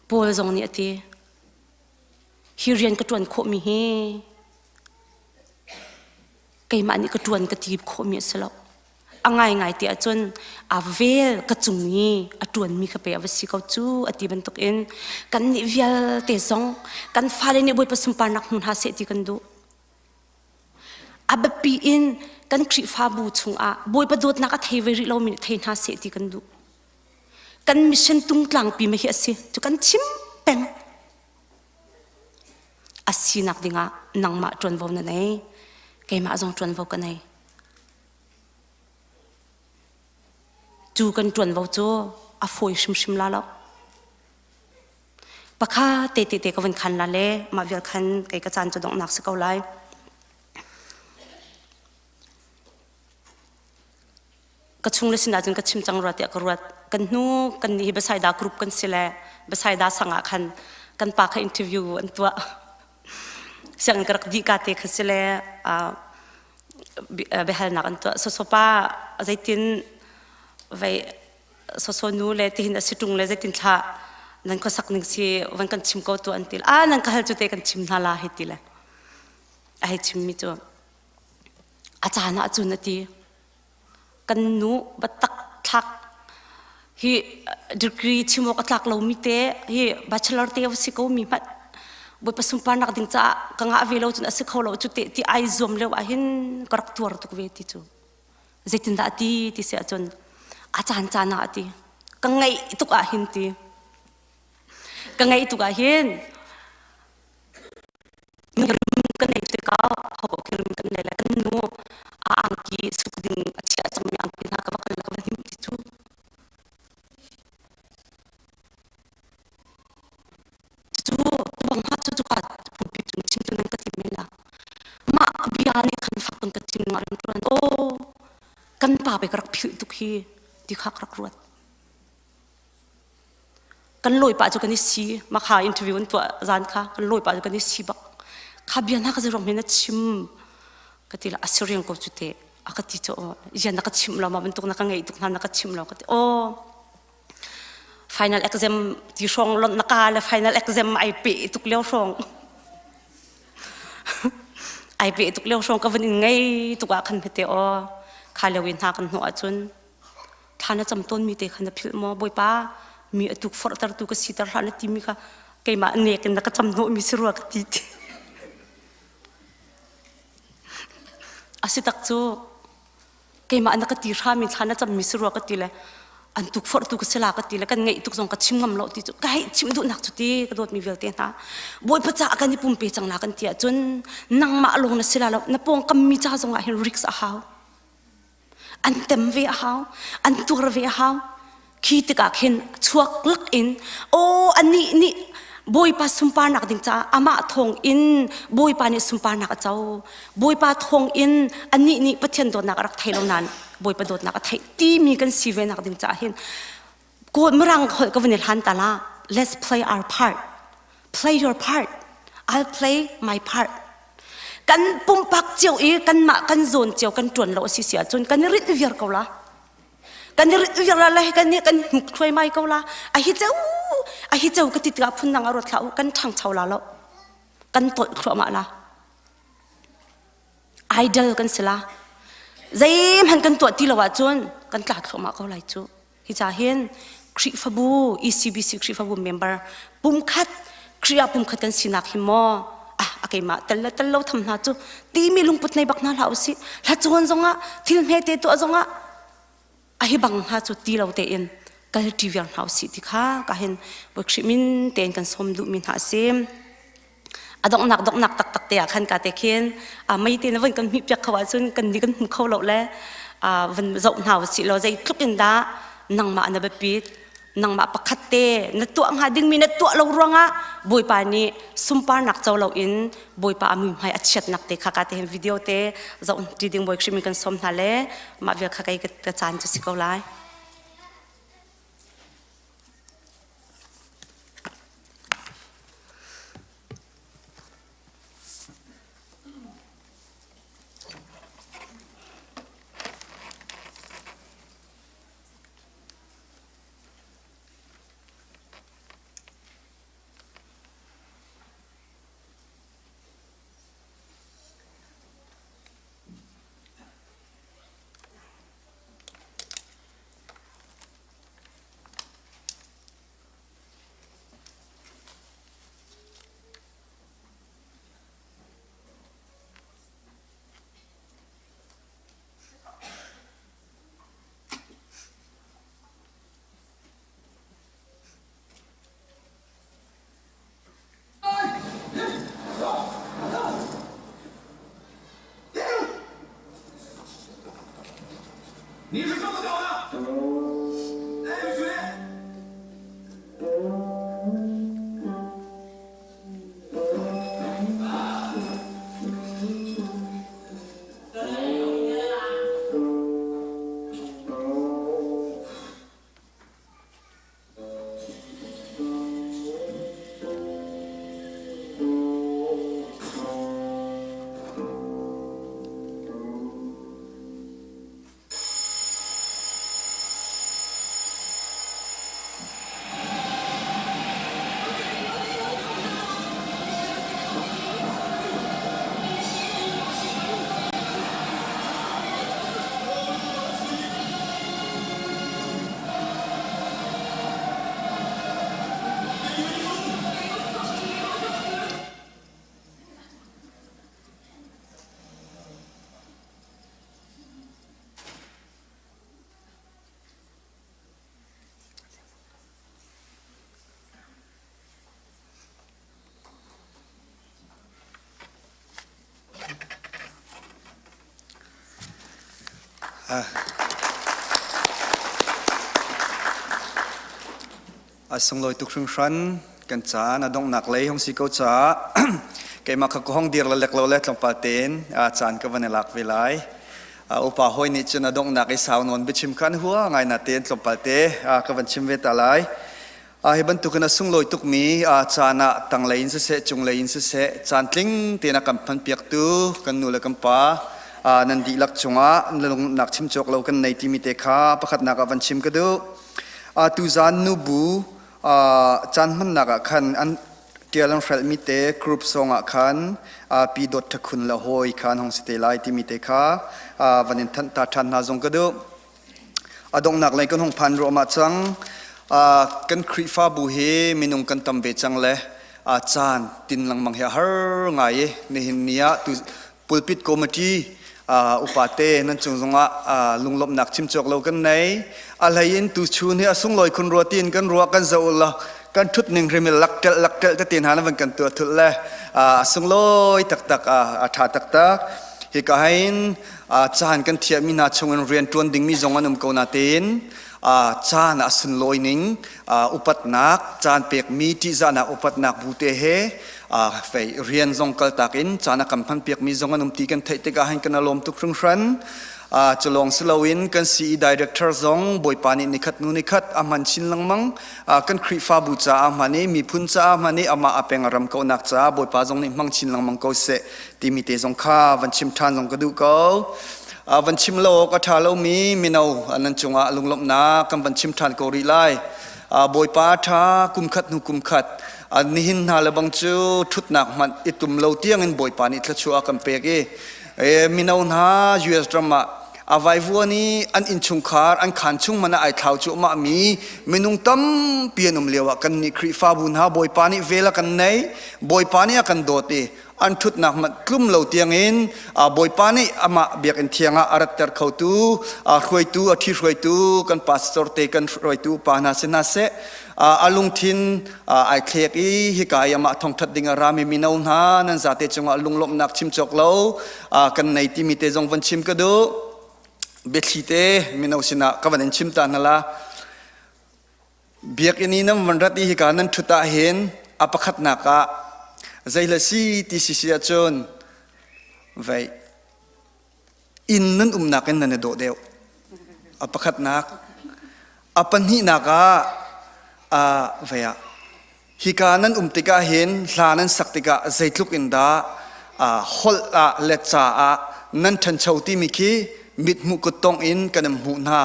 [SPEAKER 13] Paul zong nih a ti, hi rian ka ṭuan khawhmi hi keimah nih ka ṭuan ka ti khawhmi a si lo. A ngaingai ti ahcun a vel ka cung i a ṭuanmi kha pei a va si ko cu a ti bantukin kannih vialte zong kan fale nih Bawipa sunparnak hmu hna seh ti kan duh. A biapi in kan Khrihfabu chungah Bawipa dawtnak a thei ve rih lomi nih thei hna seh ti kan duh. Kan mission tungtlangpi ma hi a si. Cu kan chim peng. A sinak dingah nangmah ṭuanvo na nei. Keimah zong ṭuanvo ka nei. Cu kan ṭuanvo cu a fawi hrimhrim la lo. Pakha te te te ka vun khan la le mah vial khan kei ka caan cu donghnak si ko lai. Ka chung le sinah cun ka chim cang rua tiah ka ruat. Kan hnu kan nih hi Basaida group kan si le Basaida sang ah khan kan pa kha interview an tuah. Sianginn ka rak dih ka te kha si le biahalnak an tuah. Sosopa zeitin vei soso nu le tihin a si ṭung le zeitin thla nan khuasak ning si van kan chim ko tu an ti ah nan ka hal cu te kan chim hna la hei ti le a hei chimmi cu a caan ah cun a ti kan nu batak thlak hi degree chim awk a tlak lomi te hi bachelor te si ko mi hmanh Bawipa sunparnak ding caah ka ngah ve lo cun a si kho lo cu te ti ai zuam lio ah hin ka rak tuar tuk ve ti cu zeitindah a ti ti si ahcun a caan caan ah a ti ka ngaih tuk ah hin ti ka ngaih tuk ah hin rim kan nei tikah ho rim kan nei le kan nu a angki suk ding a chiah cangmi angki hna ka va kal ka va hnim ti cu Cu tuang hna cu cuka pulpit cung chim cu nan ka tim men la. Mah bia nih khan fak kan ka tim nga ram tuan. Oh, kan pa pe ka rak philh tuk hi ti kha ka rak ruat. Kan lawi pa cu kan i si. Mah kha interview an tuah zan kha kan lawi pa cu kan i si bak. Kha bia hna ka zei ruang men na chim ka ti la a si riang ko cu te a ka ti cu yan na ka chim lo ma bantuk na ka ngeih tuk hna na ka chim lo ka ti oh Final exam ti hrawng lonh na ka le final exam ai pe tuk lio hrawng. ai pe tuk lio hrawng ka vun in ngei tuk ah khan hmete aw kha lio in hna kan hnawh ahcun thla na cam tawn mi te kha na philh maw bawipa mi a tuk forhtertu ka siter hlah na timi kha keimah nek in na ka cam hnawh mi si rua ka ti ti asi tak cu keimah na ka ti hrami thla na cammi si rua ka ti le an tukforhtu ka si la ka ti le kan ngeih tuk zong ka chim ngam lo ti cu ka hei chim duhnak cu ti ka dawtmi vialte hna bawipa caah kan i pumpe cang la kan ti ahcun nangmah lawng na si la lo na pawngkam mi ca zong ah hin risk a hau an tem ve a hau an tuar ve a hau Khi tikah khin chuak lak in aw anih nih Bawipa sunparnak ding caah amah thawng in Bawipa nih sunparnak a co. Bawipa thawng in anih nih Pathian dawtnak a rak thei lo nain Bawipa dawtnak a theih timi kan si ve nak ding caah hin kawl mirang holh ka vun i hlan ta la let's play our part play your part I'll play my part kan pumpak cio i kanmah kan zawn cio kan ṭuan lo a si si ahcun kan i rinh viar ko la kan i rit viar la kan nih kan hnuk thluai mai ko la a hi ceu a hi ceu ka ti tikah phun dang a ruat hlah u kan ṭhangcho la lo kan tolh thluahmah la. Idol kan si la. Zeihmanh kan tuah ti lo ahcun kan tla thluahmah ko lai cu. Hi ca hin Khrihfabu ECBC Khrihfabu member pumkhat Khrih ah pumkhat kan sinak hi maw ah a keimah tel le tel lo tham hna cu timi lungput nei bak hna hlah usih. Hla cawn zongah thil hmete tuah zongah a hi bang hna cu ti lo tein kal ṭi viar hna usih ti kha ka hin Bawi Khrih min tein kan sawm duhmi hna a si. A donghnak donghnak taktak te ah khan ka te khin mei te na von kan hmih piak kho ahcun kan ni kan hmu kho lo le van zoh hna usih law zeitluk in dah nangmah na biapit nangmah pakhat te na tuah hnga dingmi na tuah lo ruangah Bawipa nih sunparnak co loin Bawipa a muihmai a chiatnak te kha ka te hin video te zoh ti ding Bawi Khrih min kan sawm hna le mah vial kha kei ka caan cu si ko lai.
[SPEAKER 2] A sunglawi tuk hringhran kan caan a donghnak lei hong si ko caah keimah kha ka hong dir le lek lo le tlawmpal tein caan ka van i lak ve lai. Upa hawi nih cun a donghnak i sau nawn biachim kha an hua ngai na tein tlawmpal te ka van chim ve ta lai. Hi bantukin a sunglawi tukmi caan ah tanglei in siseh, cunglei in siseh, caan tling tein a kan phanpiaktu kan nu le kan pa nan dihlak cungah lungnak chim cawk lo kan nei timi te kha pakhatnak ah van chim ka duh. Tuzaan nubu caan hmannak ah khan an ṭial an hrelhmi te group song ah khan pi dawt ṭhakhun le hawi kha an hong si te lai timi te kha van in thanh ta ṭhan hna zong ka duh. A donghnak lei kan hung phan ruahmah cang. Kan Khrihfabu hi minung kan tam ve cang le caan tin lengmang hi a har ngai i nihin ni ah tu pulpit committee upate nan cung zongah lunglawmhnak chim cawk lo kan nei. A hlei in tu chun hi a sunglawi khun rua tiin kan ruah kan zoh la kan thut ning hrim lak tel lak tel te hna na van kan tuah thul le a sunglawi taktak a tha taktak. Hi ka hein caan kan thiahmi hna chungin rian ṭuan dingmi zong an um ko natein caan a sunlawi ning upatnak caan pekmi ṭihzahnak upatnak bu te he fei rian zong kaltak in caan a kan hmanpiakmi zong an um ti kan theih tikah hin kan alawm tuk hringhran culawng si loin kan CE director zong Bawipa nih nikhat hnu nikhat a hman chin lengmang kan Khrihfabu caah hman i miphun caah hman i amah a peng a ram kauhnak caah Bawipa zong nih hmang chin lengmang ko seh timi te zong kha van chim ṭhan zong ka duh ko. Van chim lo awk a ṭha lomi mino nan cungah lunglawmhnak kan van chim ṭhan ko rih lai. Bawipa ṭha kumkhat hnu kumkhat nihin hna le bang cu ṭhutnak hmanh i tum lo tiangin Bawipa nih thluachuah a kan pek i. Mino hna US ram ah a vaivuan i an innchungkhar an khaan chung man ah ai thlau cuahmah mi minung tampi an um lio ah kannih Khrihfabu hna Bawipa nih vel a kan nei Bawipa nih a kan dawt i an ṭhutnak hmanh tlum lo tiangin Bawipa nih amah biakinn thiang ah a ratter khotu hruaitu a ṭhi hruaitu kan pastor te kan hruaitu pa hna si hna seh a lungthin ai thlek i hika i amah thongṭhat ding a rami mino hna nan zate cungah lunglawmhnak chim cawk lo kan nei timi te zong van chim ka duh biathli te mino sinah ka van in chim ta hna la Biakinn i nan van rat i hika nan ṭhut ah hin a pakhatnak ah zei si ti si si ahcun vei inn nan umnak in nan i dawh deuh. A pakhatnak. A pahnihnak ah vei ah hika nan um tikah hin hla nan sak tikah zeitluk in dah holh ah le ca ah nan ṭhancho timi khi mithmuh kuttongh in kan in hmuh hna.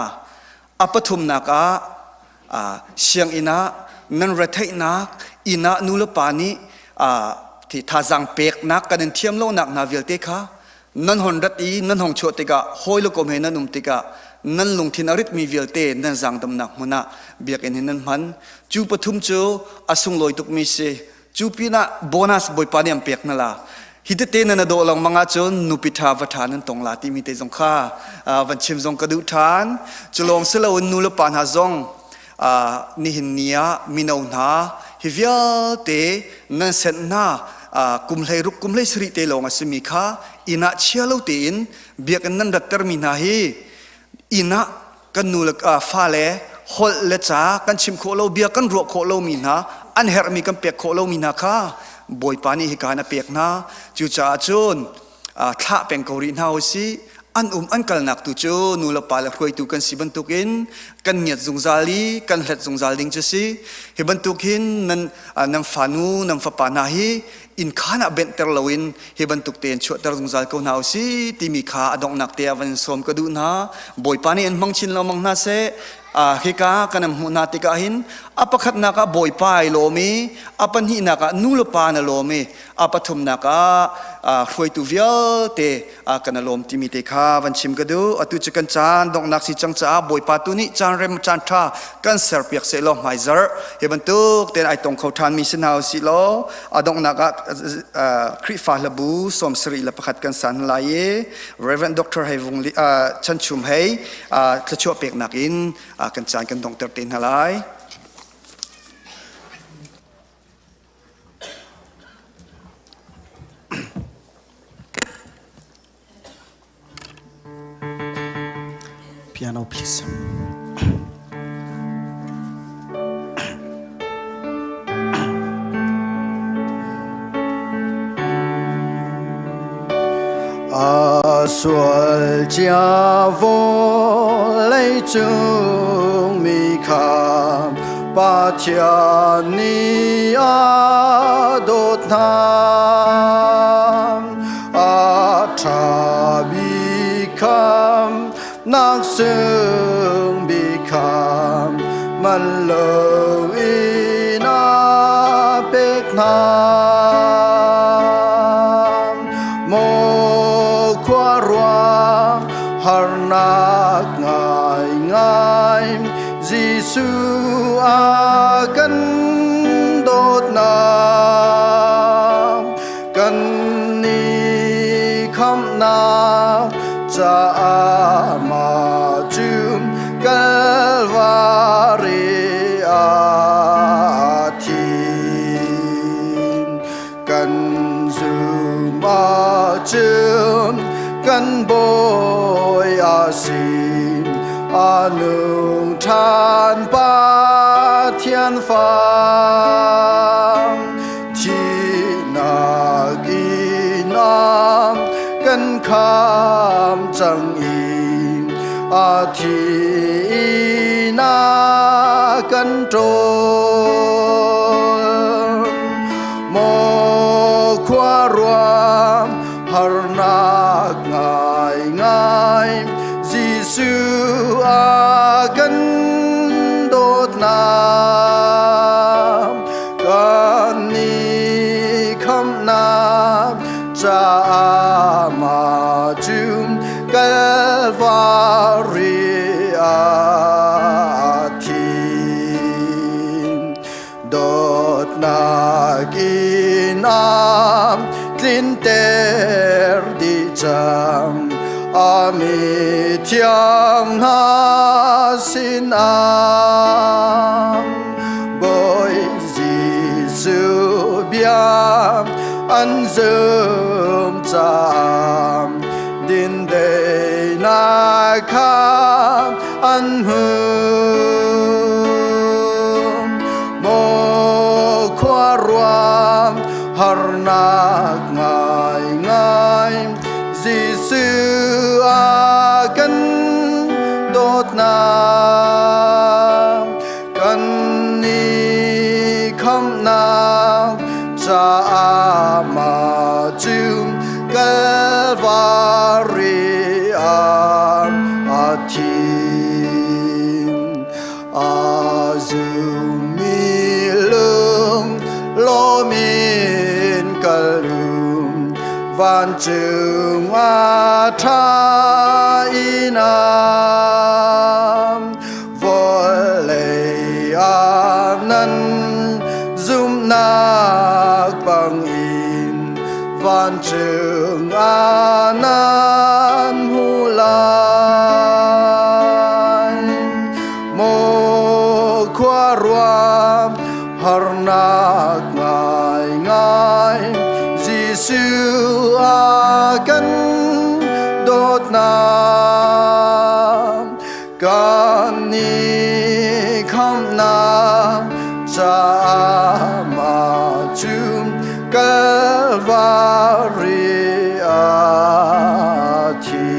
[SPEAKER 2] A pathumnak ah sianginn ah nan retheihnak inn ah nulepa nih thazaang peknak kan in thiam lonak hna vialte kha nan hon rat i nan hong chuah tikah hawi le kom he nan um tikah nan lungthin a ritmi vialte nan zaangdamnak hmun ah biakinn hin nan hman. Cu pathum cu a sunglawi tukmi si. Cu pinah bonus Bawipa nih an pek hna la. Hi tete nan a dawh lengmang ahcun nupi ṭha va ṭha nan tong la timi te zong kha van chim zong ka duh ṭhan. Cu lawng si loin nu le pa hna zong nihin ni ah mino hna hi vialte nan senh hna kum 16 kum 17 te lawng a simi kha inn ah chia lo tein biakinn nan rattermi hna hi inn ah kan nu le fale holh le ca kan chim khawh lo bia kan ruah khawh lomi hna an herhmi kan pek khawh lomi hna kha Bawipa nih hika in a pek hna cucaah cun thlah peng ko rih hna u sih an um an kalnak tu cu nu le pa le hruaitu kan si bantukin kan ngiat zungzal i kan hlet zungzal ding cu si hi bantuk hin nan nan fanu nan fapa hna hi inn khaan ah benhter loin hi bantuk tein chuahter zungzal ko hna u si timi kha a donghnak te ah van sawm ka duh hna Bawipa nih in hmang chin lengmang hna seh hika kan hmuh hna tikah hin a pakhatnak ah Bawipa ai lawm i a pahnihnak ah nu le pa na lawm i a pathumnak ah hruaitu vialte kan lawm timi te kha van chim ka duh atu cu kan caan donghnak si cang caah Bawipa tu nih caan rem caan ṭha kan serpiak seh law hmaizarh hi bantuk tein ai tong kho ṭhan mi si hna usih law a donghnak ah Khrihfa hlabu 71 kan san lai i Reverend Dr. Hei Vung Chan Chum Hei thluachuah peknak in kan caan kan donghter te hna lai.
[SPEAKER 5] Piano, please. A sual cia vawlei cung mi kha Pathian nih a dawt hna. A ṭha bik kham nak sung bik kham man lo in a pek hna. Maw khua ruang harnak ngai ngai Jesuh a kan dawtnak kan ni khamhnak caah mah cu Kalvari ah thi kan zum ahcun kan bawi a si a nung ṭhan Pathian fa Thihnak in a kan kham cang i a thi in a kan ṭawl. Maw khua ruam harnak ngai ngai Jesuh a kan dawtnak kan ni khamhnak caah mah.
[SPEAKER 4] Kalvari ah thi. Dawtnak in a tlinter dih cang a mi thiang hna sinah. Bawi Jesuh bia an zum cang dindeinak kha an hmu. Maw khuaruang harnak ngaingai Jesuh a kan dawtnak kan nih khamhnak caah mah cu Kalvari ah a thi. A zummi lung lawmin kal um vancung ah ṭha inam vawlei ah nan zumhnak bangin vancung ah nan hmu lai. Maw khuaruam harnak ngaingai Jesuh a kan dawtnak kan nih khamhnak caah mah cu Kalvari ah thi.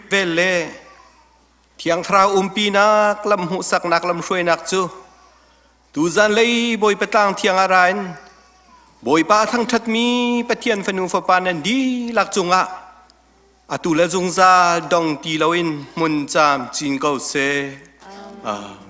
[SPEAKER 14] Vel le Thiang Thlarau umpinak lam hmuhsaknak lam hruainak cu tuzan lei Bawipa tlang thiang ah ra in Bawipa a thangṭhatmi Pathian fanu fapa nan dihlak cungah atu le zungzal dong ti loin hmun caam cin ko seh. Amen.